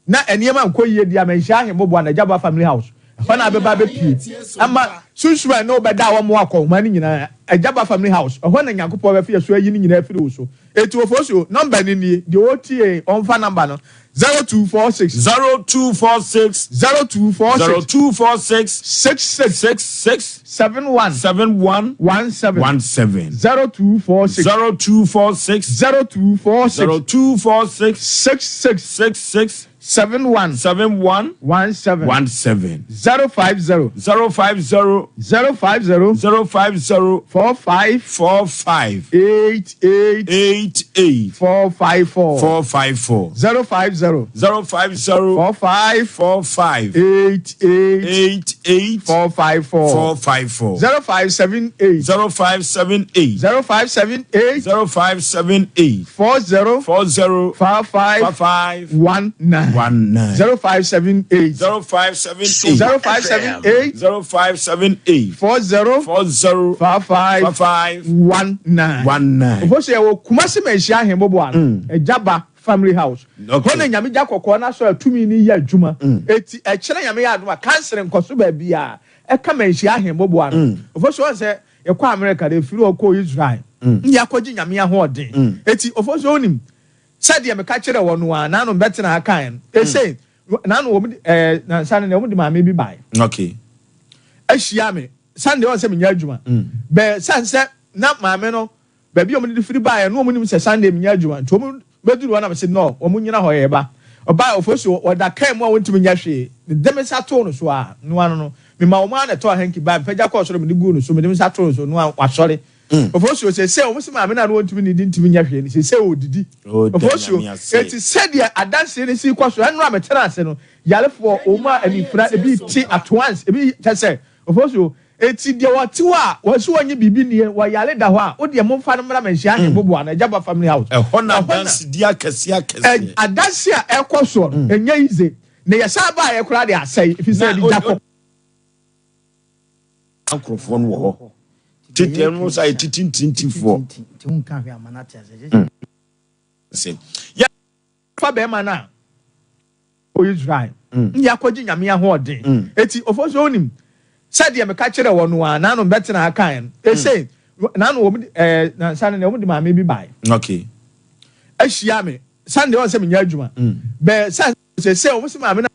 Na nneɛma nkɔ yie deɛ a, manhyia Ahemmoboa na Agyaboa Family House. Ɛhɔ na abɛba abɛpue ama sunsum a ɛne wo bɛda a wɔmmoa akɔnhoma no nyinaa. Agyaboa Family House, ɛhɔ na Nyankopɔn bɛfa yɛn so ayi ne nyinaa afiri wo so. Enti Ofosuo, nɔmba no nie, deɛ ɔretie ɔmfa nɔmba no, 0246. 0246. 0246. 0246. 66. 66. 71. 71. 17. 17. 0246. 0246. 0246. 0246. 66. 66. 71. 71. 17. 17. 050. 050. 050. 050. 45. 45. 88. 88. 454. 454. 050. 050. 45. 45. 88. 88. 454. 454. 0578. 0578. 0578. 0578. 40. 40. 55. 55. 19. 19. 0578. 0578. 0578. 0578. 40. 40. 55. 55. 19. 19. Ofosu yɛwɔ Kumasi Manhyia Ahemmoboa no, Agyaba Family House. Okay. Hɔ na Nyame gya kɔkɔɔ no asɔre a tumi no yɛ adwuma. Eti ɛkyerɛ Nyame yɛ adom a kansere nkɔso baabiara ɛka Manhyia Ahemmoboa no. Ofosu wɔn sɛ yɛkɔ America de efiri hɔ kɔɔ Israel ne yɛakɔgye Nyame ahoɔden. Eti Ofosu wonim sɛdeɛ meka kyerɛɛ wɔn no ara nanom bɛtena ha kaeɛ no. Ese nanom wɔn de ɛɛ nansa no deɛ wɔn de maame bi baeɛ. Okay. Ahyia me Sunday wɔn sɛ menyɛ adwuma. Bɛɛ san sɛ na maame no baabi a wɔn de firi baeɛ no wɔn nim sɛ Sunday menyɛ adwuma nti wɔn bɛduru hɔ na mese no wɔn nyina hɔ yɛba. Ɔbaa Ofosu ɔda kaa mu a wɔntumi nyɛ hwee mede me nsa too no so a noa no no mema wɔn ara na ɛtɔɔ hanky bae mepagya kɔɔ soro mede guu no so mede me nsa too no so noa wasɔre. Ofosuo, seesei wɔn se maame no a na ɔntumi nnidi ntumi nyɛ hwee no, seesei ɔredidi. Oh, da Ofosuo, Nyame ase. enti sɛdeɛ adanseɛ no si rekɔ so, ɛnora metena ase no, yarefoɔ, wɔn a anifira, ebi te at once, ebi kyɛ sɛ, Ofosuo, enti deɛ ɔte hɔ a, wɔse ɔnnye biribi nnie, wɔyare da hɔ a, wo deɛ momfa no mmra Manhyia Ahemboboa no, Agyaba Family House. Ɛhɔ na Ɛhɔ na adansedie akɛseɛ akɛseɛ. ɛ, adanseɛ a ɛrekɔ soɔ no, ɛnyɛ easy. Na yɛsan baeɛ koraa deɛ asɛe, ɛfiri sɛ Na yɛde o, gya o, kɔ. nkurɔfoɔ no wɔ hɔ. Tete ɛno nso ayɛ titi ntintifoɔ. Sɛ yɛ. Fa bɛrima no a ɔwɔ Israel ne akɔgye Nyame ahoɔden. Eti Ofosuo wonim sɛdeɛ meka kyerɛɛ wɔn no ara nanom bɛtena ha kaeɛ no. Ese nanom wɔn de ɛɛ nansa no deɛ wɔn de maame bi baeɛ. Okay. Ahyia me Sunday wɔn sɛ menyɛ adwuma. Bɛɛ sɛ sɛ wɔn se maame no.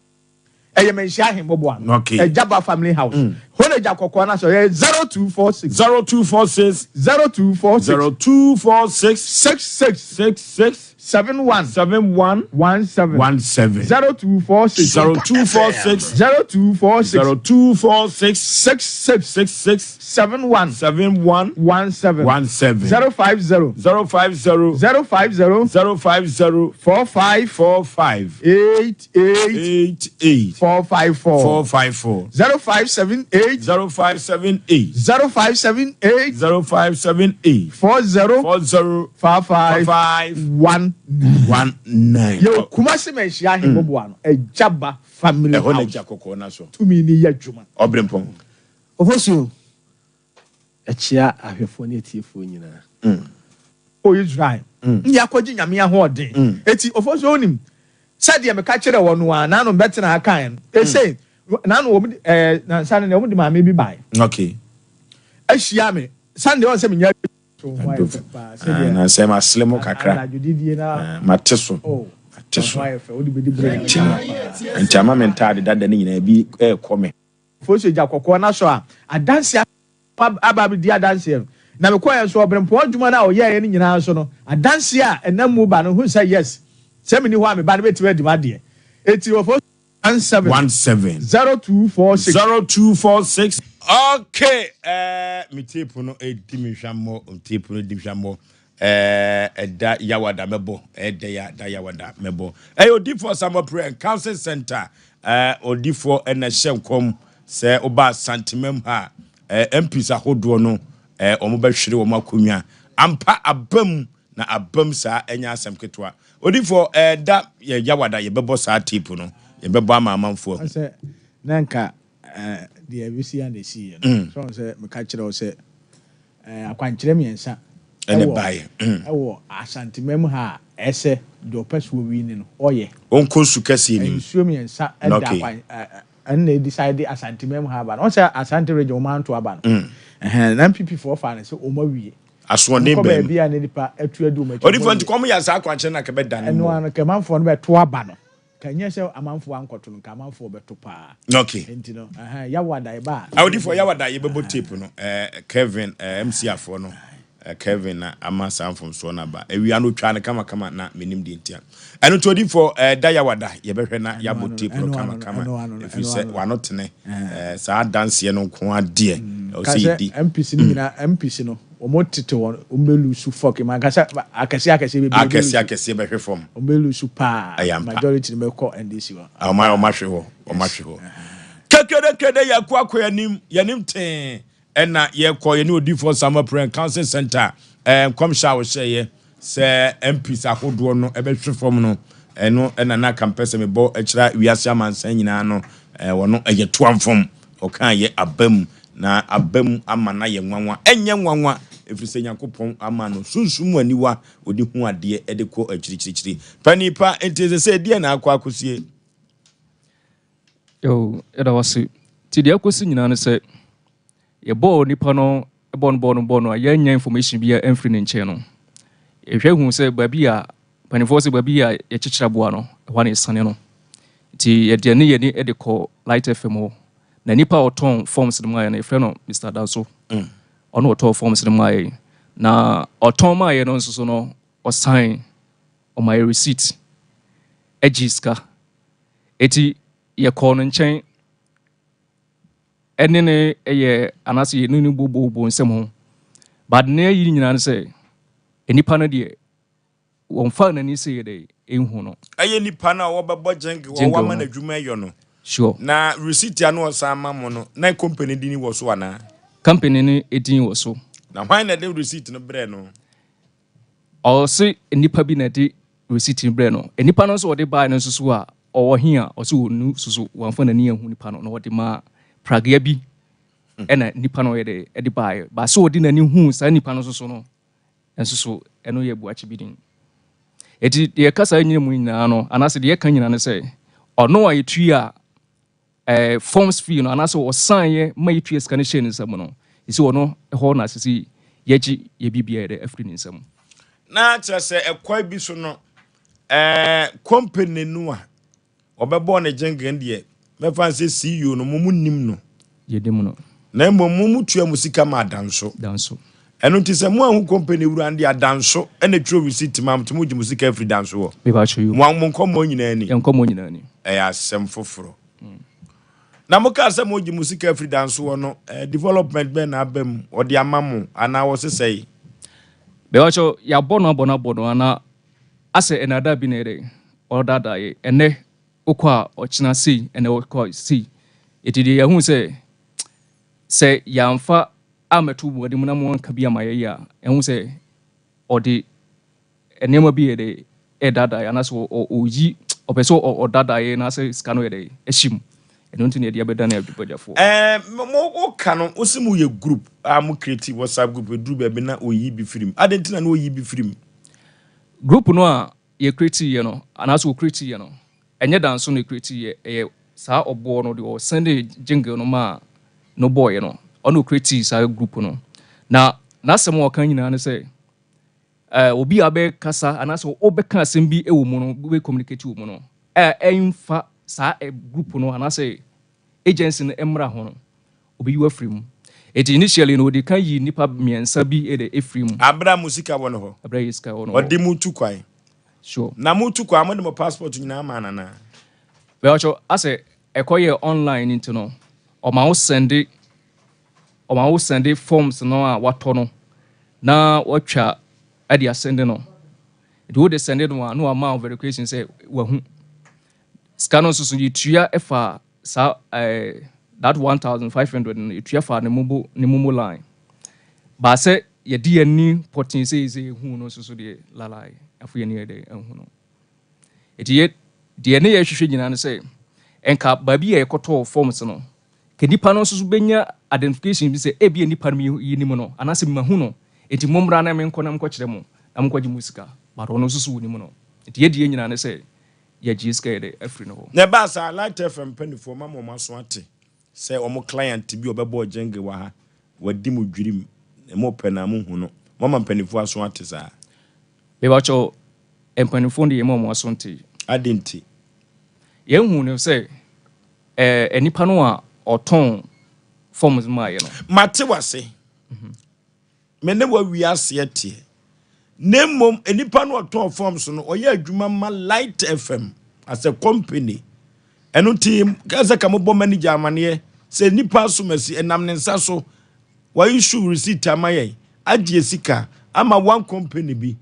Ɛyɛ Manhyia Ahemmoboa no. Okay. Agyaba family house. Hɔ na gya kɔkɔɔ no asɔ yɛ 0246. 0246. 0246. 0246. 66. 66. 71. 71. 17. 17. 0246. 0246. 0246. 0246. 66. 66. 71. 71. 17. 17. 050. 050. 050. 050. 45. 45. 88. 88. 454. 454. 0578. 0578. 0578. 0578. 40. 40. 55. 5. 19. 19. Yɛwɔ Kumasi Manhyia Ahemmoboa no, Agyaba Family Ɛhɔ na House. gya kɔkɔɔ no asɔ. Tumi no yɛ adwuma. Ɔbrempɔn. Ofosuo, ɛkyea ahwɛfoɔ ne atiefoɔ nyinaa. O Israel, ne akɔgye Nyame ahoɔden. Eti Ofosuo wonim sɛdeɛ meka kyerɛ wɔ no a naano mbɛtena ha kaeɛ no. Ese naano wɔn de ɛɛ nansa no deɛ wɔn de maame bi bae. Okay. Ahyia me Sunday ɔn sɛ menya so ho ayɛ fɛ paa sɛdeɛ. Na sɛ masle mo kakra. Anadwo didie na. Mate so. Oh. Mate so. Ho ayɛ fɛ wode bɛdi bere. Nti no nti ama me ntaade dada no nyinaa bi ɛɛkɔ me. Fosu gya kɔkɔɔ no asɔ a adanseɛ aba abɛdi adanseɛ no. Na mekɔeɛ nso ɔberempɔn adwuma no a ɔyɛeɛ no nyinaa nso no adanseɛ a ɛnam mu ba no hu sɛ yes sɛ menni hɔ a me ba no bɛtumi adi m'adeɛ. Enti Ofosu 17 17. 0246. 0246. Okay eh, me tape no ɛdi me hwammɔ, tape no di me hwammɔ eh, ɛda yawada mɛbɔ, ɛda ya da yawada mɛbɔ. Ɛyɛ odifoɔ Samuel Prayer and Counseling Center, eh, odifoɔ ɛna ɛhyɛ nkɔm sɛ woba Asantemam ha eh, MPs ahodoɔ no eh, wɔn bɛhwere wɔn akonnwa. Ampa abam na abam saa ɛnyɛ asɛm ketewa. Odifoɔ ɛda yɛ yawada yɛbɛbɔ saa tape no, yɛbɛbɔ ama amanfoɔ ahu. Sɛ na nka eh, deɛ ɛbɛsi a na ɛsiiɛ no. Sɛ ɔn sɛ meka kyerɛ wo sɛ eh, akwankyerɛ mmiɛnsa Ɛna ɛwɔ ɛbaeɛ. ɛwɔ Asanteman mu ha a ɛsɛ deɛ ɔpɛ so ɔwini no ɔyɛ. Ɔnkɔ nsu kɛseɛ no mu. Nsuo mmiɛnsa ɛda Okay. akwan ɛ- ɛ- ɛno na ɛdecide Asanteman mu ha aba no. Ɔn sɛ Asante region wɔn anto aba no. Ɛhɛn, na NPP foɔ faa no sɛ wɔn awie. Asoɔden Wɔkɔ baa mu. baabi a na nipa atu adi wɔn akyi wɔn Odifoɔ nti awie. kɔm yɛ saa akwankyerɛ no anka bɛdane Ɛno mmɔ. ara no kɛmanfoɔ no bɛto aba no. Ka ɛnyɛ sɛ amanfoɔ ankɔto no nka amanfoɔ bɛto paa. Okay. Nti no ɛhɛn Yawada ɛba a. Awodifoɔ Yawada yɛbɛbɔ tape no eh, Kevin eh, MC afoɔ no eh, Kevin na ama saa mfomsoɔ no aba. Awia no otwaa no kamakama na menim deɛ ntia. Ɛno nti odifoɔ eh, da Yawada yɛbɛhwɛ na Ɛno yɛabɔ ano no tape no ɛno ano no kamakama ɛno ano no ɛfiri ɛno sɛ ano no. wano tene eh, saa adanseɛ no nko adeɛ ɛwɔ Ka sɛ sɛ yɛdi. MPs no nyinaa MPs no wɔn tete wɔn wɔn bɛ lusu fɔk mu ankasa akɛseɛ akɛseɛ bebree bɛ Akɛseɛ lusu akɛseɛ bɛhwe fam. wɔn bɛ lusu paa Ɛyɛ ampa. majority no bɛ kɔ NDC hɔ. Ɔma ɔma hwe hɔ ɔma Yes. hwe hɔ. Kekedekede yɛkɔ akɔ yɛnim yɛnim tee ɛna yɛkɔ yɛne odiifoɔ Samuel Prayer and Counseling Center ɛɛ nkɔmhyɛ a wɔhyɛeɛ sɛ MPs ahodoɔ no ɛbɛhwe fam no ɛno ɛna na ka mpɛ sɛ mebɔ ɛkyerɛ wiase amansan nyinaa no ɛɛ wɔno ɛyɛ toamfom ɔka yɛ aba mu na aba mu ama na yɛ nwanwa ɛnyɛ nwanwa ɛfiri sɛ Nyankopɔn ama no sunsum mu aniwa ɔde hu adeɛ ɛde kɔ akyirikyirikyiri panipa nti sɛ sɛ ɛdeɛ na akɔ akɔsie. Yo, yɛda wase. Nti deɛ ɛkɔsi nyinaa ne sɛ yɛbɔɔ nipa no bɔ no bɔ no bɔ no a yɛanya information bi a ɛmfiri ne nkyɛn no. Yɛhwɛ hu sɛ baabi a mpanimfoɔ sɛ baabi a yɛkyekyere aboa no ɛhɔ a na yɛsane no. Nti yɛde ne yɛni de kɔ Light FM hɔ. Na nipa a ɔtɔn forms no maa yɛn no yɛfrɛ no Mr. Danso. Ɔno ɔtɔn forms no maa yɛn. Na ɔtɔn maa yɛn no nso so no ɔsan ɔma yɛ receipt agye sika. Eti yɛkɔɔ no nkyɛn ɛne ne ɛyɛ anaasɛ yɛne ne bobobo nsɛm ho. But ne ayi nyinaa ne sɛ nipa no deɛ wɔmfa n'ani sɛ yɛ dɛ ɛnhu no. Ɛyɛ nipa no a wɔbɛbɔ jingle wɔ Jingle wama no. n'adwuma ɛyɔ no. Sure. Na receipt a na ɔsan ma mo no na company din wɔ so anaa? Company no edin wɔ so. Na hwan na ɛde receipt no brɛ no? Ɔse nipa bi na ɛde receipt no brɛ no. Nipa no nso ɔde baeɛ no nso so a ɔwɔ he a ɔse ɔnu soso wɔamfa n'ani anhu nipa no na ɔde maa pragea bi ɛna nipa no ɔyɛ dɛ ɛde baeɛ. Ba sɛ ɔde n'ani hu saa nipa no nso so no nso so ɛno yɛ buakye bi din. Eti deɛ ɛka saa nyina mu nyinaa no anaasɛ deɛ ɛka nyinaa no sɛ ɔno a yɛtua forms fee no anaasɛ ɔsan yɛ ma yɛtua sika no hyɛ ne nsam no ɛsi ɔno ɛhɔ na asisi yɛgye yɛ biribiara yɛ dɛ afiri ne nsam. Na kyerɛ sɛ ɛkwan bi so no company no a ɔbɛbɔ ne jingle deɛ mɛfa sɛ CEO no mo mu nim no. Yɛnim no. Na mmom mo motua mo sika ma Adanso. Danso. Ɛno nti sɛ moanhu company wura no deɛ Adanso na ɛtwerɛ receipt ma mo nti mogye mo sika afiri Danso hɔ. Mepakyɛ yo. Mo mo nkɔmmɔ nyinaa ni. Yɛn nkɔmmɔ nyinaa ni. Ɛyɛ asɛm foforɔ. Na mokaa sɛ mogye mo sika afiri Danso hɔ no, eh, development bɛn na aba mu? Ɔde ama mo anaa wɔsesɛe? Mepakyɛ yɛabɔ no abɔ no abɔ no ana asɛ ɛnaadaa bi na ɛyɛ dɛ ɔdaadaa yɛ. Ɛnɛ wokɔ a ɔkyena sei, ɛnɛ wokɔ a sei. Enti deɛ yɛahu sɛ, sɛ yɛamfa ammɛto mo anim na moanka bi amma yɛn a, yɛahu sɛ ɔde nneɛma bi yɛ dɛ ɛredaadaa yɛn anaasɛ ɔyi ɔpɛ sɛ ɔdaadaa yɛn na sɛ sika no yɛ dɛ ɛhye mu. Ɛno nti na yɛde abɛdane adwabadwafoɔ. Ɛɛ mo woka no wose mo yɛ group a mo create WhatsApp group ɛduru baabi na ɔyi bi firi mu adɛn nti na na ɔyi bi firi mu? Group no a yɛ create yɛ no anaasɛ wɔ create yɛ no ɛnyɛ danso na create yɛ, ɛyɛ saa ɔboɔ no deɛ ɔsɛnde jingle no maa no bɔɔyɛ no, ɔno create saa group no. Na n'asɛm a ɔka nyinaa ne sɛ obi a bɛkasa anaasɛ ɔbɛka asɛm bi wɔ mu no, wobɛ communicate wɔ mu no ɛ ɛmfa saa group no anaasɛ agency no mmra ho no, obeyi afiri mu. Eti initially no, ɔde ka yi nipa mmiɛnsa bi de efiri mu. Abere a mo sika wɔ no hɔ. Abere a yɛ sika wɔ no hɔ. Ɔde mo tu kwan. Sure. Na mo tu kwan, mo de mo passport nyinaa ma anana? Bɛwɔkyɛ asɛ ɛkɔyɛ online nti no, ɔma wo send forms no a watɔ no na watwa ɛde asend no. Nti wode send no a, na wama wo verification sɛ wahu sika no nso so yɛtua ɛfa saa that 1500 no, yɛtua fa ne momo line baasɛ yɛde yɛn ni pɔtee sɛ yɛhu no nso so deɛ lalai afo yɛn ni yɛ dɛ ɛhu no. Nti yɛ deɛ ne yɛhwehwɛ nyinaa no sɛ ɛnka baabi a yɛkɔtɔɔ forms no ka nipa no nso so bɛnya identification bi sɛ ebi nipa no yi nim no anaasɛ mahu no, nti mommra na menkɔ na menkɔkyerɛ mo na monkɔgye mo sika, but ɔno nso so wɔ nim no. Nti yɛdeɛ nyinaa ne sɛ yɛgye sika yɛ dɛ afiri no hɔ. Na ɛbaa saa, Light FM mpanimfoɔ ma mo aso ate sɛ ɔmo client bi a ɔbɛbɔ jingle wɔ ha wadi mo dwirim, mo pɛ na mo hu no, mo ama mpanimfoɔ aso ate saa? Mebakyɛw, mpanimfoɔ no deɛ, yɛma ɔmo aso nte. Ade nti? Yɛnhu no sɛ nipa no a ɔtɔn forms maayɛ no. Mate wase. Me ne wawie aseɛ teɛ, na mmom nipa no ɔtɔn forms no, ɔyɛ adwuma ma Light FM as a company. Ɛno nti kɛsɛ ka mobɔ manager amaneɛ sɛ nipa asomasi ɛnam ne nsa so wɔyi receipt ama yɛn agye sika ama one company bi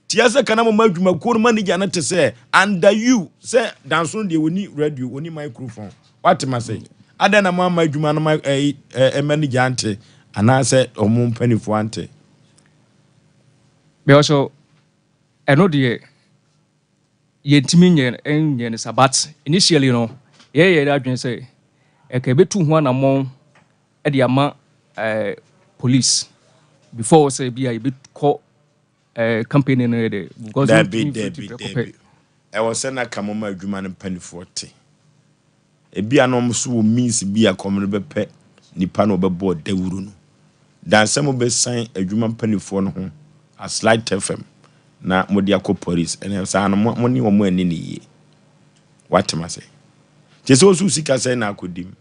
tia sɛ kana mo ma adwumakuo no manager no te sɛ under you sɛ danso no deɛ, wɔni radio, wɔni microphone, wate ma sɛ adɛn na mo ama adwuma no ma ɛyi ɛ manager ante anaasɛ ɔmo mpanimfoɔ ante? Mebakyɛw, ɛno deɛ yɛntumi nyɛ no sa, but initially no yɛyɛ yɛde adwene sɛ ɛka ɛbɛtu ho anammɔn ɛde ama police before sɛ bi a yɛbɛkɔ company no yɛ dɛ because Dabi. wontumi Dabi. mfiri prɛko pɛ. Dabi, ɛwɔ sɛ na ka mo ma adwuma no mpanimfoɔ te ebi a na ɔmo so wɔ means bi a kɔm no bɛpɛ nipa na ɔbɛbɔ dawuro no dansɛ mo bɛsan adwuma mpanimfoɔ no ho as Light FM na mo de akɔ police. Ɛnna saa no mo ne wɔn ani ne yie watem ase kyɛ sɛ osu sika sɛ na akɔdi mu.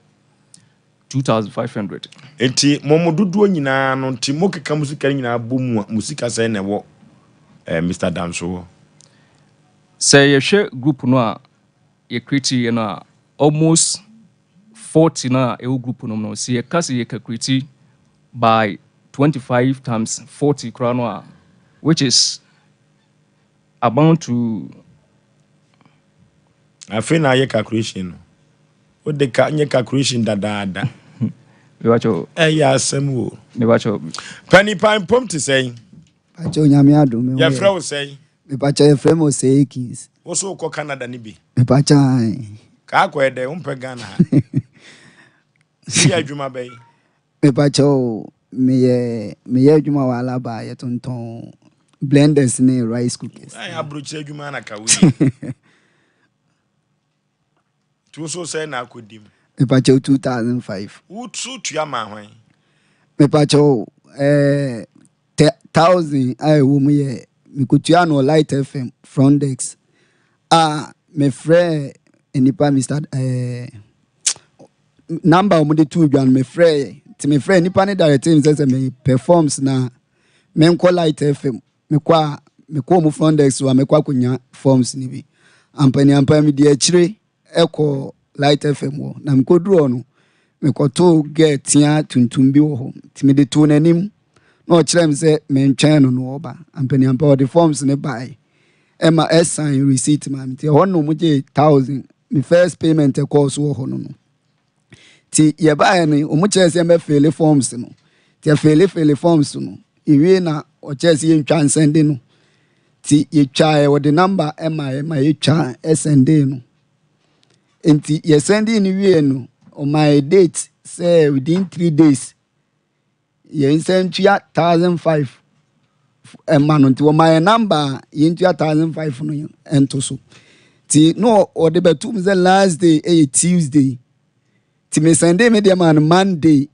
2500. Nti mo dodoɔ nyinaa no, nti mo keka mo sika no nyinaa bɔ mu a, mo sika sɛn na ɛwɔ Mr Danso hɔ? Sɛ yɛhwɛ group no a yɛ create yɛ no a, almost 40 no a ɛwɔ group no mu no, sɛ yɛka sɛ yɛ calculate by 25 times 40 koraa no a, which is about to Afei na ayɛ calculation no, wode ka nyɛ calculation dadaada. Mebakyɛw. Ɛyɛ asɛm o. Mebakyɛw. Panipa mpom te sɛn? Pakyɛ, Onyame adom, me ho Yɛfrɛ yɛ. wo sɛn? Mepakyɛ, yɛfrɛ me Osei Kings. Wo so wokɔ Canada no bi? Mepakyɛ, ae. Kaa kɔɛ dɛ wompɛ Ghana ha, woyɛ adwuma bɛyi? Mepakyɛ o, meyɛ adwuma wɔ Alaba, yɛtontɔn blenders ne rice cookers. Ayɛ aburokyerɛ adwuma na ka woyɛ, nti wo so sɛn na akɔdi mu? Mepakyɛ, 2005. Wo so tua ma hwan? Mepakyɛ o, 1000 a ɛwɔ mu yɛ mikotua no wɔ Light FM front desk a mefrɛ nipa Mr. number a wɔde too dwa no mefrɛeɛ. Nti mefrɛɛ nipa no directee me sɛ sɛ mepɛ forms no a menkɔ Light FM. Mekɔ a mekɔ wɔn front desk hɔ a mɛkɔ akɔnya forms no bi. Ampaniampa medi akyire kɔɔ Light FM hɔ na mekɔduru hɔ no mekɔtoo girl tea tuntum bi wɔ hɔ. Nti mede too n'anim na ɔkyerɛɛ me sɛ mentwɛn no na ɔreba. Ampaniampa ɔde forms no baeɛ ɛma ɛsan receipt maa me. Nti ɛhɔ no na wɔgyee thousand. Me first payment ɛkɔɔ so wɔ hɔ no no. Nti yɛbaeɛ no wɔn kyerɛɛ sɛ yɛmmɛfeele forms no. Nti yɛfeelefeele forms no. Yɛwie na ɔkyerɛɛ sɛ yɛntwa nsɛnde no. Nti yɛtwaeɛ wɔde number ɛma yɛ ma yɛtwa ɛsɛndee no. Nti yɛsɛndee no wie no ɔmaa yɛ date sɛ within 3 days yɛnsan ntua 1500 ɛma no nti wɔma yɛn number a yɛntua 1500 no nto so nti na ɔde bɛto mu sɛ last day ɛyɛ Tuesday nti mesɛnde me deɛ maa no Monday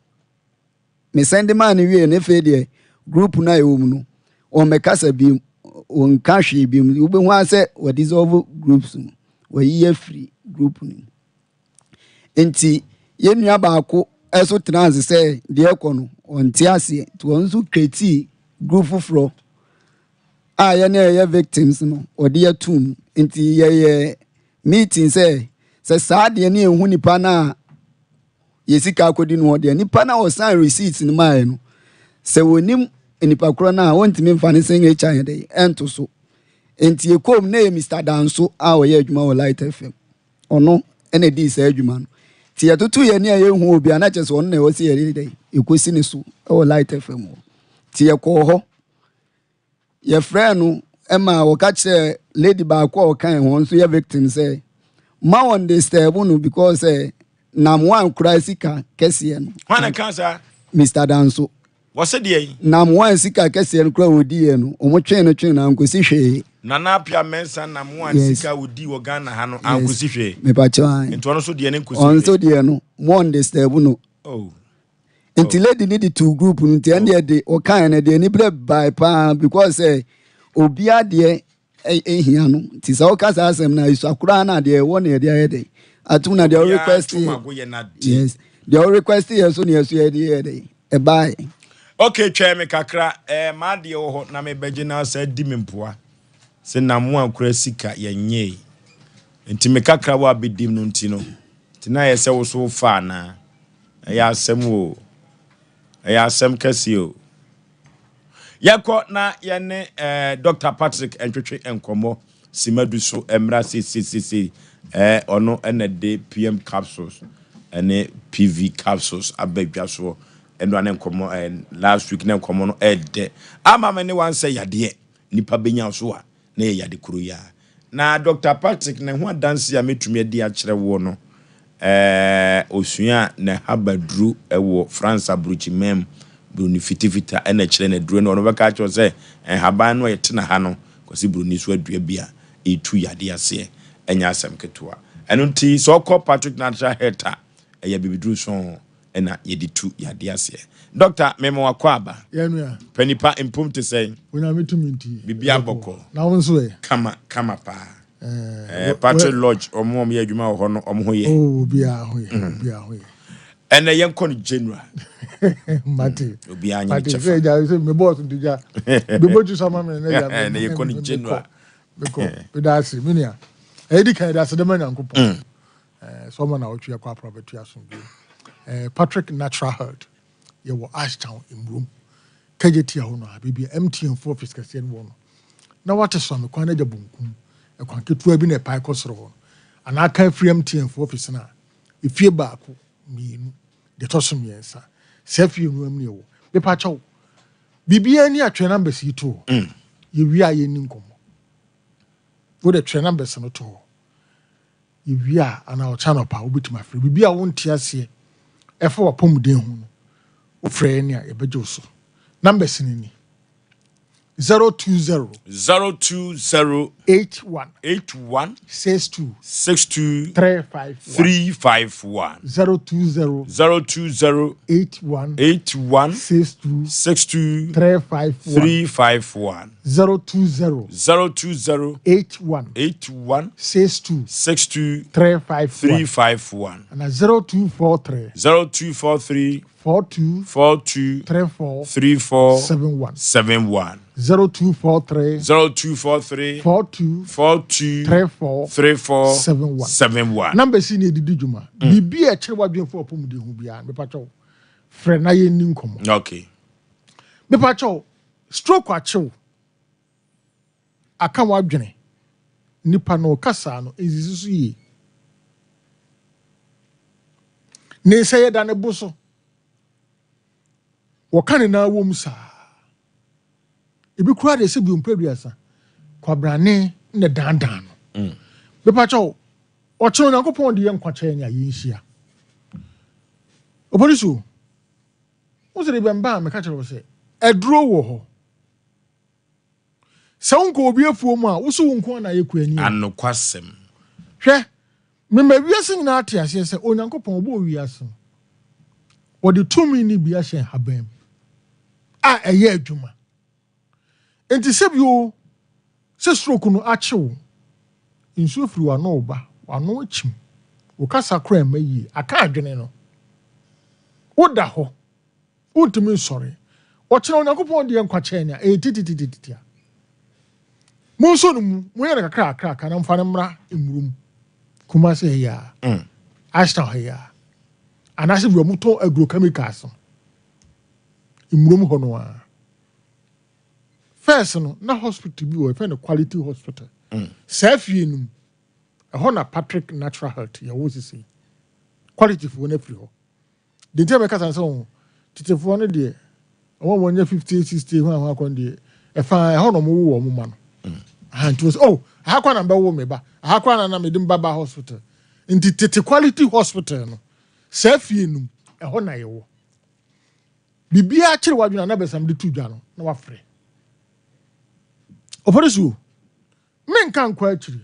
mesɛnde maa no wie no afei deɛ group no a ɛwɔ mu no wɔmmɛkasa biom wɔnka hwee biom wobɛhu ara sɛ wɔdissolve groups no wɔayi afiri group no mu. Nti yɛn nua baako nso tenaa ase sɛ deɛ ɛkɔ no ɔnte aseɛ nti wɔn nso creatii group foforɔ a yɛn a yɛyɛ victims no ɔde yɛto mu nti yɛyɛ meeting sɛ sɛ saa deɛ ne yɛnhu nipa no a yɛ sika akɔdi no hɔ deɛ nipa no a ɔsan receipt no maaeɛ no sɛ wɔnim nipa korɔ no a wɔntumi mfa ne signature yɛ dɛ ɛnto so nti yɛkɔm na yɛ Mr. Danso a ɔyɛ adwuma wɔ Light FM ɔno na ɛdii saa adwuma no. Nti yɛtoto yɛn ani a yɛnhu obi a na kyerɛ sɛ ɔno na ɛwɔ sɛ yɛde dɛn yɛkɔsi ne so wɔ Light FM hɔ. Nti yɛkɔɔ hɔ. Yɛfrɛɛ no ma wɔka kyerɛɛ lady baako a ɔka yɛn ho nso yɛ victim sɛ ma wɔn disturb no because sɛ nam wɔn ankora sika kɛseɛ no. Hwan na ɛka saa? Mr. Danso. Wɔse deɛn? Nam wɔn sika kɛseɛ no koraa wɔdiiɛ no, wɔn twee no twee no ankosi hwee. Nana Appiah Mensah nam wɔn Yes. sika a wɔdii wɔ Ghana ha no ankosi hwee. Mepakyɛw ae. Nti ɔno nso deɛ no nkosi Ɔno hwee. nso deɛ no, mo disturb no. Oh. Nti lady no de too group no nti ɛndeɛ de ɔkaeɛ no deɛ aniberɛ bae paa because sɛ obiara deɛ ɛhia no nti sɛ woka saa asɛm no a ɛsua koraa na deɛ ɛwɔ no yɛde ayɛ dɛn atom na deɛ request yɛ yes deɛ wo request yɛ so ne yɛso yɛde yɛ dɛn ɛbaeɛ. Okay twɛn me kakra eh m'adeɛ wɔ hɔ na mebɛgye na asa adi me mpoa sɛ namoa kura sika yɛnyee nti me kakra wɔ abɛdim no nti no nti na ayɛ sɛ wo so wofa anaa ɛyɛ asɛm o ɛyɛ asɛm kɛseɛ o. Yɛkɔ na yɛne eh, Dr. Patrick ntwetwe nkɔmmɔ sima du so mmra seiseiseisei. Eh, ɔno na de PM capsules ne PV capsules aba dwa soɔ. Ɛno ne nkɔmmɔ eh, last week ne nkɔmmɔ no ɛdɛ. Ama me ne wansɛ yadeɛ nipa bɛnya so a na ɛyɛ yade koro yi ara. Na Dɔkta Patrick, ne ho adanse a mɛtumi adi akyerɛ woɔ no, ɛɛ, ɔsuaa n'ahabaduro wɔ France aburokyiman mu, buroni fitifita na ɛkyerɛ no aduro no. Ɔno bɛka akyerɛ wo sɛ nhaban no a yɛte no ha no, Kwasi Buroni so adua bi a ɛretu yadeɛ aseɛ, ɛnyɛ asɛm ketewa. Ɛno nti sɛ ɔkɔ Patrick Natural Health a, ɛyɛ abibiduro sɔnn. na yɛde tu yadeɛ aseɛ. Doctor, mema wakɔ aba. Yɛn nua. Panipa mpom te sɛn? Onyame tumi nti. Biribiara bɔkɔ. Na wo nso ɛ? Kama, kama paa. Eh, Patrick Lodge, wɔn a wɔyɛ adwuma wɔ hɔ no, wɔn ho yɛ. Oh, obiara ho yɛ, obiara ho yɛ. Ɛnɛ yɛn kɔ no general. Mate. Obiara nyɛ Mate, kyɛfa. sɛ ɛgya sɛ me bɔs nti gya. Bebo tu sama me na gya. Ɛnɛ yɛn kɔ no general. Mekɔ, meda ase, me nua. Ɛyɛ di kan yɛde ase dɛm Nyankopɔn. Eh, sɛ ɔma nawɔtwe yɛkɔ apra bɛto asomdwoe. Eh, Patrick Natural Health, yɛwɔ Ashtown, Mmurom. Kagye tia hɔ no a, baabi a MTN fo office kɛseɛ no wɔ no. Na wate Soame kwan no agya bonkum, ɛkwan ketewa bi na ɛpae kɔ soro hɔ no. Anaa ka firi MTN fo office no a, efie baako, mmienu, deɛ ɛtɔ so mmiɛnsa. Saa fie no mu na yɛwɔ. Mepa kyɛw, biribiara ni a twɛn numbers yi to hɔ. Yɛwie a yɛnni nkɔmmɔ. Wode twɛn numbers no to hɔ. Yɛwie a anaa ɔkyena anɔpa wobɛtumi afrɛ. Biribi a wonte aseɛ ɛfa w'apɔmuden ho no, wofrɛ yɛn a yɛbɛgye wo so. Numbers no ni. 020. 020. 81. 81. 62. 62. 351. 351. 020. 020. 81. 81. 62. 62. 351. 351. 020. 020. 81. 81. 62. 62. 351. 351. And 0243. 0243. 42. 42. 34. 34. 71. 71. 0243. 0243. 42. 42. 34. 34. 71. 71. Number si na edidi dwuma. Biribi a ɛkyerɛ w'adwene apɔmuden ho biara, mepakyɛw. Frɛ na yɛnni nkɔmmɔ. Okay. Mepakyɛw, stroke akyew. Aka w'adwene. Nipa no ɔkasa no, nsisi so yie. Ne nsa yɛ da ne bo so. Wɔka ne nan wɔ mu saa. Ebi koraa deɛ sɛ bi mpɛ aduasa. Kwabrane na dandan no. Mepakyɛw, ɔkyerɛ Onyankopɔn de yɛ nkwakyɛ ne a yɛnhyia. Opolisi wo sɛ de bɛmba a meka kyerɛ wo sɛ aduro wɔ hɔ. Sɛ wonkɔ obi afuo mu a, wo so wo nko na yɛ kuani. Anokwasɛm. Hwɛ, mema wiase nyinaa te aseɛ sɛ Onyankopɔn ɔbɔɔ wiase no, wɔde tumi ne bi ahyɛ nhaban mu a ɛyɛ adwuma. Enti sɛ bio sɛ stroke no akyew, nsuo firi w'ano wo ba, w'ano akyim, wo kasa koraa mma yie, aka adwene no. Woda hɔ, wontumi nsɔre. Ɔkyerɛ Onyankopɔn deɛ nkwa kyɛn nea ɛyɛ tititititi a. Monso no mu, monyɛ no kakra kakra kakra na mfa no mmra mmurom. Kumasi ha yi a, Ashtown ha yi a, anaasɛ bi wɔtɔn agrochemicals no, mmurom hɔ no a. First no, na hospital bi wɔ yɛfrɛ no Quality Hospital. Saa fie no mu, ɛhɔ na Patrick Natural Health yɛwɔ sisi. Quality foɔ no afiri hɔ. Deɛ nti a mɛka sa sɛ wɔn tetefoɔ no deɛ, wɔn a wɔnyɛ 50, 60 ho ahoɔ akɔn deɛ, ɛfa ɛhɔ na wɔn wo wɔn ma no. Aha nti wɔ sɛ, oh, aha kwan na mbɛwo me ba, aha kwan na na mede me ba ba hospital. Nti tete Quality Hospital no, saa fie no mu, ɛhɔ na yɛwɔ. Biribiara kyerɛ w'adwene a na bɛsam de to dwa no na wafrɛ. Ɔpɔre so, menka nkɔ akyiri.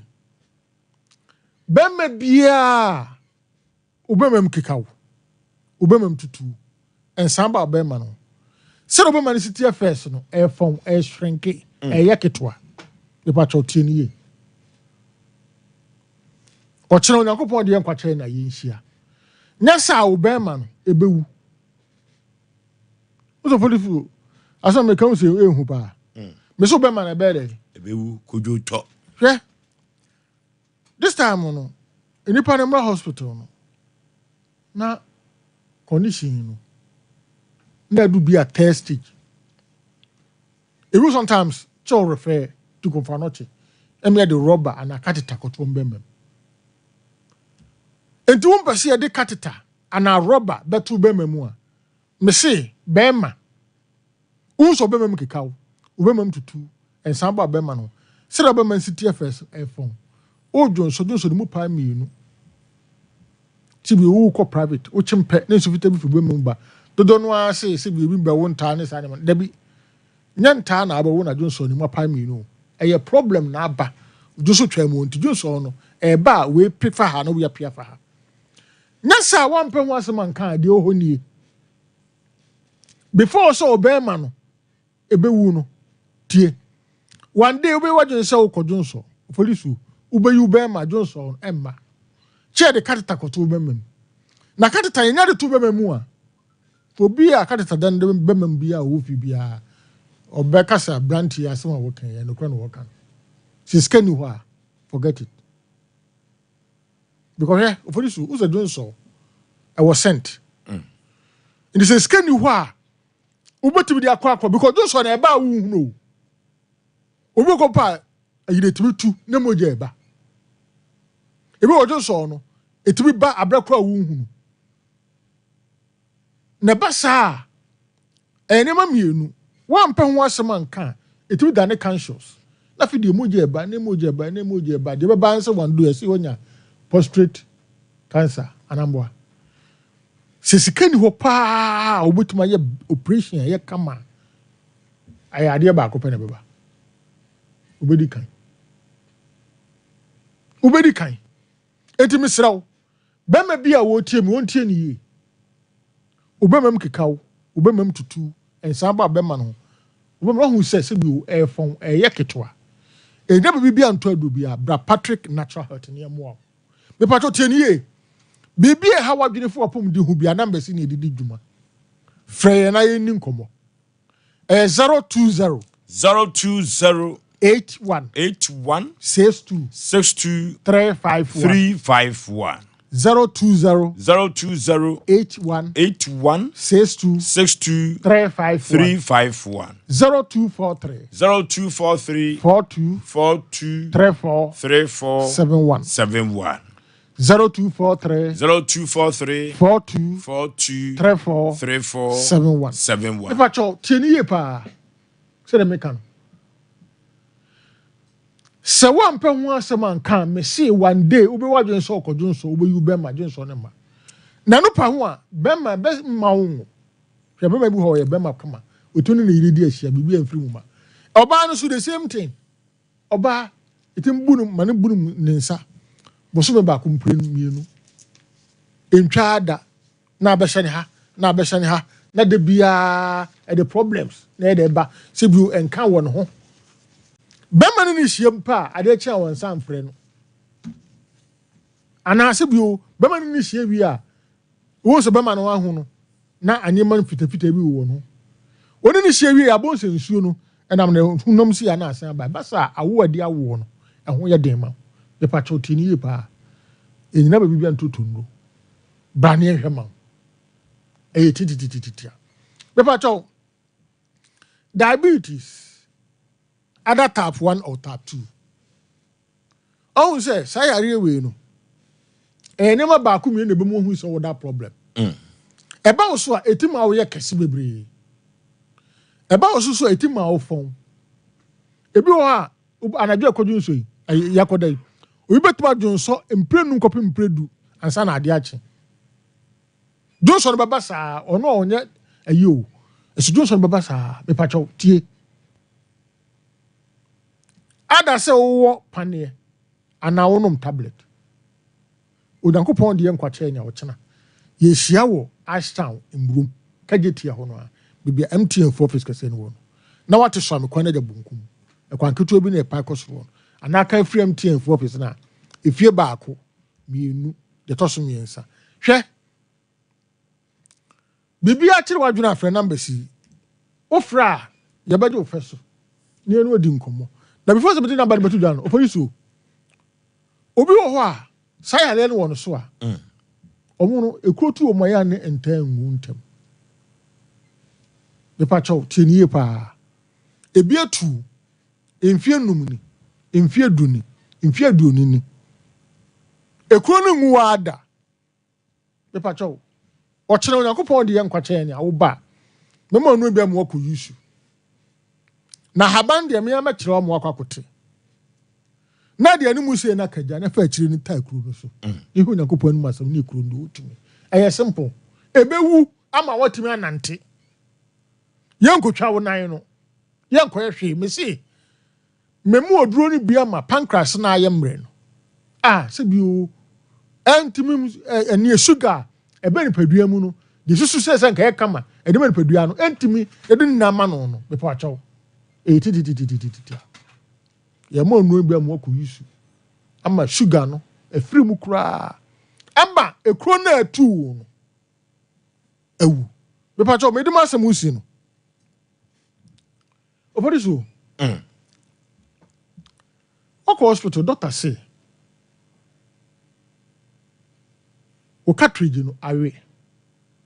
Bɛrima biara wobɛma mu keka wo, wobɛma mu tutu, nsan ba bɛrima no. Sɛdeɛ wobɛma no si teɛ first no, ɛyɛ fɔn, ɛyɛ shrinke, ɛyɛ ketewa. Nipa kyɛw tie no yie. Ɔkyerɛ Onyankopɔn deɛ nkwakyerɛ na yɛnhyia. Nyɛ sɛ a wo bɛrima no, ɛbɛwu. Wosɛ polisi asɛm meka wo sɛ ɛhu paa. Me so bɛrima no ɛbɛyɛ dɛ. Ɛbɛwu kodwo tɔ. Hwɛ, this time no, nipa no mmra hospital no, na condition no, na ɛdu bi a third stage. Ebi sometimes kyɛw refer to Komfo Anokye, ɛmi yɛ de rubber anaa catheter kɔto mbɛmɛm. Nti wɔn mpɛ sɛ yɛde catheter anaa rubber bɛto bɛrima mu a, mese bɛrima, wɔn nso bɛrima mu keka wo, bɛrima mu tutu, nsan bɔ bɛrima no, sɛdeɛ bɛrima nsi teɛ fɛ ɛfɔm, o dwonso dwonso ne mu paa mmienu. Ti bi owu kɔ private, o kyem pɛ ne nso fitaa bi fi bɛrima mu ba. Dodo no ara se sɛ bi ebi bɛwo ntaa ne saa nneɛma. Dabi, nyɛ ntaa na abɛwo na dwonso ne mu apaa mmienu o. Ɛyɛ problem na aba. Dwonso twa mu nti dwonso no ɛba a wei pe fa ha na wei apia fa ha. Nyɛ sɛ a wampɛ ho asɛm anka a deɛ ɔhɔ nie. Before sɛ ɔbɛrima no ɛbɛwu no, tie. One day wobɛyi w'adwene sɛ wokɔ dwonso, polisi wobɛyi wo bɛrima dwonso no ɛmma. Kyɛ de catheter kɔto wo bɛrima mu. Na catheter yɛnya de to bɛrima mu a, obi a catheter da ne bɛrima mu bi a ɔwɔ fi biara, ɔbɛka sɛ aberanteɛ asɛm a wɔka yɛ nokorɛ na wɔka no. Sɛ sika ni hɔ a, forget it. Because hwɛ, opolisi wosɛ dwonso ɛwɔ scent. Nti sɛ sika ni hɔ a, wobɛtumi de akɔ akɔ because dwonso na ɛba a wohunu o. Obi kɔ pa ayi de tumi tu ne mogya ɛba. Ebi wɔ dwonso no, etumi ba abrɛ koro a wohunu. Na ɛba saa a, ɛyɛ nneɛma mmienu. Woampɛ ho asɛm anka a, etumi da ne conscious. Na afei deɛ mogya ɛba, ne mogya ɛba, ne mogya ɛba. Deɛ ɛbɛba sɛ wɔn do ɛsɛ wɔnya prostate cancer anamboa. Sɛ sika ni hɔ paa a wobɛtumi ayɛ operation a ɛyɛ kama. Ɛyɛ adeɛ baako pɛ na ɛbɛba. Wobɛdi kan. Wobɛdi kan. Enti mesrɛ wo, bɛrima bi a wɔretie me, wɔntie no yie. Wo bɛrima mu keka wo, wo bɛrima mu tutu wo, nsan ba bɛrima no ho. Wo bɛrima wahu sɛ sɛbi o, ɛyɛ fɔn, ɛyɛ ketewa. Ɛnyɛ biribi bi a ntɔ aduro biara, bra Patrick Natural Health ne ɛmmoa wo. Mepatwo tie no yie. Biribi a ɛha w'adwene fa w'apɔmuden ho biara, numbers yi na yɛde di dwuma. Frɛ yɛn na yɛnni nkɔmmɔ. Ɛyɛ 020. 020. 81. 81. 62. 62. 351. 351. 020. 020. 81. 81. 62. 62. 351. 351. 0243. 0243. 42. 42. 34. 34. 71. 71. 0243. 0243. 42. 42. 34. 34. 71. 71. Mepa kyɛw, tie no yie paa. Sɛdeɛ meka no. Sɛ woampɛ ho asɛm anka a, mese one day wobɛyɛ w'adwene sɛ ɔkɔ dwonsɔ, wobɛyi wo bɛma dwonsɔ no mma. Na ɛno pa ho a, bɛma bɛma wo ngo. Hwɛ bɛma bi hɔ ɔyɛ bɛma kama, ɔtumi ne ne yere di ahyia, biribi amfiri mu ma. Ɔbaa no nso the same thing. Ɔbaa, ɛtumi bu no ma no bu no ne nsa bosome baako mprenu mmienu. Ɛntwaa da. na abɛhyɛ ne ha na abɛhyɛ ne ha na da biara ɛde problems na ɛde ɛba sɛ bio ɛnka wɔ ne ho bɛrima no ne hyia mpo a adeɛ kye a wɔn nsa mfrɛ no anaasɛ bio bɛrima no ne hyia wie a wɔn sɛ bɛrima no aho no na nneɛma no fitafita bi wɔ no wɔne ne hyia wie abɔ nsɛ nsuo no ɛnam ne honam si a na asan aba ɛba saa awo adi awoɔ no ɛho yɛ den ma nipa kyɛw tie ne yie paa ɛnyina baabi bi a ntoto nnuro Bra ne yɛnhwɛ ma wo. Ɛyɛ tititititia. Mepa kyɛw, diabetes, either type 1 or type 2. Ɔhu sɛ saa yareɛ wei no, ɛyɛ nneɛma baako mmienu na ɛbɛmu ohu sɛ wo da problem. Ɛba wo so a, ɛti ma woyɛ kɛse bebree. Ɛba wo so so a, ɛti ma wo fɔn. Ebi wɔ hɔ a, Anadwo a ɛkɔdwo nsɔ yi, yɛakɔda yi, obi bɛtumi adwonsɔ mprenu kɔpem mprɛdu ansa na adeɛ akye. Dwonsɔ no bɛba saa, ɔno a ɔnyɛ ayi o, ɛso dwonsɔ no bɛba saa, mepakyɛw tie. Ada sɛ wowɔ paneɛ anaa wonom tablet. Onyankopɔn de yɛn nkwa kyɛɛ nea ɔkyena. Yɛhyia wɔ Ashtown mmurom, Kagyetia hɔ no ara, baabi a MTN fo office kɛseɛ no wɔ no. Na wate Suame kwan no agya bonkum. Ɛkwan ketewa bi na ɛpae kɔ soro hɔ no. Anaa kan firi MTN fo office no a, efie baako, mmienu, deɛ ɛtɔ so mmiɛnsa. Hwɛ! Biribiara kyere w'adwene a, frɛ numbers yi. Wofrɛ a, yɛbɛgye wo fɛ so na yɛne wo adi nkɔmmɔ. Na before sɛ mede number no bɛto dwa no, ɔpɔyi so. Obi wɔ hɔ a, saa yareɛ no wɔ no so a, wɔn no, ekuro tu wɔn a ɛyɛ a ne ntaa nwu ntɛm. Mepa kyɛw, tie no yie paa. Ebi atu mfie num ni, mfie du ni, mfie aduonu ni. Ekuro no nwu ara da. Mepakyɛw, ɔkyena Onyankopɔn de yɛn nkwa kyɛ yɛn a, wo ba a, mɛma ɔno bi ama wakɔ Yusu. Na ahaban deɛ, me ara mɛkyerɛ wo ama wakɔ akɔte. Na deɛ ne mu sei na kagya na fa akyire no taa kuro no so. Ne hwɛ Onyankopɔn anim asɛm ne kuro no deɛ ɔtumi. Ɛyɛ simple. Ɛbɛwu ama watumi anante. Yɛnkɔtwa wo nan no. Yɛnkɔyɛ hwee. Mese, Memu oduro no bi ama pancreas no ayɛ mmerɛ no a, sɛ bi o, ɛntumi ɛneɛ sugar a ɛbɛ nipadua mu no, deɛ susu sɛ sɛ nka ɛyɛ kama ɛde ma nipadua no, ɛntumi ɛde ne nyinaa ma no no, mepɛ akyɛw. Ɛyɛ titititititi a. Yɛma nnuro bi ama wakɔ yusu ama sugar no afiri mu koraa ama ekuro no a ɛtuu no awu. Mepɛ akyɛw, mede m'asɛm si no. Ɔpɔde so. Ɔkɔ hospital, doctor se wo cartridge no awe,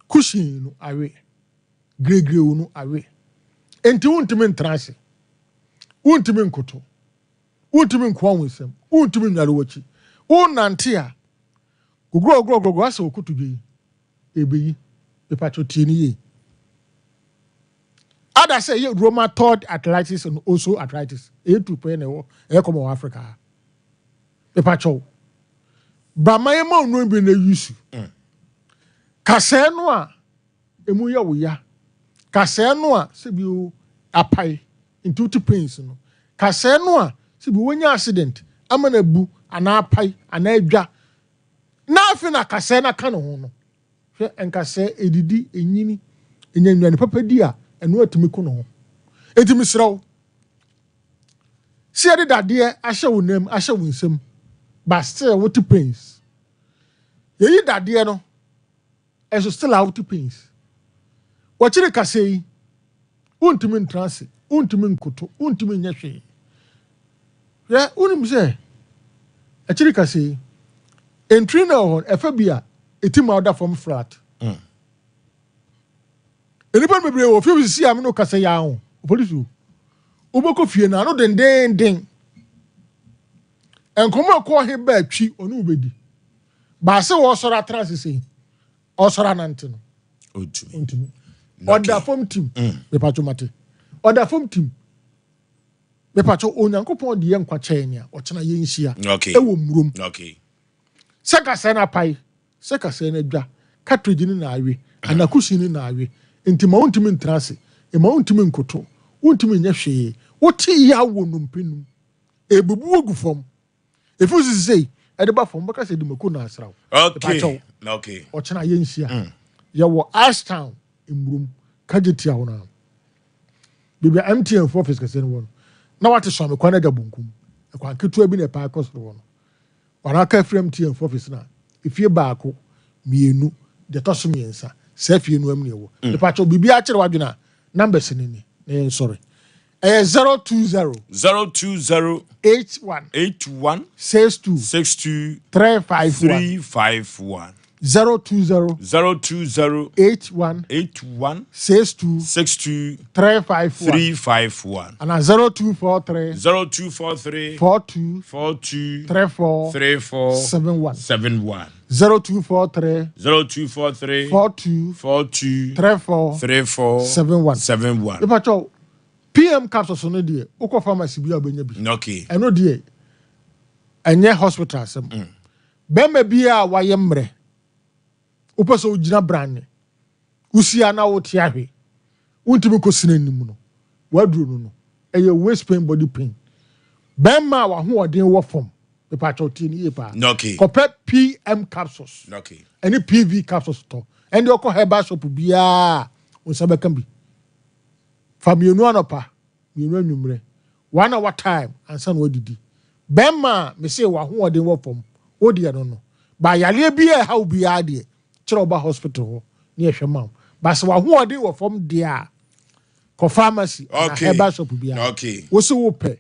cushion no awe, gregrew no awe. Enti wontumi ntra ase, wontumi nkoto, wontumi nkoa wo nsam, wontumi nnware w'akyi. Wonante a, gogorɔgorɔgorɔgorɔ asɛ wo kotodwe yi ebeyi. Mepatwo tie no yie. Ada sɛ ɛyɛ rheumatoid arthritis and also arthritis. Ɛyɛ tu pɛɛ na ɛwɔ ɛyɛ kɔmɔ wɔ Africa ha. Mepakyɛw. Brama yɛ ma onua bi na yusu. Kasɛɛ no a emu yɛ wo ya. Kasɛɛ no a sɛbi o apae. Nti wote pains no. Kasɛɛ no a sɛ bi wanya accident ama no abu anaa apae anaa adwa na afei na kasɛɛ no aka ne ho no, hwɛ nkasɛɛ ɛdidi, ɛnyini, ɛnya nnuane papa di a, ɛno atumi ko ne ho. Nti mesrɛ wo, sɛ yɛde dadeɛ ahyɛ wo nam, ahyɛ wo nsam, but still wote pains. Yɛyi dadeɛ no, Ɛso still a wote pains. Wɔkyere kasa yi, wontumi ntra ase, wontumi nkoto, wontumi nyɛ hwee. Hwɛ, wonim sɛ akyiri kasa yi, ntiri na ɛwɔ hɔ no, ɛfa bi a, ɛti ma woda fam flat. Mm. Nnipa no bebree wɔ fie sisi a me ne kasa yi aho, polisi o. Wobɛkɔ fie no ano dendeenden. Nkɔmmɔ ɛkɔɔ he baa twi ɔne wobɛdi. Baase wɔsɔre atena ase sei, ɔsɔre anante no. Ɔntumi. Ɔda fam tim. Mm. Mepatwo mate. Ɔda fam tim. Mepatwo Onyankopɔn de yɛ nkwa kyɛɛ nea ɔkyena yɛnhyia. Ɛwɔ mmurom. Sɛ kasɛɛ no apae, sɛ kasɛɛ no adwa, cartridge no na awe, anakusi no na awe. Nti ma wontumi ntena ase, mma wontumi nkoto, wontumi nyɛ hwee. Wote yaw wɔ nnompe no mu. Ebubu agu fam. Efi wo sisi sei ɛde ba fam bɛka sɛ de mako na asra wo. Okay. Okay. Ɔkyena yɛnhyia. Mm. Yɛwɔ Ashtown mmurom kagye tia hɔ no. Baabi a MTN fo office kɛseɛ no wɔ no. Na wate Suame kwan agya bonkum. Ɛkwan ketewa bi na ɛpae kɔ soro hɔ no. Wɔn aka afiri MTN fo office no a efie baako, mmienu, deɛ ɛtɔ so mmiɛnsa. Saa fie no am na ɛwɔ. Mm. Mepakyɛw biribiara kyerɛ w'adwene a numbers no ni na yɛnsɔre. Ɛyɛ 020. 020. 81. 81. 62. 62. 351. 351. 020. 020. 81. 81. 62. 62. 351. 351. Ana 0243. 0243. 42. 42. 34. 34. 71. 71. 0243. 0243. 42. 42. 34. 34. 71. 71. Mepakyɛw, PM capsules no deɛ, wokɔ pharmacy bi a wobɛnya bi. Okay. Ɛno deɛ, ɛnyɛ hospital asɛm. Mm. Bɛrima bi a wayɛ mmerɛ, wopɛ sɛ wogyina branne, wosia na wote ahwe, wontumi kɔ sini anim no, waduro no no, ɛyɛ waist pain, body pain. Bɛrima a wahoɔden wɔ fam, mepakyɛw tie no yie paa. Okay. Kɔpɛ PM capsules. Okay. Ɛne PV capsules tɔ. Ɛnde ɔkɔ herbal shop biara, wo nsa bɛka bi. Fa mienu anɔpa, mienu anwummerɛ. One hour time ansa na woadidi. Bɛrima a mese w'ahoɔden wɔ fam, wo deɛ no no. Ba yareɛ biara a ɛha wo biara deɛ, kyerɛ wo ba hospital hɔ na yɛhwɛ ma wo. Ba sɛ w'ahoɔden wɔ fam deɛ a, kɔ pharmacy anaa herbal shop biara. Wo se wopɛ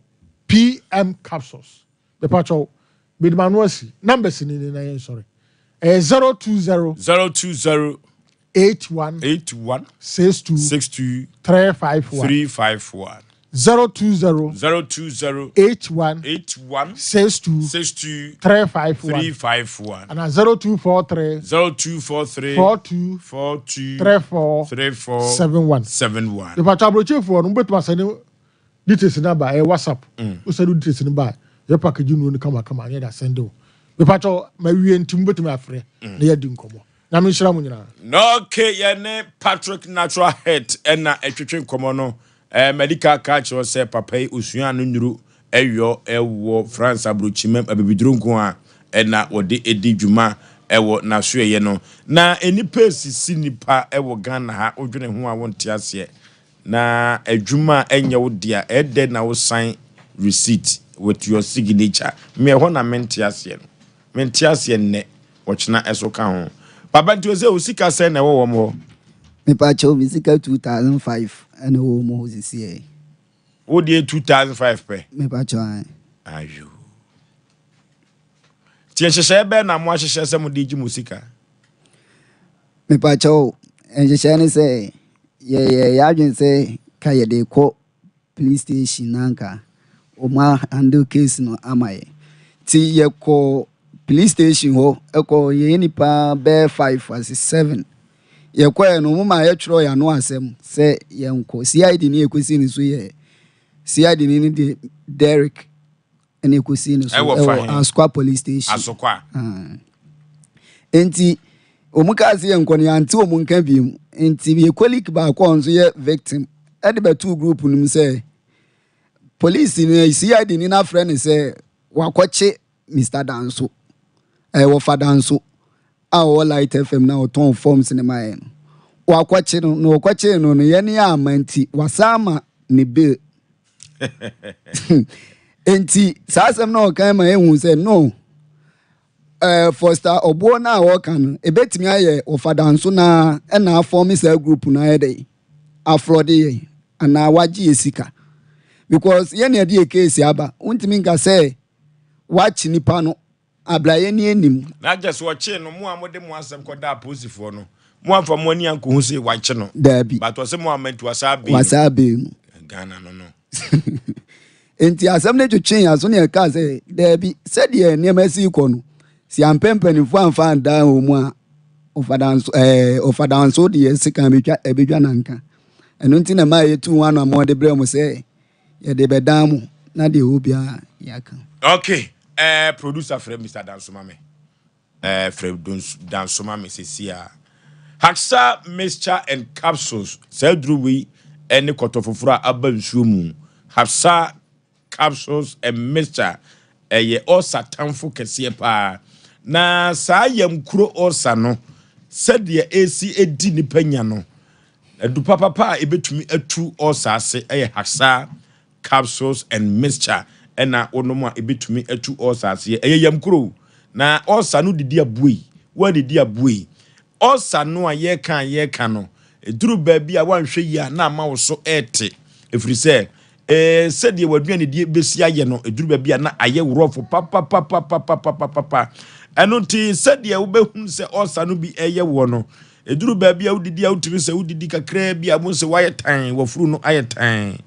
PM capsules. Mepakyɛw, mede m'ano asi. Numbers no ni na yɛnsɔre. Ɛyɛ 020. 020. 81. 81. 62. 62. 351. 351. 020. 020. 81. 81. 62. 62. 351. 351. Ana 0243. 0243. 42. 42. 34. 34. 71. 71. Mepakyɛw, aburokyefoɔ no, mobɛtumi asɛne details no aba, ɛyɛ WhatsApp. Wo send wo details no ba a, yɛ package nnuro no kamakama na yɛde asɛnde wo. Mepakyɛw, mawie nti mobɛtumi afrɛ na yɛadi nkɔmmɔ. Nyame nhyira mo nyinaa. Okay, yɛne Patrick Natural Head ɛna ɛtwetwe nkɔmmɔ no. Eh, Medical ka kyerɛ sɛ papa yi osua no nnuro ɛyɔ ɛwɔ France aburokyimam abibiduro nko a ɛna wɔde ɛdi dwuma ɛwɔ n'asoɛyɛ no. Na nnipa esisi nnipa ɛwɔ Ghana ha, wodwene ho a wonte aseɛ. Na adwuma a ɛnyɛ wo dea, ɛyɛ dɛn na wo sign receipt with your signature? Me ɛhɔ na mente aseɛ no. Mente aseɛ nnɛ, ɔkyena ɛso ka ho. Papa nti ose wo sika sɛn na ɛwɔ wɔn hɔ? Mepakyɛw me sika 2005 ɛna ɛwɔ wɔn hɔ sisiɛ. Wo deɛ 2005 pɛ? Mepakyɛw ae. Ayoo. Nti nhyehyɛeɛ bɛn na mo ahyehyɛ sɛ mo de gye mo sika? Mepakyɛw, nhyehyɛe ne sɛ yɛyɛ yɛadwene sɛ ka yɛde kɔ police station na anka wɔn a handle case no ama yɛ. Nti yɛkɔ police station hɔ ɛkɔ yɛyɛ nipa bɛyɛ five ase seven. Yɛkɔɛ no wɔn ma yɛtwerɛ yɛn ano asɛm sɛ yɛnkɔ. CID ne yɛkɔsi no so yɛ CID ne ne de Derrick. ɛna ɛkɔsii no so ɛwɔ Asokwa police station. Asokwa. Nti wɔn kaa sɛ yɛnkɔ no yɛante wɔn nka bio. Nti yɛ colleague baako a ɔno nso yɛ victim ɛde bɛtoo group no mu sɛ. Polisi no, CID ni no afrɛ no sɛ wakɔkye Mister Danso, ɛɛ wɔfa Danso a ɔwɔ Light FM na ɔtɔn forms no ma yɛn no. Wakɔkye no, na ɔkɔkyee no no, yɛn yɛ ama nti, wasan ama ne bail. Nti saa asɛm na ɔkan ma ehu sɛ no, ɛɛ Foster ɔboɔ no a ɔka no, ebetumi ayɛ wɔfa Danso na ɛna afɔme saa group no ayɛ dɛ afrɔde yɛn anaa wagye yɛ sika because yɛn na yɛde yɛ case aba wontumi nka sɛ wakye nipa no abira yɛn ni anim. Na agye sɛ ɔkyee no mo a mode mo asɛm kɔda apolisifoɔ no mo amfa mo ani ankɔhu sɛ wakye no. Daabi. But ɔsɛ mo amma nti wasa abee no. Wasa abee no. Ghana no no. Nti asɛm no twetwee yɛn aso ne yɛkaa sɛ daabi sɛdeɛ nneɛma si kɔ no sɛ yɛampɛ mpanimfoɔ amfa andaa wɔn mu a ɔfadanso ɛɛ ɔfadanso deɛ sekan betwa ɛbedwa nanka. Ɛno nti na ɛmaa yɛtuu ho anammɔn de brɛɛ mo sɛ yɛde bɛdan mo na deɛ ɛwɔ biara yɛaka. Okay, eh, producer frɛ Mr. Danso ma me. Eh, frɛ Danso ma me sɛsi a. Haxa mixture and capsules, saa aduro wei ɛne kɔtɔ foforɔ a aba nsuo mu. Haxa capsules and mixture ɛyɛ ulcer tamfo kɛseɛ paa. Na saa yamkuro ulcer no, sɛdeɛ ɛsi ɛdi nipa nya no, adu papapa a ɛbɛtumi atu ulcer ase ɛyɛ Haxa capsules and mixture ɛna wonom a ɛbɛtumi atu ulcer aseɛ. Ɛyɛ yamkuro na ulcer no didi abuei, woadidi abuei. Ulcer no a yɛka a yɛka no, ɛduru baabi a woanhwɛ yie a na ama wo so ɛɛte, ɛfiri sɛ Ee, sɛdeɛ w'aduanedie bɛsi ayɛ no, ɛduru baabi a na ayɛ worɔfo papapapapapapapa. Ɛno nti, sɛdeɛ wobɛhunu sɛ ɔsa no bi ɛyɛ woɔ no, ɛduru baabi a wodidi a wotumi sɛ wodidi kakraa bi a wohu sɛ woayɛ tan, w'afuru no ayɛ tan.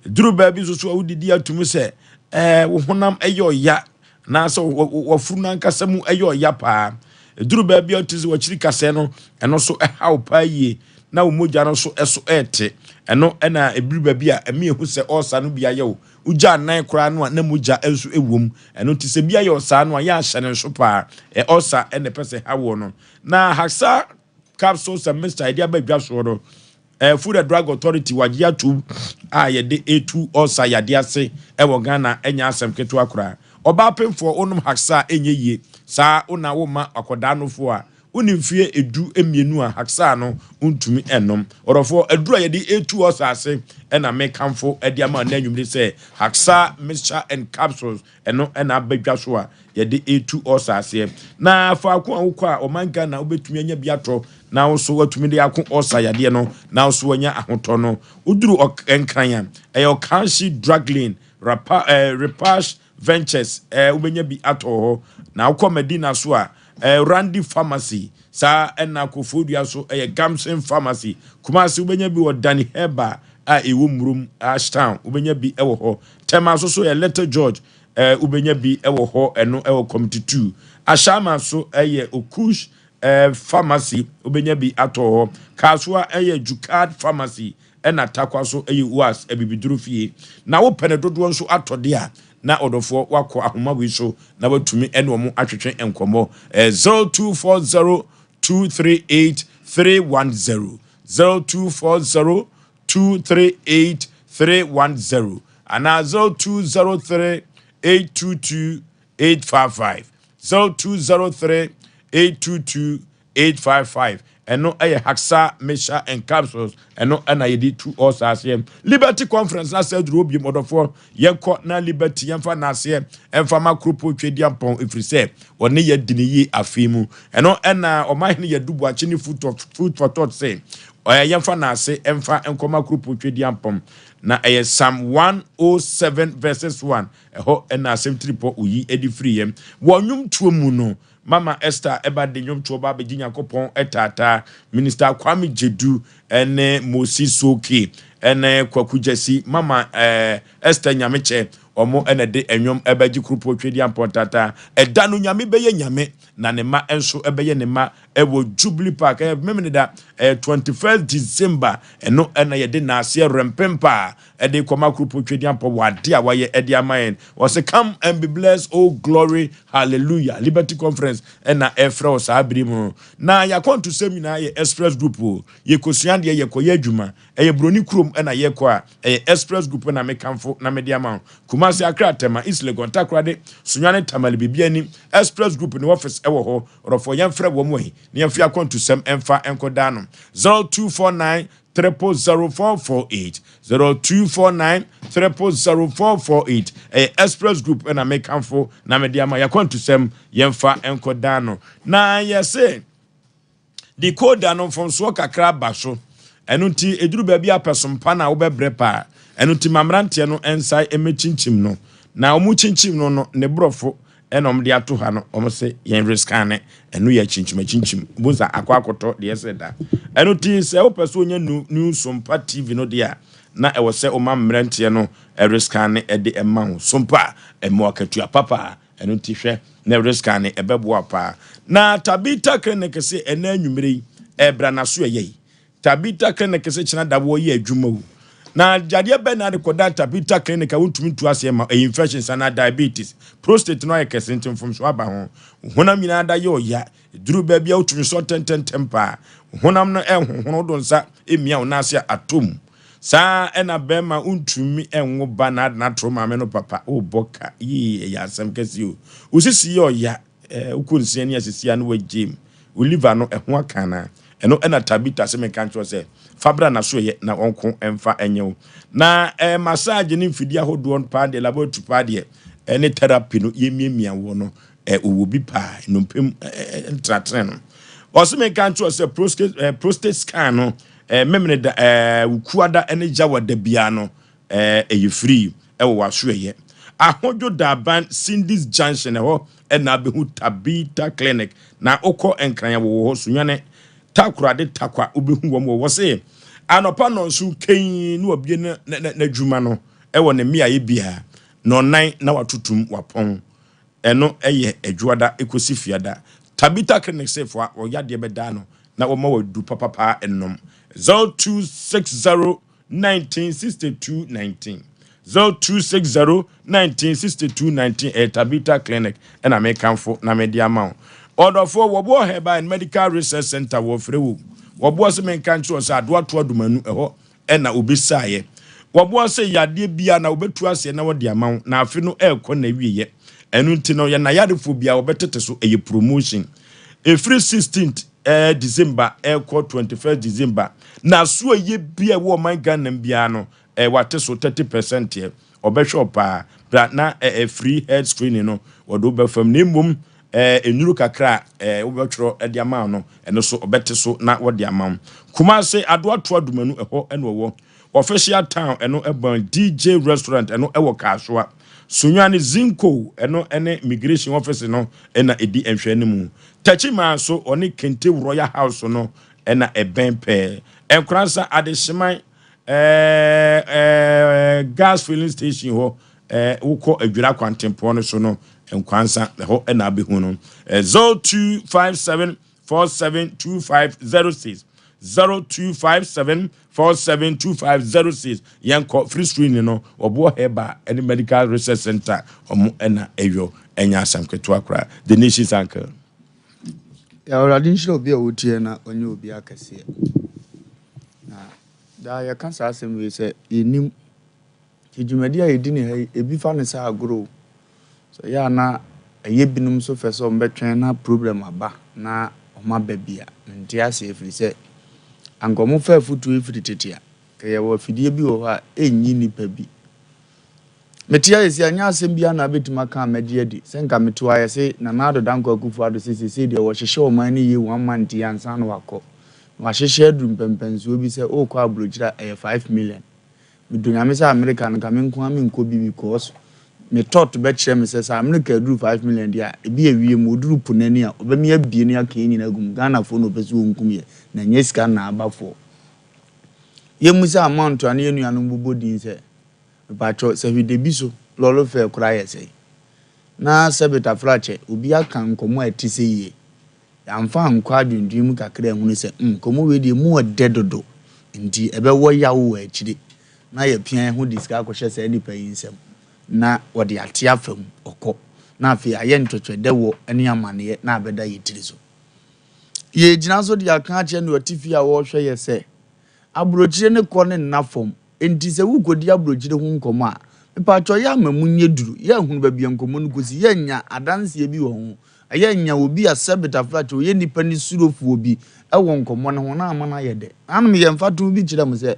Ɛduru baabi nso so a wodidi a wotumi sɛ ɛɛ wo honam ɛyɛ ɔya anaasɛ w'afuru no ankasa mu ɛyɛ ɔya paa. Ɛduru baabi a wotumi sɛ w'akyiri kasɛɛ no, ɛno nso ɛhaw paa yie. na wo mogya no nso so rete. Ɛno na ɛduru baabi a ɛma yɛhu sɛ ɔɔsa no bi ayɛ wo. Wogya nan koraa no a na mogya nso wɔ mu. Ɛno nti sɛ bi ayɛ wo saa no a, yɛ ahyɛ no nso paa. Ɛ ɔɔsa na ɛpɛ sɛ ɛha woɔ no. Na Haxa capsules and mixture yɛde aba dwa soɔ no, eh, Food and Drug Authority wagye atom a yɛde etu ɔɔsa yadeɛ ase wɔ Ghana ɛnyɛ asɛm ketewa koraa. Ɔbaa pemfoɔ wonom Haxa a ɛnyɛ yie. Saa wo na woma akɔdaa nofoɔ a Wonni mfeɛ edu mmienu a Haxar no wontumi nnom. Ɔdɔfoɔ, aduru a yɛde retu ɔsa ase na mekamfo de ama nnɛ anwummere sɛ Haxar Mixture and Capsules, ɛno na aba dwa so a yɛde retu ɔsa aseɛ. Na faako a wokɔ a ɔman Ghana wobɛtumi anya bi atɔ na wo nso woatumi de ako ɔsa yadeɛ no na wo nso woanya ahotɔ no. Woduru Nkran a, ɛyɛ Okanshi Drug Lane, Rapa, eh, Repash Ventures, eh, wobɛnya bi atɔ wɔ hɔ. Na wokɔ Medina so a, eh, Randy Pharmacy, saa ɛna Koforidua so ɛyɛ Gamson Pharmacy. Kumasi wobɛnya bi wɔ Danny Herbal a ɛwɔ Murom, Ashtown, wobɛnya bi wɔ hɔ. Tema nso so yɛ Little George, eh, wobɛnya bi wɔ hɔ, ɛno ɛwɔ Committee 2. Ashaiman so ɛyɛ Okush eh, Pharmacy, wobɛnya bi atɔ wɔ hɔ. Kasoa ɛyɛ Jukad Pharmacy, ɛna Tarkwa so yɛ UAS abibiduro fie. Na wopɛ no dodoɔ nso atɔ deɛ a, na ɔdɔfoɔ woakɔ ahoma wei so na woatumi ne wɔn atwetwe nkɔmmɔ. Ɛyɛ 0240 238 310, 0240 238 310 anaa 0203 822 855, 0203 822 855 ɛno yɛ Haxa Mixture and Capsules ɛno na yɛde tu ɔsa aseɛ. Liberty Conference na sɛ aduro biem ɔdɔfoɔ yɛnkɔ na Liberty yɛmfa n'aseɛ ɛmfa ma Kuropo Tweduampɔn ɛfiri sɛ ɔne yɛ di ne yie afe mu. Ɛno ɛna ɔmanhene Yadu Boakye ne Food for Thought sɛ ɔyɛ yɛmfa n'ase ɛmfa nkɔma Kuropo Tweduampɔn na ɛyɛ Psalm 107 verses 1 ɛhɔ ɛna asɛm tiripɔ oyi ɛde firi yɛn wɔ nnwomtoɔ mu no. Mama Esther ba de nnwomtoɔ ba abɛgye Nyankopɔn taataa, Minister Kwame Gyedu ne Mosi Soke ne Kwaku Gyasi, Mama Esther Nyamekyɛ, wɔn na ɛde nnwom bɛgye Kuropɔn Tweduampɔn taataa. Ɛda no Nyame bɛyɛ Nyame na ne mma nso bɛyɛ ne mma ɛwɔ Jubilee Park. Ɛyɛ Memeneda, ɛyɛ 21st December. Ɛno ɛna yɛde naaseɛ rɛmpempa a ɛde kɔma Kuropɔn Tweduampɔ wɔ ade a wayɛ ɛde ama yɛn. Wɔse come and be blessed, oh glory, hallelujah. Liberty Conference ɛna ɛfrɛ wɔ saa bere mu. Na yɛakɔntosɛm nyinaa yɛ Express Group o. Yɛkɔsua deɛ yɛkɔyɛ adwuma. Ɛyɛ Buroni kurom ɛna yɛkɔ a, ɛyɛ Express Group na mekamfo na mede ama wo. Kumasi, Accra, Tema, East Legon, Takoradi, Sunyani, Tamale, biribi Express Group ne office ɛwɔ hɔ. Ɔrɔfoɔ yɛmfrɛ wɔn wɔ na yɛmfa akɔntusɛm ɛmfa nkɔda no. 0249 000448, 0249 000448. Ɛyɛ Express Group ɛna mekamfo na mede ama yɛakɔntusɛm yɛmfa nkɔda no. Na yɛse decoder no mfomsoɔ kakra ba so, ɛno nti ɛduru baabi apɛ sompa na wobɛbrɛ paa. Ɛno nti ma mmeranteɛ no nsa mmɛkyinkyim no na ɔmo kyinkyim no no ne borɔfo ɛna ɔmo de ato ha no. Ɔmo sɛ yɛn rescan ne ɛno yɛ kyinkyim akyinkyim bonsa akɔ akɔtɔ deɛ ɛsɛ da. Ɛno nti sɛ wopɛ sɛ onya new Sompa TV no deɛ a, na ɛwɔ sɛ ɔma mmeranteɛ no ɛrescan ne ɛde ɛma ho sompa ɛmo akatua papa. Ɛno nti hwɛ na rescan ne ɛbɛboa paa. Na Tabita Clinic sɛ ɛnɛ anwummere yi ɛbra n'aso ɛyɛ yi. Tabita Clinic sɛ kyena da wɔyɛ adwuma o, na yadeɛ bɛn na de kɔda Tabita Clinic a wontumi ntu aseɛ ma ɛyɛ infections anaa diabetes, prostate no ayɛ kɛse nti mfomso aba ho, honam nyinaa da yɛ ɔya, duru baabi a wotumi sɔ tɛntɛntɛm paa, honam no ɛhohono do nsa emia wo n'ase atom saa, ɛna bɛrima wontumi ɛnwo ba na ade n'atoro maame no papa wobɔ ka yie, ɛyɛ asɛm kɛse o. Wosisi yɛ ɔya, wokɔ nsia ne asisi a no wagye mu, wo liver no ɛho aka na ɛno ɛna Tabita sɛ menka nkyerɛ sɛ fabra na so yɛ na ɔnko ɛmfa ɛnyɛ wo. Na massage ne mfidie ahodoɔ paa deɛ, laboratory paa deɛ, ɛne therapy no yɛmiamia wɔ no ɔwɔ bi paa nnompem ntenatene no. Ɔsɛ menka nkyerɛ sɛ prostate scan no memene da wukuada ne gyawada bia no ɛyɛ free ɛwɔ w'aso. Ɛyɛ Ahodwo Daban Cindy's Junction, ɛhɔ ɛna abɛhu Tabita Clinic. Na wokɔ Nkran wɔ hɔ, Sunyane, Takorade, Takwa, wobɛhu wɔn wɔ wɔ se anɔpa nɔnso kɛn ne wabie n'adwuma no ɛwɔ ne mmeaeɛ biara na ɔnan na watotom wapɔn. Ɛno ɛyɛ adwuada ɛkɔsi fiada. Tabita Clinic sefo a wɔyɛ adeɛ bɛdaa no na wɔma wɔadu papapa ɛnom. 0260 1962 19, 0260 1962 19, ɛyɛ Tabita Clinic ɛna mekamfo na mede ama wo. Ɔdɔfoɔ, Wɔboɔ Herbal and Medical Research Center wɔfrɛ wo. Wɔboɔ sɛ menka nkyerɛ sɛ adoatoa dumanu ɛhɔ ɛna obisaeɛ. Wɔboɔ sɛ yadeɛ bia na wobɛtu aseɛ na wɔde ama wo na afe no ɛrekɔ na awieɛ. Ɛno nti no yɛn ayarefoɔ bia wɔbɛtete so. Ɛyɛ promotion ɛfiri 16th December ɛrekɔ 21st December na so ɛyɛ bia ɛwɔ ɔman Ghana biara no wate so 30% yɛ ɔbɛhwɛ ɔpaa bra na free health screening no wɔde wobɛfam na mmom nnuru kakra a wobɛtwerɛ ɛde ama no, ɛno so ɔbɛte so na wɔde ama wo. Kumase Adoatoa Dumanu ɛhɔ ɛna ɔwɔ Official Town, ɛno ɛbɛn DJ Restaurant, ɛno ɛwɔ Kasoa. Sunyani Zinco, ɛno ɛne migration office no ɛna ɛdi nhwɛ no mu. Tɛkyimaa so ɔne Kente Royal House no ɛna ɛbɛn pɛɛ. Nkoransa Adehyeman ɛɛ ɛɛ gas filling station hɔ, wokɔ Adwira kwantempɔn no so no, Nkwansa ɛhɔ ɛna abɛhu no. 0257 472506, 0257 472506. Yɛnkɔ free screening no. Ɔboɔ Herbal ɛne Medical Research Center, ɔmo ɛna ɛyɔ ɛnya asɛm ketewa koraa. The Nation's Uncle. Awurade nhyira obi a wɔtie na ɔnyɛ obi akɛseɛ. Na daa yɛka saa asɛm wei sɛ yɛnim nti dwumadi a yɛdi ne ha yi, ebi fa ne sɛ agorɔ o. Sɛ ɛyɛ a na ɛyɛ binom nso fɛ sɛ ɔmbɛtwɛn na problem aba na ɔmo aba bi a mente aseɛ, ɛfiri sɛ anka ɔmo fa afotuo yi firi tete a ka yɛwɔ afidie bi wɔ hɔ a ɛnyi nnipa bi. Mete ayɛ si anyɛ asɛm bi ana abɛtumi aka a mɛgye adi sɛ nka mete hɔ ayɛ sɛ Nana Addo Dankwa Akufo Addo sɛ seesei deɛ wɔhyehyɛ ɔman no yie one month yi ansa na wakɔ na wahyehyɛ aduru mpɛmpɛnsoɔ bi sɛ wokɔ aburokyire a ɛyɛ 5 million. Medɔ Nyame sɛ Amerika no nka me nko ara menkɔ bi, because me thought bɛkyerɛ me sɛ Amerika aduru 5 million deɛ a ebi yɛ wiem oduru po n'ani a ɔbɛmi abie ne aka yɛn nyinaa gum. Ghanafoɔ na ɔpɛ sɛ wɔnkum yɛ na nyɛ sika na abafoɔ yɛmu sɛ amount a ne yɛn nuanom bobɔ din sɛ mepatwɔ sɛ hwede bi so lɔre fare koraa yɛ sɛn na sɛbe tafrakyɛ obi aka nkɔmmɔ a ɛte sɛ yie. Yɛamfa ankɔ adwendwene mu kakra anhunu sɛ, hmm, nkɔmmɔ wei deɛ emu ɔdɛ dodo, nti ɛbɛwɔ yaw wɔ akyire, na yɛapia yɛn ho de sika akɔhyɛ saa nipa yi nsam, na wɔde ate afa mu, ɔkɔ, na afei ayɛ ntwɛtwɛdɛwɔ ne amaneɛ na abɛda yɛn tiri so. Yɛregyina so de aka akyerɛ nea ɔte fie a ɔrehwɛ yɛ sɛ, aburokyire ne kɔ ne nna fam, enti sɛ worekɔdi aburokyire ho nkɔmmɔ a, mepaakyɛw yɛ ama mu nyɛ duru, yɛ ahunu baabi a nkɔmmɔ no kɔsi, yɛ anya adanseɛ bi wɔ ho, yɛ anya obi a sɛbe tafrakyɛ ɔyɛ nnipa ne surofoɔ bi wɔ nkɔmmɔ no ho na ama no ayɛ dɛ. Nanom yɛ mfatoho bi kyerɛ mo sɛ,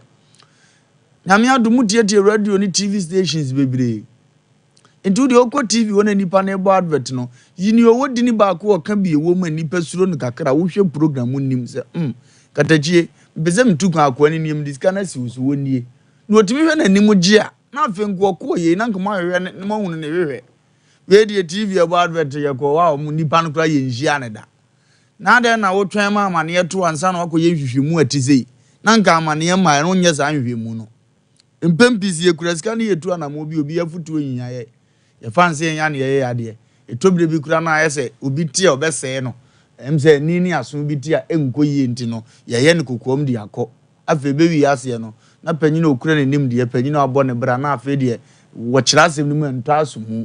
Nyame adom motietie radio ne TV stations bebree. Nti wo deɛ wokɔ TV hɔ na nipa no rebɔ advert no, yi nea ɔwɔ dini baako a ɔka bi ɛwɔ mu a nipa suro no kakra a wohwɛ program mu nim sɛ mm katakyie mepɛ sɛ metu kwan akoa no nie mede sika no asi wo so wɔnnie. Na ɔtumi hwɛ n'anim gye a na afei nka ɔkɔɔ yei na nka moahwehwɛ no na moahunu ne hwehwɛ. Wei deɛ TV ɛbɔ advert yɛkɔɔ hɔ a wɔn nipa no koraa yɛnhyia no da. Na adɛn na wotwɛn ma amaneɛ to ansa na woakɔyɛ nhwehwɛmu a ɛte sei? Na nka amaneɛ mmaeɛ no wonyɛ saa nhwehwɛmu no. Mpɛn pii sɛ yɛkura sika na yɛtu anammɔn bi a, obi afotuo nhia yɛn. Yɛfa no sɛ yɛn ara na yɛyɛ yɛn adeɛ. Ɛtɔ berɛ bi koraa no a ayɛ sɛ obi te a ɔbɛsɛe no. Ɛm sɛ ani ne aso bi te a ɛnkɔ yie nti no, yɛyɛ no kokoam de akɔ. Afei ɛbɛwie aseɛ no, na panin a ɔkura ne nimdeɛ, panin a wabɔ ne bra na afei deɛ wɔkyerɛ asɛm no mu a ɛntɔ aso mu.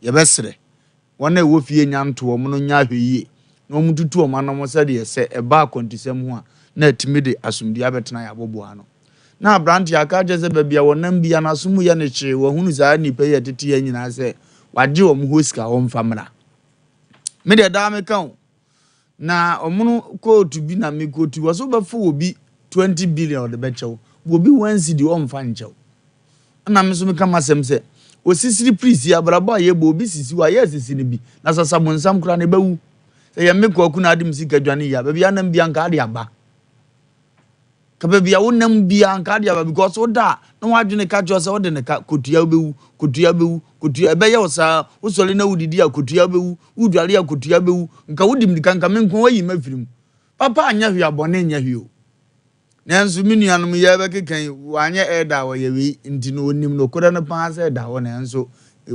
Yɛbɛsrɛ. Wɔn a ɛwɔ fie nya nto wɔn no nyɛ ahwɛyie na wɔntutu wɔn anamɔ sɛdeɛ sɛ ɛba akwantusɛm ho a na atumi de asomdwoeɛ abɛtena yɛn aboboa ano. Na aberanteɛ aka akyerɛ sɛ baabi a wɔnam biara no aso mu yɛ no hyee, wahunu saa nnipa yi a ɛtete ha nyinaa sɛ wagye wɔn hɔ sika wɔmfa mmra. Me deɛ daa meka o, na wɔn kootu bi na mekootu wɔ so wobɛfa obi 20 billion ɔde bɛkyɛ wo, obi one cedi ɔmfa nkyɛ wo. Ɛna me nso meka m'asɛm sɛ, Osisiri pirisi, abrabɔ a yɛbɔ, obi sisi wo a, yɛ asisi no bi, na sasabonsam koraa no, ɛbɛwu. Sɛ yɛ me Kwaku na ade me sika dwane yi a, baabi a nam bia nka ade aba. Ka baabi a wonam bia nka ade aba because woda a na w'adwene ka kyerɛ sɛ wode ne ka, kotua wobɛwu, kotua wobɛwu, kotua, ɛbɛyɛ wo saa, wosɔre na wodidi a kotua wobɛwu, wodware a kotua wobɛwu, nka wodi mirika nka me nko wayi m'afiri mu. Papa anyɛ hwee a bɔne nyɛ hwee o. Nanso me nuanom yɛrebɛkeka yi, wanyɛ elder a ɔyɛ wei nti no ɔnim nokorɛ no paa sɛ ɛda hɔ nanso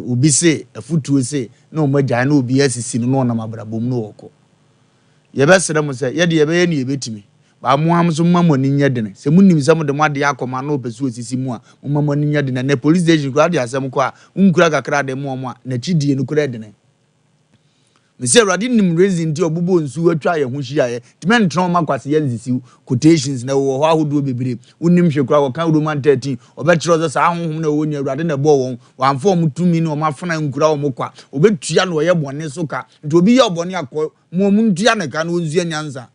obi se, afutuo se na wɔn agyae na obi asisi no na ɔnam abrabɔ mu na ɔrekɔ. Yɛbɛsrɛ mo sɛ yɛdeɛ yɛbɛyɛ nea yɛbɛtumi but mo ara nso momma mo ani nyɛ dene. Sɛ monim sɛ mode mo adeɛ akɔma na ɔpɛ sɛ ɔsisi mo a, momma mo ani nyɛ dene. Ɛnnɛ police station koraa de asɛm kɔ a, wonkura kakra de ma wɔn a, n'akyidie no koraa dene. Mese Awurade nim reason nti a ɔbobɔɔ nsuo atwa yɛn ho hyiaeɛ nti mɛntena hɔ ma kwasea nsisiw. Quotations na ɛwowɔ hɔ ahodoɔ bebree. Wonnim hwee koraa wɔka Roman 13 ɔbɛkyerɛ wo sɛ saa honhom no a ɛwɔ nyinaa Awurade na ɛbɔɔ wɔn. Wamfa wɔn tumi ne wɔn afena ankura wɔn kwa. Ɔbɛtua na ɔyɛ bɔne so ka. Nti obi yɛ ɔbɔne a kɔ ma wɔn ntua ne ka na ɔnsua nyansa.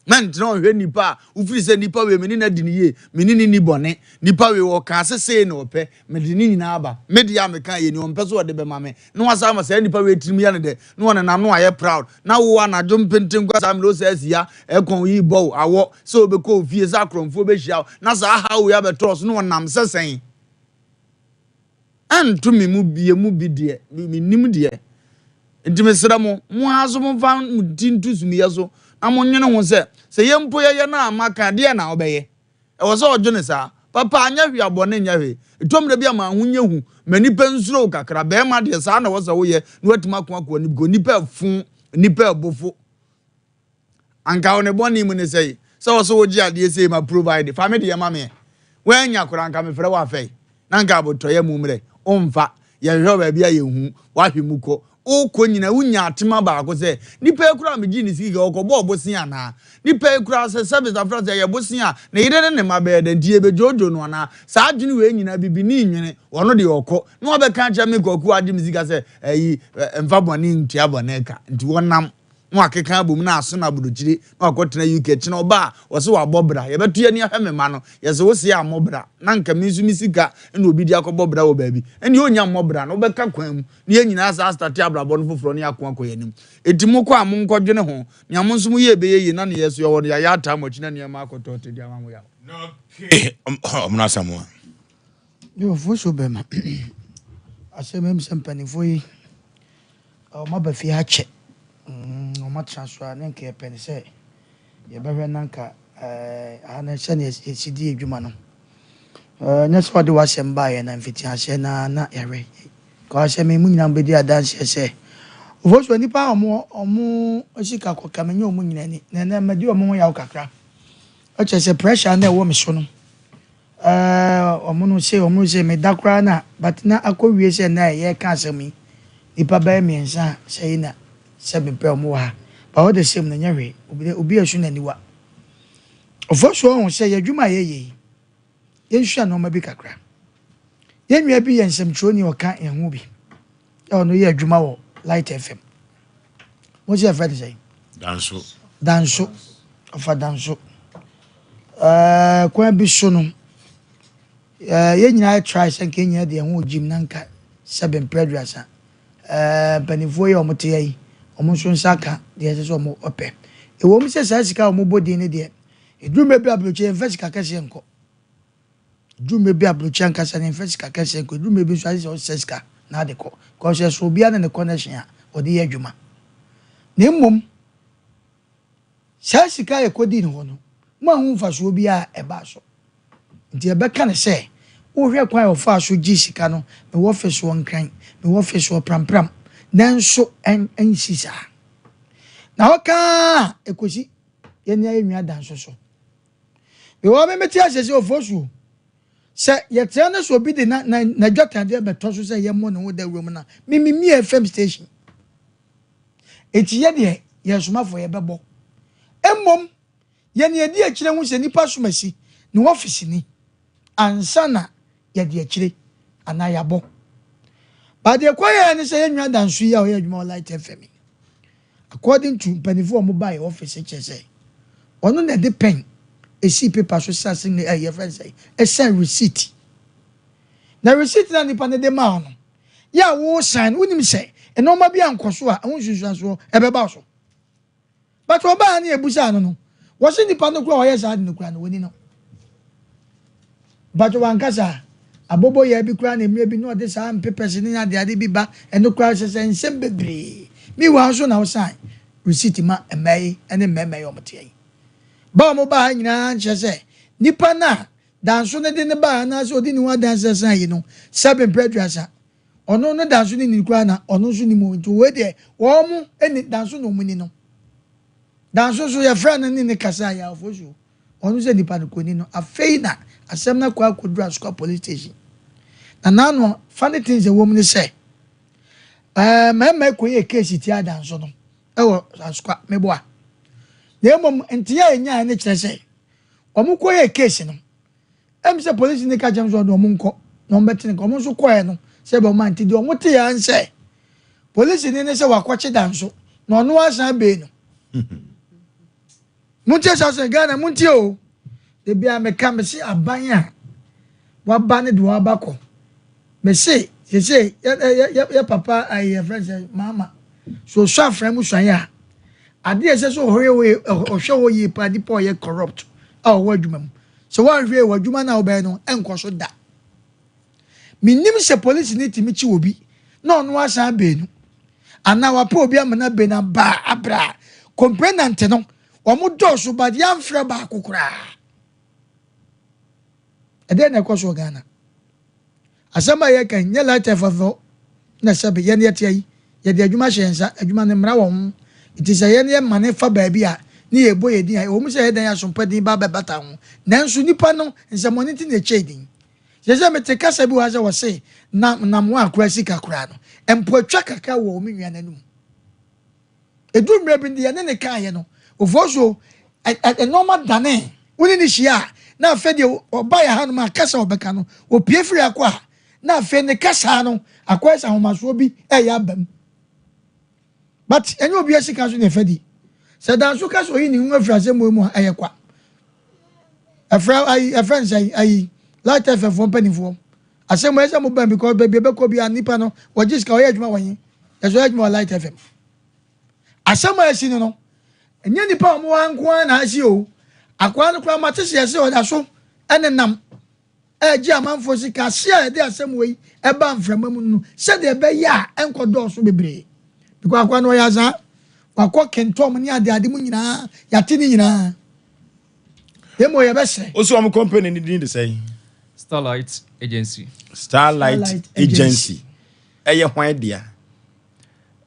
Mɛntena hɔ nhwɛ nnipa a wofiri sɛ nnipa wei me ne no adi no yie, me ne no nni bɔne, nnipa wei ɔkaa sɛ sei na ɔpɛ, mede ne nyinaa aba, me deɛ a meka yɛ ni, ɔmpɛ sɛ ɔde bɛma me, na wasan ama saa nnipa wei tirim yɛ no dɛ, na ɔnenam na wayɛ proud, na wo anadwo mpenten kɔ saa mmerɛ wo saa si ya, ɛkɔn yi bɔ wo, awɔ, sɛ wobɛkɔ wo fie, sɛ akorɔmfoɔ bɛhyia wo, na saa haw wei abɛtɔ wo so, na ɔnam sɛ sɛn? Ɛnto me mu yɛ mu bi deɛ, mennim deɛ. Nti mesrɛ mo, mo ara nso momfa mo ti nto sumiyɛ so na monnwene ho sɛ, sɛ yɛn mpo yɛyɛ no a maka a, deɛn na wobɛyɛ? Ɛwɔ sɛ ɔdwene saa. Papa anyɛ hwee a bɔne nyɛ hwee. Ɛtɔ mmerɛ bi a ma ho nyɛ hu, ma nnipa nsuro wo kakra. Barima deɛ, saa na ɛwɔ sɛ woyɛ na woatumi ako akoa no because nnipa ɛfo, nnipa ɛbofo. Anka wo ne bɔne mu ne sɛi sɛ wɔ so wogye adeɛ sei ma provide fa me deɛ ma meɛ woannya koraa anka mefrɛ wo afɛi na anka abotɔyɛ mu mmerɛ womfa yɛhwehwɛ wo baabi a yɛnhu woahwe mu kɔ wokɔ nyina wonya atema baako sɛ nipa yi koraa megyee ne sika ɔkɔbɔɔ bosea anaa nipa yi koraa sɛ service afra sɛ ɛyɛ bosea a ne yere ne ne mma bɛyɛ dɛn nti yɛbɛdwoodwoo no anaa saa adwene wei nyina bibini nwene ɔno deɛ ɔkɔ na wabɛka akyerɛ me kwaku agye me sika sɛ ayi mfa bɔne ntua bɔne ka nti wɔnam na wakeka abom na aso no abrokyire na wakɔtena UK kyena ɔba a ɔse wabɔ bra yɛbɛto yɛni ahwɛ me mma no yɛse wo se ammɔ bra na nka me nso me sika na obi de akɔbɔ bra wɔ baabi ɛnneɛ ɔnnya mmɔ bra no wobɛka kwan mu na yɛn nyinaa saa astate abrabɔ no foforɔ na yɛako akɔ yɛn anim enti mokɔ a monkɔdwene ho nea mo nso moyɛ ɛbɛyɛ yie na ne yɛ so yɛwɔ no yɛayɛ ataa mo akyi na nneɛma akɔtɔ te de ama mo yaw. Ɔmono Asamoah. Yo, Foso bɛma asɛm ɛm sɛ mpanimfoɔ yi Wɔaba fie ha kyɛ. Wɔatena so a, na anka yɛpɛ no sɛ yɛbɛhwɛ na anka ha no sɛnea yɛsi di adwuma no. Ɛnyɛ sɛ wɔde w'asɛm baeɛ na mfitiaseɛ no ara na yɛhwɛ. Because asɛm yi, mo nyinaa mobɛdi adanseɛ sɛ Ofosuo, nnipa a wɔn wɔn sika kɔ ka menyɛ wɔn nyina ni, na ɛnɛ madi wɔn ho yaw kakra. Ɔkyerɛ sɛ pressure na ɛwɔ me so no, ɛɛ wɔn no se wɔn se meda koraa na but na akɔ wie sɛ na yɛreka asɛm yi, nnipa bɛyɛ mmiɛnsa a sɛ yi na sɛ mepɛ wɔn wɔ ha. But all the same no nyɛ hwee, obi obi asu n'aniwa. Ofosuo ɔho sɛ yɛ adwuma a yɛyɛ yi, yɛnsua nneɛma bi kakra. Yɛn nua bi yɛ nsɛmtwerɛni a ɔka yɛn ho bi. A ɔno yɛ adwuma wɔ Light FM. Mo sɛ yɛfrɛ no sɛn? Danso. Danso. Ɔfa Danso. Ɛɛ kwan bi so no, ɛɛ yɛn nyinaa try sɛ nka yɛn nyinaa de yɛn ho gyim na nka sɛbe mpere aduasa. Ɛɛ mpanimfoɔ yi a wɔte ha yi, wɔn nso nsa ka deɛ ɛsɛ sɛ wɔpɛ. Ɛwɔ mu sɛ saa sika a wɔbɔ din no deɛ, Ɛduru mmerɛ bi a aburokyire yɛmfa sika kɛseɛ nkɔ. Ɛduru mmerɛ bi a aburokyire ankasa no yɛmfa sika kɛseɛ nkɔ. Ɛduru mmerɛ bi nso agye sɛ wosesa sika na ade kɔ. Because ɛso obiara ne ne connection a ɔde yɛ adwuma. Na mmom saa sika a yɛkɔdii ne hɔ no, moanhu mfasoɔ biara a ɛbaa so. Nti yɛbɛka no sɛ wohwɛ kwan a ɔfaa so gyee sika no, mewɔ fesoɔ Nkran, mewɔ fesoɔ Prampram, nanso ɛnsi saa. Na ɔka ara a ɛkɔsi yɛn nea yɛnwia da nso so. Mewɔ me mete ase sɛ ofosuo. Sɛ yɛtra na sɛ obi de na na n'adwatadeɛ bɛtɔ so sɛ yɛmmɔ ne ho dawuro mu na me memie FM station. Enti yɛ deɛ yɛn somafoɔ yɛbɛbɔ. Mmom yɛn nea ɛdi akyire ho sɛ nipa som asi ne office ni ansa na yɛde akyire anaa yɛabɔ. But deɛ ɛkɔyɛɛ ne sɛ yɛn nua Danso yi a ɔyɛ adwuma wɔ Light FM yi, according to mpanimfoɔ a wɔn baeɛ office kyerɛ sɛ ɔno na ɛde pɛn esii paper so sa sɛ ɛ yɛfrɛ no sɛ ɛsɛn receipt. Na receipt na nipa no de maa no yɛ a wosan no wonim sɛ nneɛma bi ankɔ so a ɛho nsunsuansoɔ ɛbɛba so. But ɔbaa ne yɛbusaa no no, wɔse nipa no koraa ɔyɛ saa ade no koraa no wɔni no. But wanka saa. Aboboyaa bi koraa na mmerɛ bi na ɔde saa mpepɛs ne adeade bi ba, ɛno koraa kyerɛ sɛ nsɛm bebree. Meanwhile nso na wosan receipt ma mmaa yi ne mmarima yi a wɔte ha yi. Ba a wɔbaa ha nyinaa nkyerɛ sɛ nipa no a Danso no de no baa anaasɛ ɔde ne ho adanse san yi no sɛbe mprɛ aduasa Ɔno no danso no nni koraa na ɔno nso nim o nti wei deɛ wɔn ni danso na wɔn ni no danso nso yɛfrɛ no ne ne kasa yɛ afosuo ɔno sɛ nipa no kɔni no afei na asɛm no akɔ akɔduru Asukwa police station na n'ano funny things ɛwɔ mu ne sɛ ɛɛ mmarima kɔyɛ case tia danso no ɛwɔ Asukwa meboa na mmom nteɛ a ɛnyaeɛ no kyerɛ sɛ wɔn kɔyɛ case no Ɛm sɛ polisini ka kyerɛ wɔn sɛ ɔde wɔn nkɔ na wɔn bɛte ne nka. Wɔn nso kɔɛ no sɛ ɛbɛ wɔn ante. Deɛ wɔn te ara ne sɛ polisini no sɛ wakɔkye Danso na ɔno asan bee no. Montie saa sɛ Ghana montie o. Da biara meka mese aban a waba ne deɛ waba kɔ. Mese sese yɛ yɛ yɛ yɛ papa ayi yɛfrɛ sɛ maama so osɔ afra mu suan a adeɛ ɛsɛ sɛ ɔhwɛ hɔ ɔhwɛ hɔ yie paa nipa ɔyɛ corrupt a ɔwɔ adwuma mu. Sɛ woanhwɛ yie w'adwuma no a wobɛyɛ no nkɔ so da. Mennim sɛ polisini tumi kye obi na ɔno asan abɛn no anaa wapɛ obi ama no abɛn no aba abrɛ a complainant no wɔn dɔɔso but yɛamfrɛ baako koraa. Ɛdeɛn na ɛkɔ so wɔ Ghana? Asɛm a yɛreka yi, nyɛ light fɛfɛɛfɛ na sɛbe yɛn yɛte ha yi, yɛde adwuma hyɛ yɛn nsa, adwuma no mmara wɔ ho, nti sɛ yɛn yɛmane fa baabi a ne yɛrebɔ yɛn din a, ɛwɔ mu sɛ ɛyɛ dɛn asompa din ba bɛbata ho, nanso nnipa no nsɛmmɔne nti na ɛkyɛe din. Seesei mete kasa bi wɔ ha sɛ wɔse nam nam wɔakora sika koraa no, mpoatwa kakra wɔ me nua no anum. Ɛduru mmerɛ bi no, deɛ yɛne no kaeɛ no, Ofosuo, nnoɔma danee. Wo ne no hyia a, na afei deɛ ɔba yɛn hanom a, kasa a ɔbɛka no, ɔpue firi ha kɔ a, na afei ne kasa no akɔyɛ sɛ ahomasoɔ bi reyɛ aba mu. But ɛnyɛ obiara sika nso na ɛfa di. Sɛ Danso ka sɛ ɔyi ne ho afiri asɛm mu a, ɛyɛ kwa. Ɛfrɛ ayi, ɛfrɛ no sɛ ayi, Light FM foɔ mpanimfoɔ. Asɛm ɛsɛ mo bɛn because baabi ɛbɛkɔ biara nipa no wɔgye sika ɔyɛ adwuma wɔ he? Yɛsɛ ɔyɛ adwuma wɔ Light FM. Asɛm a asi no no, ɛnyɛ nipa a wɔwɔ ha nko ara na asi o. Akwaa no koraa mate sɛ yɛsɛ ɔda so nenam ɛregye amanfoɔ sika ase a yɛde asɛm wei ɛba mframa mu no sɛdeɛ ɛbɛyɛ a ɛnkɔ dɔɔso bebree. Because akwaa no ɔyɛ azaa, wakɔ kentɔm ne adeade mu nyinaa, yɛate ne nyinaa. Emu yɛbɛsrɛ. Wo sɛ wɔn company no din de sɛn? Starlight Agency. Starlight Agency. Ɛyɛ hwan dea?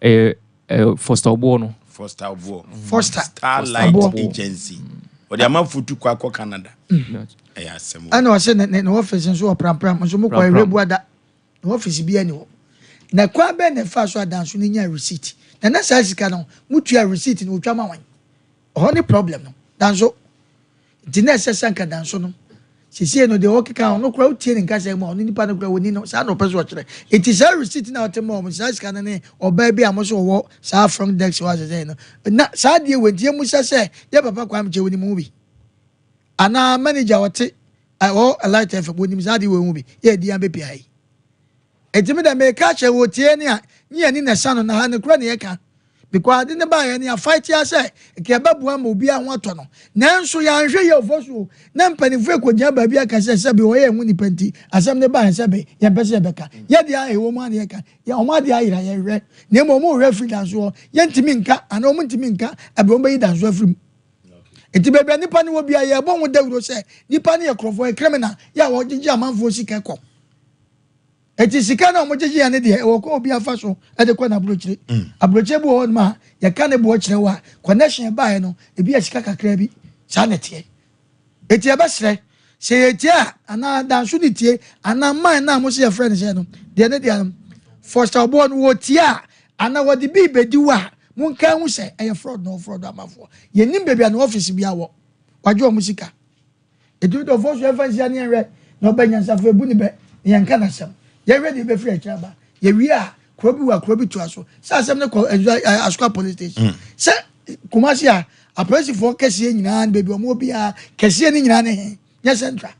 Ɛyɛ Eh, Foster Oboɔ no. Foster Oboɔ. Foster. Starlight Oboɔ. Agency. Ɔde amanfoɔ tu kɔ akɔ Canada. Ɛyɛ asɛm o. Ɛna ɔsɛ ne ne ne office nso wɔ prampram nso mo kɔ Prampram. ɛhwɛ buada ne office bi ɛni hɔ. Na kwan bɛn na ɛfa so adanso no nya receipt? Na na saa sika no mo tua receipt no otwa ma wɔn. Ɔhɔ ne problem no. Danso nti na ɛsɛ sɛ nka danso no siesie no deɛ ɔkeka ɔno koraa wotie ne nkasa mu a ɔno nipa no koraa wɔni no saa na ɔpɛ so ɔkyerɛ. Nti saa receipt na ɔte ma ɔmo saa sika no ne ɔbaa bi a mo so ɔwɔ saa front desk hɔ asɛsɛ no na saa deɛ wɔ nti emu sɛ sɛ yɛ papa Kwame kyɛ wɔnim ho bi anaa manager ɔte ɛwɔ Light FM wɔnim saa deɛ wɔ ho bi yɛ adi abɛpia yi. Eti mi dɛ meka kyerɛ wɔ tie ne a ne yɛ ni na ɛsa no na ha ne kura ne yɛ ka because ade ne ba yɛ ne afight ya sɛ nka ɛbɛboa ma obi ho atɔ no nanso yɛanhwɛ yɛ ofo so na mpanimfoɔ ekɔgyina baabi aka sɛ sɛbi wɔyɛ ɛho nipa nti asɛm ne ba yɛn sɛbi yɛmpɛ sɛ yɛbɛka yɛ deɛ ayɛ wɔ mu ana yɛka yɛ ɔmo adeɛ ayera yɛhwɛ na emu ɔmo hwɛ firi dansoɔ yɛntumi nka anaa ɔmo ntumi nka ɛbɛn ɔmo bɛyi dansoɔ afiri mu. Nti baabi a nipa no wɔ bia yɛbɔ ho dawuro sɛ nipa no yɛ korɔfoɔ yɛ criminal yɛ a wɔgyegye amanfoɔ sika kɔ. Eti sika na wɔgyegye yɛn no deɛ ɛwɔ kɔn obi afa so ɛde kɔ n'aburokyire. Aburokyire bi wɔ hɔ nom a yɛka ne boɔ kyerɛ wɔ a connection baeɛ no ebi yɛ sika kakra bi saa na ɛteɛ. Eti yɛbɛsrɛ sɛ yɛtie a anaa danso ne tie anaa man na mo sɛ yɛfrɛ no sɛ no deɛ ne deɛ no Foster ɔboɔ no wɔtie a anaa wɔde bi bɛdi wɔ a monka ho sɛ ɛyɛ fraud na ɔfraud amanfoɔ. Yɛnim baabi a ne office bi awɔ wagye wɔn sika. Eti dɔfoɔ so yɛmfa nsia ne yɛnhwɛ na ɔbɛ nyansafo ebu ne bɛ na yɛnka n'asɛm. Yɛhwɛ deɛ ebɛfiri akyire aba. Yɛwie a kuro bi wɔ a kuro bi toa so. Sɛ asɛm no kɔ Ɛdwa ɛ Asokwa police station. Sɛ Kumasi a apolisifoɔ kɛseɛ nyinaa no baabi wɔn wɔ biara kɛseɛ no nyinaa ne he nyɛ central.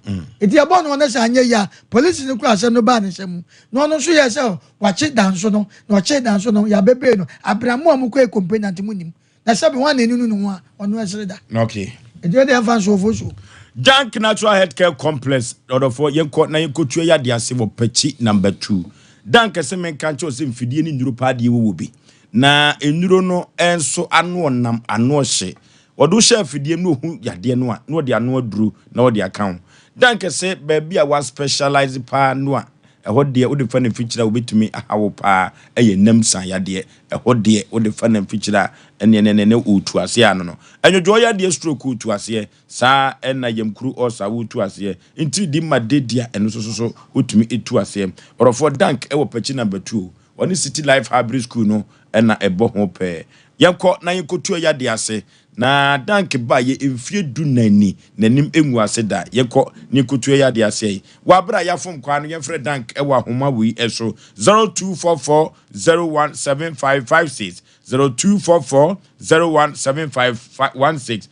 Eti ɛbɔ no ɔno sɛ anyɛ yie a polisi no kura asɛm no baa ne nsam mu na ɔno nso yɛ sɛ wakye danso no na ɔkye danso no yɛabɛbee no abramu a mokɔ yɛ complainant mu nim na sɛbi wɔn a n'ani nu ne ho a ɔno ɛsere da. Okay. Eti o deɛ nfa nso so. Jank Natural Healthcare Complex ɔdɔfoɔ yɛnkɔ na yɛnkɔtua yadeɛ ase wɔ Pakyi number 2. Dan kɛse menka nkyɛw sɛ mfidie ne nnuro paa deɛ wɔwɔ bi. Na nnuro no nso ano ɔnam ano ɔhye. Wɔde wo hyɛ afidie mu na ɔhu yadeɛ no a na wɔde ano aduro na wɔde aka ho. Dan kɛse baabi a wɔaspecialize paa no a ɛhɔ deɛ wode fa no mfikyire a wobɛtumi aha wo paa ɛyɛ nam san yadeɛ. Ɛhɔ deɛ wode fa no mfikyire a ɛneɛ ne ne ne ɔretu aseɛ ano no. Ɛnwodwoɔ yadeɛ stroke ɔretu aseɛ. Saa ɛna yamkuru ɔsa wotu aseɛ. Nti di ma dedia ɛno nso so so wotumi etu aseɛ. Ɔrɔfoɔ Dank ɛwɔ Pakyi number 2. Ɔne City Life Hybrid School no ɛna ɛbɔ ho pɛɛ. Yɛnkɔ na yɛnkɔtu yadeɛ ase. Na Dank ba yɛ mfie du nani n'anim engu ase da. Yɛnkɔ na yɛnkɔtu yadeɛ ase yi. Wabra yɛafom kwan no yɛmfrɛ Dank ɛwɔ ahoma wei ɛso 0244 017556 0244 017516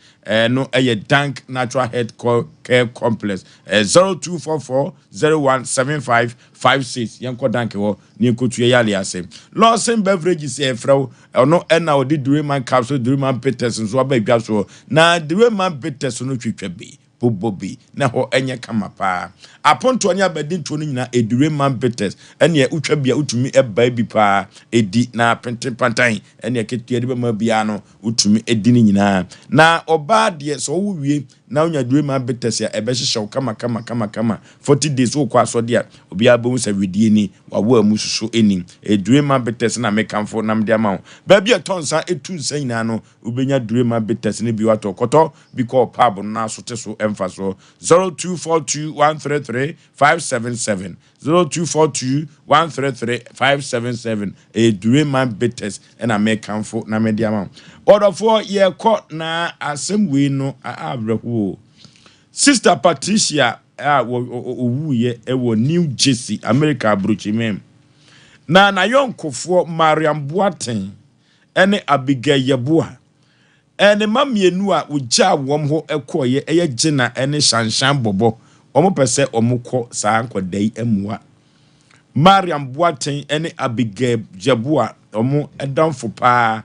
no ɛyɛ Dank Natural Health Care Complex 0244 017556 yɛnkɔ Dank hɔ ne yɛnkɔtu yɛ ase. Lawson Beverages yɛfrɛ wo ɔno ɛna ɔde Dureman capsule Dureman bitters nso aba adwa soɔ na Dureman bitters no twitwa bi bobɔ bi na hɔ ɛnyɛ kama paa. Apontoɔ ne abadintoɔ no nyinaa Edureman bitters ɛneɛ wotwa bi a wotumi ɛbae bi paa ɛdi na pentempantan ɛneɛ ketewa de bɛma biara no wotumi ɛdi ne nyinaa. Na ɔbaa deɛ sɛ ɔwo wie na wonya Dureman bitters a ɛbɛhyehyɛ wo kama kama kama kama 40 days wokɔ asɔde a obiara bɛhu sɛ wedie ni wawo a mu soso ɛni. Edureman bitters na mekamfo na mede ama wo. Baabi a ɛtɔ nsa ɛtu nsa nyinaa no wobɛnya Dureman bitters ne bi watɔ kɔtɔ bi kɔɔ pub no na so te so ɛmfa so 0242 133 577 0242 133 577 Edureman bitters ɛna mekamfo na mede ama wo. Ɔdɔfoɔ yɛkɔ na asɛm wei no awerɛhoɔ. Sister Patricia a ɔwuiɛ ɛwɔ New Jersey America aburokyimɛm na n'ayɔnkofoɔ Mariam Boateng ɛne Abigail Yeboah ɛne mma mmienu a wɔgyaa wɔn hɔ ɛkɔɔyɛ ɛyɛ Gyina ɛne Shanshan Bɔbɔ wɔn pɛ sɛ wɔn kɔ saa nkɔda yi mmoa. Mariam Boateng ɛne Abigail Yeboah wɔn ɛdamfo paa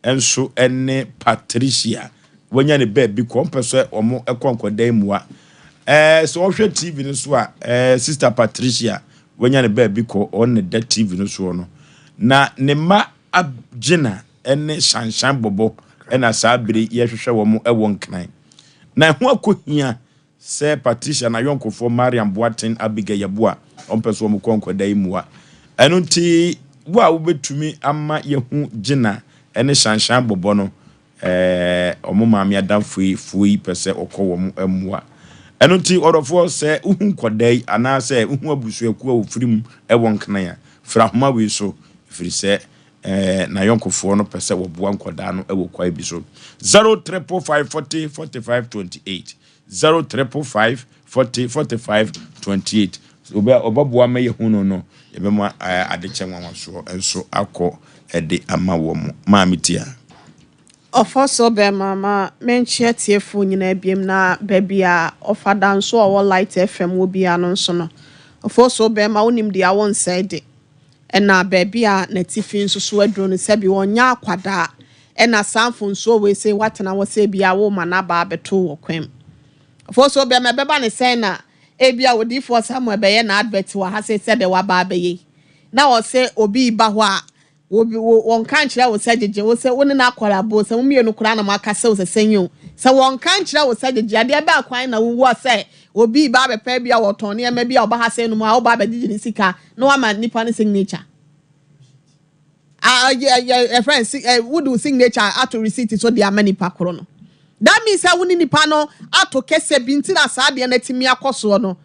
nso ɛne Patricia wɔnya ne baabi kɔ wɔn pɛ sɛ wɔn ɛkɔ nkɔda yi mmoa. Sɛ wɔhwɛ TV no so a Sister Patricia wɔnya ne baabi kɔ ɔno ne da TV no soɔ no na ne mma Gyina ɛne Shanshan Bɔbɔ ɛna saa bere yɛhwehwɛ wɔn ɛwɔ Nkran na ɛho akɔhia sɛ Patricia na yɔnkofoɔ Mariam Boateng Abigail Yeboah wɔn pɛ so wɔn kɔ nkɔda yi mua. Ɛno nti wo a wobɛtumi ama yɛhu Gyina ne Shanshan Bɔbɔ no, wɔn maame adamfo yi foɔ yi pɛ sɛ ɔkɔ wɔn mmoa. Ɛno nti, ɔdɔfoɔ, sɛ wohu nkwadaa yi anaasɛ wohu abusuakuo a wɔfiri mu wɔ Nkran a, firi ahoma wei so, ɛfiri sɛ n'ayɔnkofoɔ no pɛ sɛ wɔboa nkwadaa no wɔ kwae bi so. 0 triple 5 40 45 28 0 triple 5 40 45 28 Obi a ɔbɛboa ma yɛhu no no, yɛbɛma adekyɛ nwanwasoɔ nso akɔ de ama wɔn. Maame Tia. Ɔfɔsɔ bɛma ma menkyea atiefoɔ nyinaa biom na baabi a ɔfa da nso a ɔwɔ Light FM wɔ biara no nso no, Ɔfɔsɔ bɛma wonim deɛ wonsɛe de. Ɛna baabi a n'atifi nso so aduro no sɛbi ɔnyɛ akwadaa ɛna saa mfonsuo wei sei woatena hɔ sɛ ebia worema no aba abɛto wɔ kwan mu. Ɔfɔsɔ bɛma ɛbɛba ne sɛn na ebia odiyifoɔ Samuel bɛyɛ n'advert wɔ ha sei sɛdeɛ waba abɛyɛ yi na ɔse obi reba hɔ a Obi, wo, wɔnka nkyerɛ wo sɛ gyegye wo sɛ wo ne no akɔre abo, sɛ mo mmienu koraa na moakasa o, sɛ sɛn o. Sɛ wɔnka nkyerɛ wo sɛ gyegye, adeɛ bɛn kwan na wowɔ sɛ obi reba abɛpɛ bi a wɔtɔn nneɛma bi a ɔba ha sɛn no mu a woba abɛgyegye ne sika na woama nipa no signature? A, ɛ, ɛ, yɛfrɛ no, si, ɛ, wode wo signature ato receipt so de ama nipa koro no. That means sɛ wo ne nipa no ato kɛsɛ bi nti na saa adeɛ no atumi akɔ soɔ no.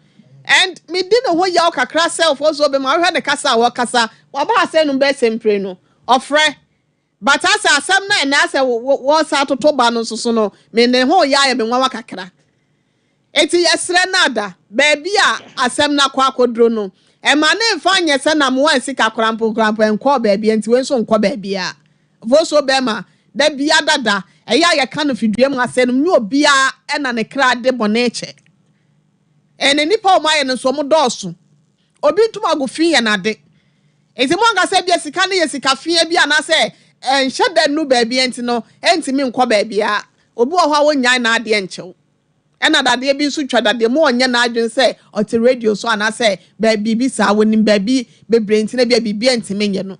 And me di ne ho yaw kakra sɛ Ofosuo bɛma wohwɛ ne kasa a wɔkasa waba ha sɛ num bɛyɛ sɛ mprenu ɔfrɛ but asɛ asɛm no a ɛnɛ asɛ wɔsa atoto ba no nso so no me ne ho yɛ ayɛ me nwanwa kakra. Enti yɛsrɛ no ada baabi a asɛm no akɔ akɔduro no ɛma ne mfa nyɛ sɛ nam wansi ka koraa mpo koraa mpo ɛnkɔɔ baabi nti wei nso nkɔ baabiara. Ofosuo bɛma da bia dada ɛyɛ a yɛka no fidua mu asɛm no nyɛ obiara ɛna ne kra de bɔne kyɛ. Ɛna nnipa a wɔayɛ no nso wɔn dɔɔso. Obi ntom ago fi yɛ n'ade. Nti mo anka sɛ bia sika no yɛ sika fia bi anaasɛ ɛnhyɛ da nnu baabi nti no ɛntumi nkɔ baabiara. Obi wɔ hɔ a ɔnnyae n'adeɛ nkyɛw. Ɛna dadeɛ bi nso twa dadeɛ mu ɔnyɛ n'adwene sɛ ɔte radio so anaasɛ biribi saa. Wɔnim baabi bebree nti na bia biribi ntumi nyɛ no.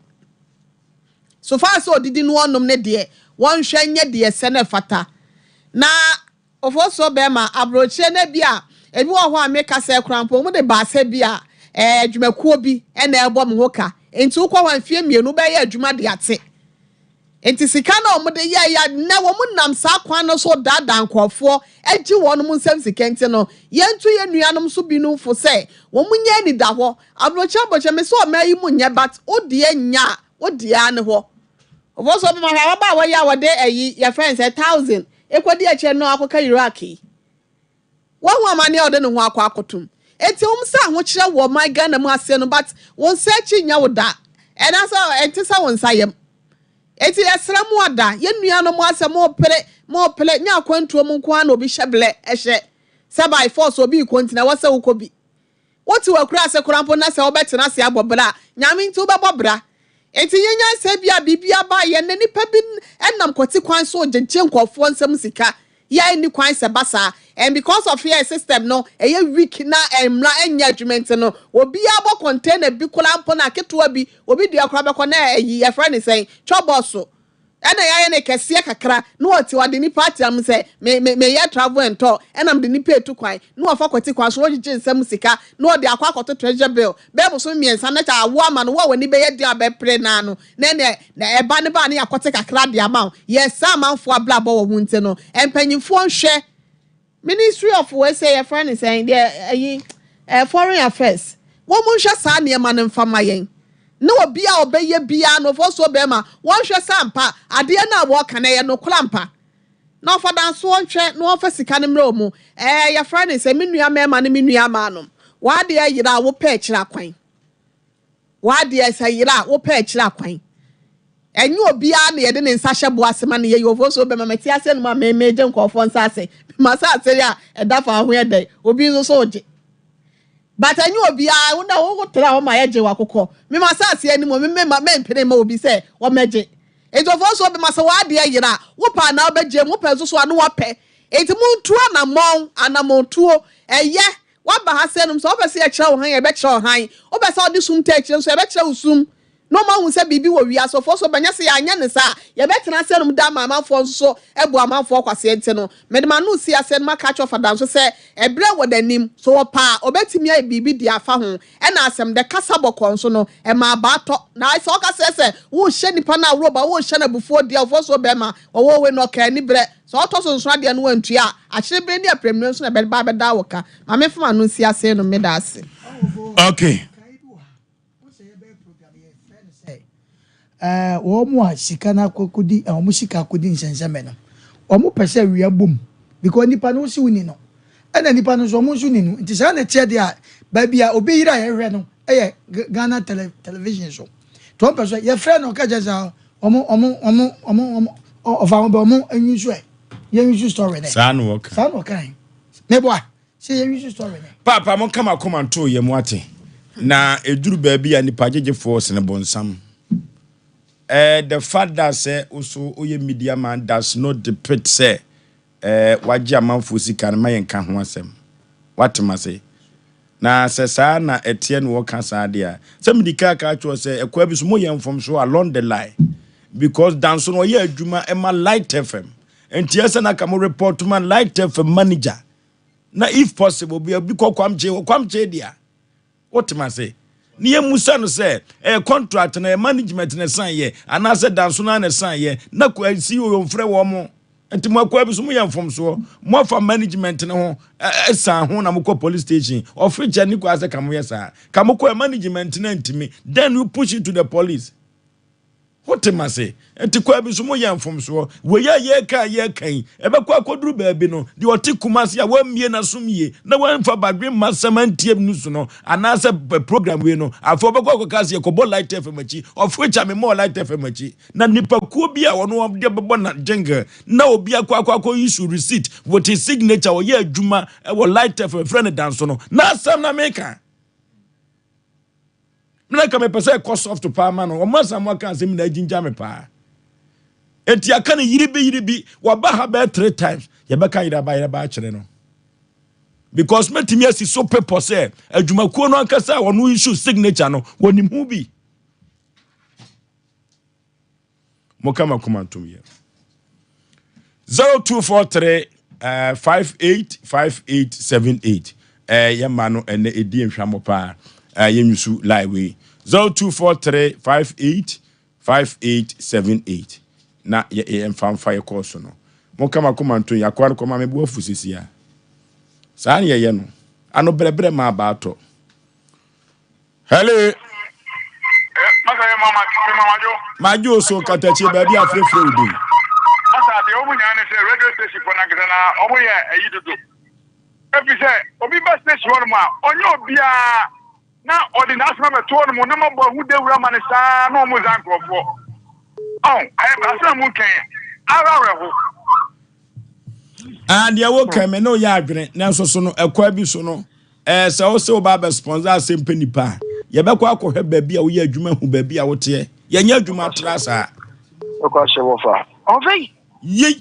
So far sɛ ɔdidi no ɔnom ne deɛ wɔnhwɛ nyɛ deɛ ɛsɛ na ɛfata. Na Ofosuo bɛɛma, aburokyire no bi a, ebi wɔ hɔ a me kasa koraa mpo, wɔn de baasa bi a, ɛɛ adwumakuo bi na ɛrebɔ me ho ka. Nti wokɔ hɔ a mfie mmienu wobɛyɛ adwuma de ate. Nti sika no a wɔn de yɛɛ ya, nnɛ wɔn nam saa kwan no so daadaa nkorɔfoɔ gye wɔn nsam sika nti no, yɛntu yɛn nuanom nso binom fo sɛ wɔn nyɛ anidahɔ. Aburokyire aburokyire, me se ɔman yi mu nyɛ but wo deɛ nyɛ a, wo deɛ ara ne hɔ. Ofosuo bɛma hwɛ ababaawa yi a wɔde ayi yɛfrɛ no sɛ thousand ekɔdi akyire no akɔka Iraq yi. Wahu amane a ɔde ne ho akɔ akɔtom. Enti wom sɛ ahokyerɛ wɔ ɔman Ghana mu aseɛ no but wo nsa akyi nyɛ wo da ɛna sɛ ɛnte sɛ wo nsa yam. Enti yɛsrɛ mo ada yɛn nuanom asɛ mo pere mo pere nyɛ akwantuo mu nko ara na obi hyɛ blɛ ɛhyɛ sɛ by force obi rekɔ nti na ɛwɔ sɛ wokɔ bi. Wote w'akuraase koraa mpo na sɛ wobɛtena ase abɔ bra a, Nyame nti wobɛbɔ bra. Enti nyɛ nyansa bi a biribi aba yɛ nnɛ nnipa bi nam kwati kwan so gyegye nkurɔfoɔ nsam sika yɛ a ɛnni kwan sɛ ɛba saa and because of yɛ system no ɛyɛ weak na mmra ɛnyɛ adwuma nti no obiara bɔ container bi koraa mpo na ketewa bi obi deɛ koraa bɛkɔ na ɛyi yɛfrɛ ne sɛn twɔbɔ so Ɛna yɛayɛ no kɛseɛ kakra na ɔte ɔde nipa atea mu sɛ me me meyɛ travel and tour ɛna mede nipa etu kwan na wafa kwati kwan so ɔgyegye nsa mu sika na ɔde akɔ akɔto treasure bill bɛyɛ bosome mmiɛnsa na kyɛ awo ama no wo a w'ani bɛyɛ den a bɛpere no ano na ɛnɛ na ɛba ne ba a na yɛakɔte kakra de ama wo yɛsɛe amanfoɔ abrabɔ wɔ ho nti no mpanyinfoɔ nhwɛ Ministry of wei sɛ yɛfrɛ no sɛn deɛ ɛyi eh, foreign affairs wɔn nhwɛ saa nneɛma no mfa ma yɛn na obi a ɔbɛyɛ biara no ɔfɔ so bɛrima wɔnhwɛ sɛ ampa adeɛ no a wɔka no ɛyɛ nokorɛ ampa na ɔfa dansoɔ nhwɛ na wɔmfa sika no mmerɛ wɔn ɛɛ yɛfrɛ no sɛ me nua mmarima ne me nua mmaa nom w'adeɛ yera a wopɛ akyiri akwan. W'adeɛ sɛ yera a, wopɛ akyiri akwan. Ɛnyɛ obiara na yɛde ne nsa hyɛ bo ase ma no yɛ yie. So bɛma mete ase nom a me megye nkurɔfoɔ nsa ase. M'asase yi a ɛda fa ho yɛ dɛn? Obi nso so regye. But ɛnyɛ obiara, wo na wo tra hɔ ma yɛgye w'akokɔ. Me m'asase anim me me ma mempene mma obi sɛ wɔmmɛgye. Enti ɔfoɔ so bɛma sɛ w'adeɛ yera a, wopɛ anaa wobɛgye mu, wopɛ nso so a na woapɛ. Enti montu anammɔn, anammɔntuo, ɛyɛ Woaba ha sɛ nom, sɛ wopɛ sɛ yɛkyerɛ wo hann a, yɛbɛkyerɛ wo hann. Wopɛ sɛ wode sum taa akyire nso a, yɛbɛkyerɛ wo sum. Na wɔn ahu sɛ biribi wɔ wiase, ɔfoɔ so bɛnyɛ sɛ yɛanyɛ no saa a, yɛbɛtena ase anom daa ama amanfoɔ nso so abu amanfoɔ kwasea nti no, mede m'ano resi aseɛ na maka akyerɛ Ɔfa Danso sɛ ɛberɛ wɔ n'anim, sɛ ɔpɛ a, ɔbɛtumi ayɛ biribi de afa ho. Ɛna asɛm dɛ kasa bɔkɔɔ nso no, ɛma abaa tɔ. Na sɛ ɔka sɛ sɛ worehyɛ nipa no aworɔba, worehyɛ no abufuo deɛ, ɔfoɔ so bɛrima, ɔwɔ wei no ɔka aniberɛ. Sɛ ɔtɔ so nso adeɛ no wantua a, akyere berɛ ne aprɛmire nso na ɛbɛba abɛda wo ka. Ma memfa m'ano nsi aseɛ no, meda ase. Okay. Ɛɛ wɔn a sika no akɔdi wɔn sika akɔdi nsɛnsɛmɛ no, wɔn pɛ sɛ wia bom because nipa no wosi woni no ɛna nipa no nso wɔn nso ni no nti saa na ɛteɛ deɛ a baabi a obi yere a yɛhwɛ no ɛyɛ Ghana tele television so nti wɔn pɛ sɛ yɛfrɛ no ɔka kyerɛ sɛ wɔn wɔn wɔn wɔn wɔn ɔfa wɔn bɛ wɔn enyi so ɛ yɛn nso story nɛ saa na wɔka saa na wɔka meboa. Sɛ yɛn use story nɛ. Paapa mo nka makoma nto yɛ mo ate na ɛduru baabi a nipa gyegyefoɔ sene bonsam eh, the fact that sɛ woso woyɛ media man does not depict sɛ eh, wagye amanfoɔ sika no ma yɛn ka ho asɛm wate mase na sɛ saa na ɛteɛ na wɔka saa deɛ a sɛ medi kaa kaa kyerɛ sɛ ɛkwa bi so moyɛ mfomso along the line because danso no ɔyɛ adwuma ɛma Light FM nti ɛsɛ na ka mo report ma Light FM manager na if possible bi obi kɔ kwamkye wɔ kwamkye deɛ wote ma se ne yɛ musa no sɛ ɛyɛ contract na ɛyɛ management na ɛsan yɛ anaasɛ danso na na ɛsan yɛ na CEO mfrɛ wɔn mo nti mo akɔ bi so mo yɛ mfomsoɔ mo afa management ne ho ɛsan ho na mo kɔ police station ɔfiri ne kɔ asɛ ka mo yɛ saa ka mo kɔ management na ntumi then you push it to the police. Wote m'ase? Enti kwan bi so moyɛ mfomsoɔ. Wei a yɛreka a yɛreka yi, ɛbɛkɔ akɔduru baabi no, deɛ ɔte Kumasi a wammie n'asom yie na wamfa badwemma asɛm antie news no anaasɛ program wei no, afei ɔbɛkɔ akɔka sɛ yɛkɔbɔ Light FM akyi. Of which a memmɔɔ Light FM akyi. Na nipakuo bi a ɔno ɔde bɛbɔ na jingle na obi akɔ akɔ akɔ issue receipt with his signature ɔyɛ adwuma wɔ Light FM frɛ no Danso no, n'asɛm na meka. Me na nka mepɛ sɛ ɛkɔ soft paa ma no. Wɔn asan mo aka asɛm nyinaa gyingya me paa. Enti aka no yiribi yiribi. Waba ha bɛyɛ three times. Yɛbɛka yeraba yeraba akyerɛ no. Because mɛtumi asi so pepɔ sɛ adwumakuo no ankasa a wɔn issue signature no wɔnim ho bi. Moka makoma ntom yɛ. 0243 uh, 585878 uh, yɛ ma no ɛnɛ ɛdi nhwamɔ paa uh, yɛnwusu line wei 0243 585878 na yɛmfa mfa yɛ kɔɔ so no moka makoma ntom yɛ akoa no kɔma meboa fu sisi a saa ne yɛyɛ no ano brɛbrɛ ma abaatɔ Hello. Madwo so katakyie baabi a frɛfrɛ wo din. Masa deɛ wɔn nyinaa ne sɛ radio station fo nankasa na wɔn yɛ ayi dodo. Efi sɛ obi ba station hɔ nom a ɔnyɛ obiara na ɔde n'asɛm abɛto hɔ nom na mabɔ ahu dawura ma ne saa na wɔn za nkurɔfoɔ. Ɔn ayɛ asɛm a mu kɛn ara awerɛho. Ah, deɛ woka me ne woyɛ adwene nanso so no ɛkwa bi so no Ɛɛ sɛ wo se wo ba abɛ sponsor asɛm pɛ nipa a, yɛbɛkɔ akɔhwɛ baabi a woyɛ adwuma hu baabi a woteɛ. Yɛnyɛ adwuma tra saa. Ɔkɔ ahyɛ wɔfa. Ɔfei. Yei.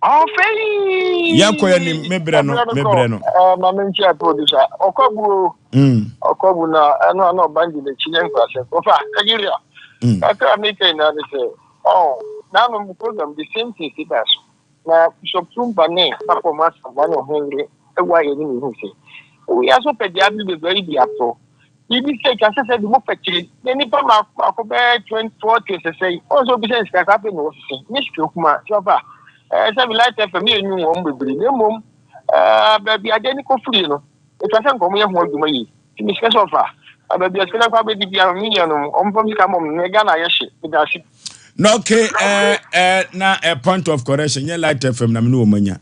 Ɔfei. Yɛkɔ yɛ nim me brɛ no me brɛ no. Ɛɛ ma me nkyia producer. Ɔkɔbu o. Mm. Ɔkɔbu na ɛno ano ɔban di n'akyi ne nkurasɛ. Wɔfa Nigeria. Mm. Kakra a meka nyinaa ne sɛ ɔn n'anom program the same thing si ba so. Na Bishop Tumba ne Papa Masa ne Ɔhene yere wɔ ayɛ ne mehu sɛ wiase pɛ deɛ abere bebree ayi de ato biribi sɛ twa sɛ sɛ de mo pɛkyere na nipa mako mako bɛyɛ 20 40 sɛsɛ yi wɔn sɛ obi sɛ sika saa pɛ na wɔsese nye sika kuma sɛ ɔfa ɛɛ sɛ bi light fm yɛ nyu wɔn bebree na mmom ɛɛ baabi adeɛ ne kɔfiri no etwa sɛ nkɔmɔ yɛ ho adwuma yie nti mesrɛ sɛ ɔfa baabi a sika no akɔ abɛdi biara me nuanom ɔmfa sika mmɔ me na Ghana ayɛ hye meda ase. Na okay eh, eh, na eh, point of correction nyɛ Light FM na me ne wɔn anya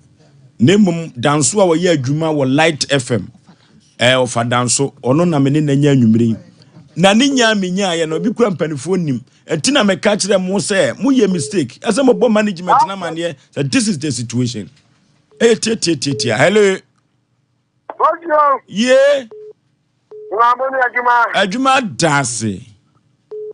na mmom Danso a wɔyɛ adwuma wɔ Light FM eh, ɔfa Danso ɔno na me ne n'anya anwummere yi na ne nyaa me nyaayɛ no ebi kura mpanimfoɔ nim ɛnti na meka kyerɛ mo sɛ moyɛ mistake ɛsɛ mobɔ management no amaneɛ sɛ this is the situation ɛyɛ tiatiatiatia hello Bonjour. Ye. Mamo ni adwuma. Adwuma da ase.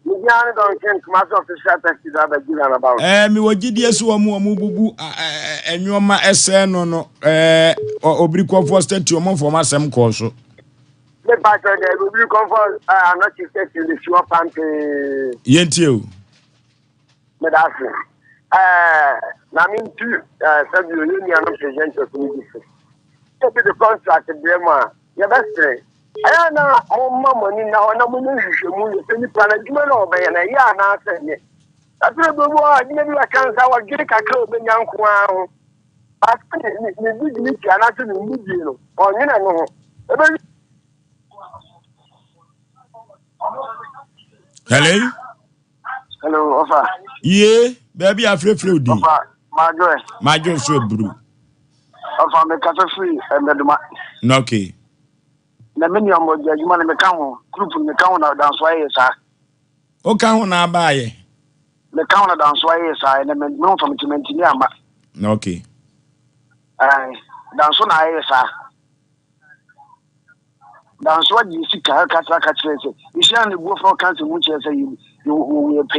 Media ne Duncan Kumasi official taxi driver gi na about. Eh, me wɔ gyidie so wɔn wɔn bubu nneɛma ɛsɛn no no eh obiri kɔfoɔ statue wɔn fɔm asɛm kɔɔ so. Me pakyɛ dɛ obi kɔnfɔ anɔkye station de si hɔ pampee. Yɛntie o. Meda ase. Ɛɛ na me ntu ɛɛ sɛbi o yɛn nuanom presenters no bi so. Ebi de contract brɛ mu a yɛbɛsrɛ. Ɛyɛ na momma mo ani nna hɔ na monyɛ nhwehwɛmu yɛ sɛ nipa no adwuma no a ɔbɛyɛ no ɛyɛ anaasɛ ɛnyɛ. Ɛtɔ da bi wɔ hɔ a adwuma bi bɛka nsa wɔdwene kakra a ɔbɛnya nko ara ho. Baako ne ne ne dignity anaasɛ ne nidie no ɔnwene no ho. Ebe Hello. Hello, ɔfa. Yie, baabi afrɛfrɛ odi. Ɔfa, madwo ɛ. Madwo so aburu. Ɔfa, mekasa firi Mmɛdoma. Na okay. Na me nua mmɔgya adwuma no meka ho, group no meka ho na danso ayɛ saa. Woka ho na abaayɛ? Meka ho na danso ayɛ saa, ɛnɛ me ho fa me ti mantumi amma. Na okay. Ɛɛ, danso na ayɛ saa. Danso agye sika ɛka tra ka kyerɛ sɛ, nhyia ne buo fa ɔka nsɛm mu kyerɛ sɛ yɛ yɛ pɛ.